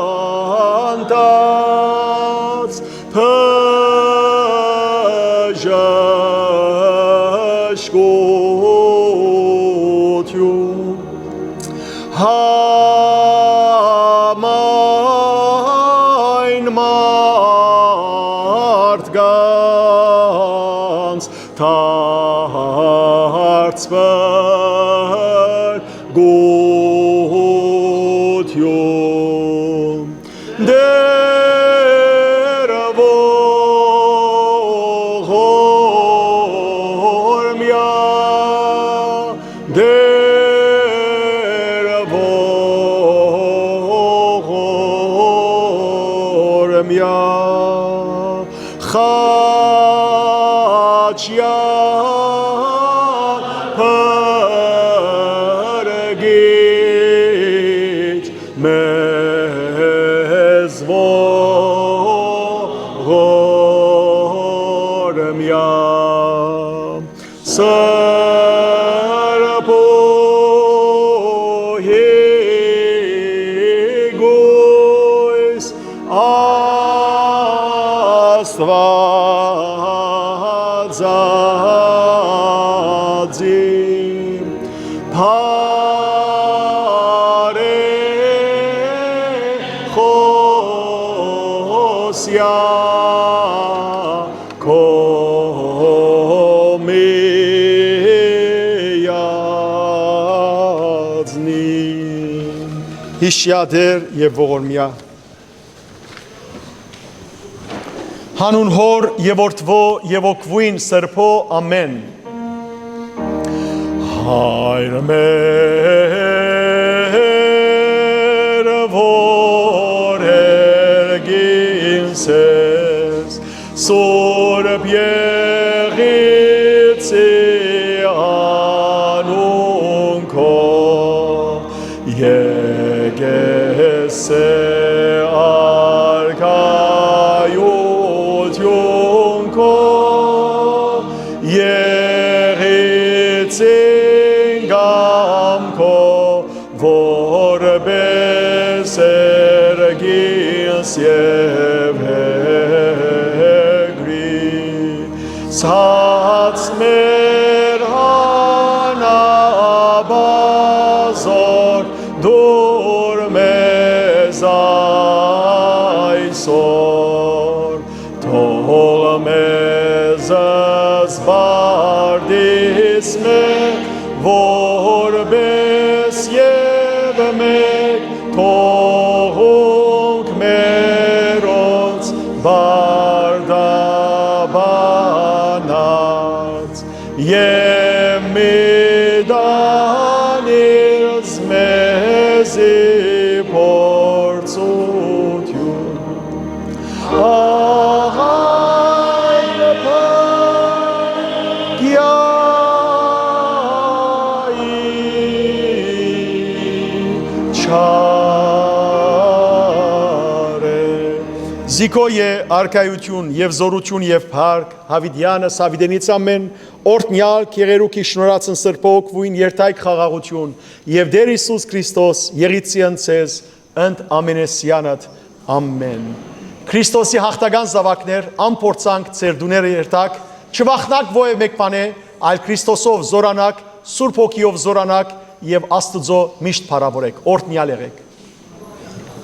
բժշկություն, համայն մարդկանց դարձ փրկություն, Տէր ողորմեա, Տէր ողորմեա, խաչեան փրկիչ մեզ ողորմեա, սրբոյ գոյս Աստուածածին բարեխօսեան քո միածնին։ Յիշեա Տէր եւ ողորմեա։ Հանուն Հօր եւ Որդւոյ եւ Հոգւոյն Սրբոյ, ամէն։ Հայր մեր, որ երկինս ես, Սուրբ Եղիցի անուն քո, եկես է արքայութիւն քո, Եղիցին կամքով, որպէս երկինս եւ երկրի, ցած մեր անապազօր դուր մեզ այսօր, թող մեզ զբաղ դիս մէկ, որպէս եւ մէկ թողունք մերոնց պարտաբանած, եւ մի տանիլ մեզի փորձութիւն, Տիկոյ է արքայութիւն եւ զօրութիւն եւ փառք, Յաւիտեանը, Սաւիտենից ամեն, օրհնեալ, գեղերուքի շնորհացն Սրբոյ Հոգւոյն երթայք խաղաղութիւն, եւ Տէր Յիսուս Քրիստոս եղիցի ընդ ձեզ, ընդ ամենեսեանդ, ամեն։ Քրիստոսի յաղթական զաւակներ, ամփորձանք ձեր տուները երթաք, չվախնաք ովեւ մէկ բանէ, այլ Քրիստոսով զօրանաք, Սուրբ Հոգիով զօրանաք եւ Աստուծոյ միշտ փառաւորէք, օրհնեալ եղէք։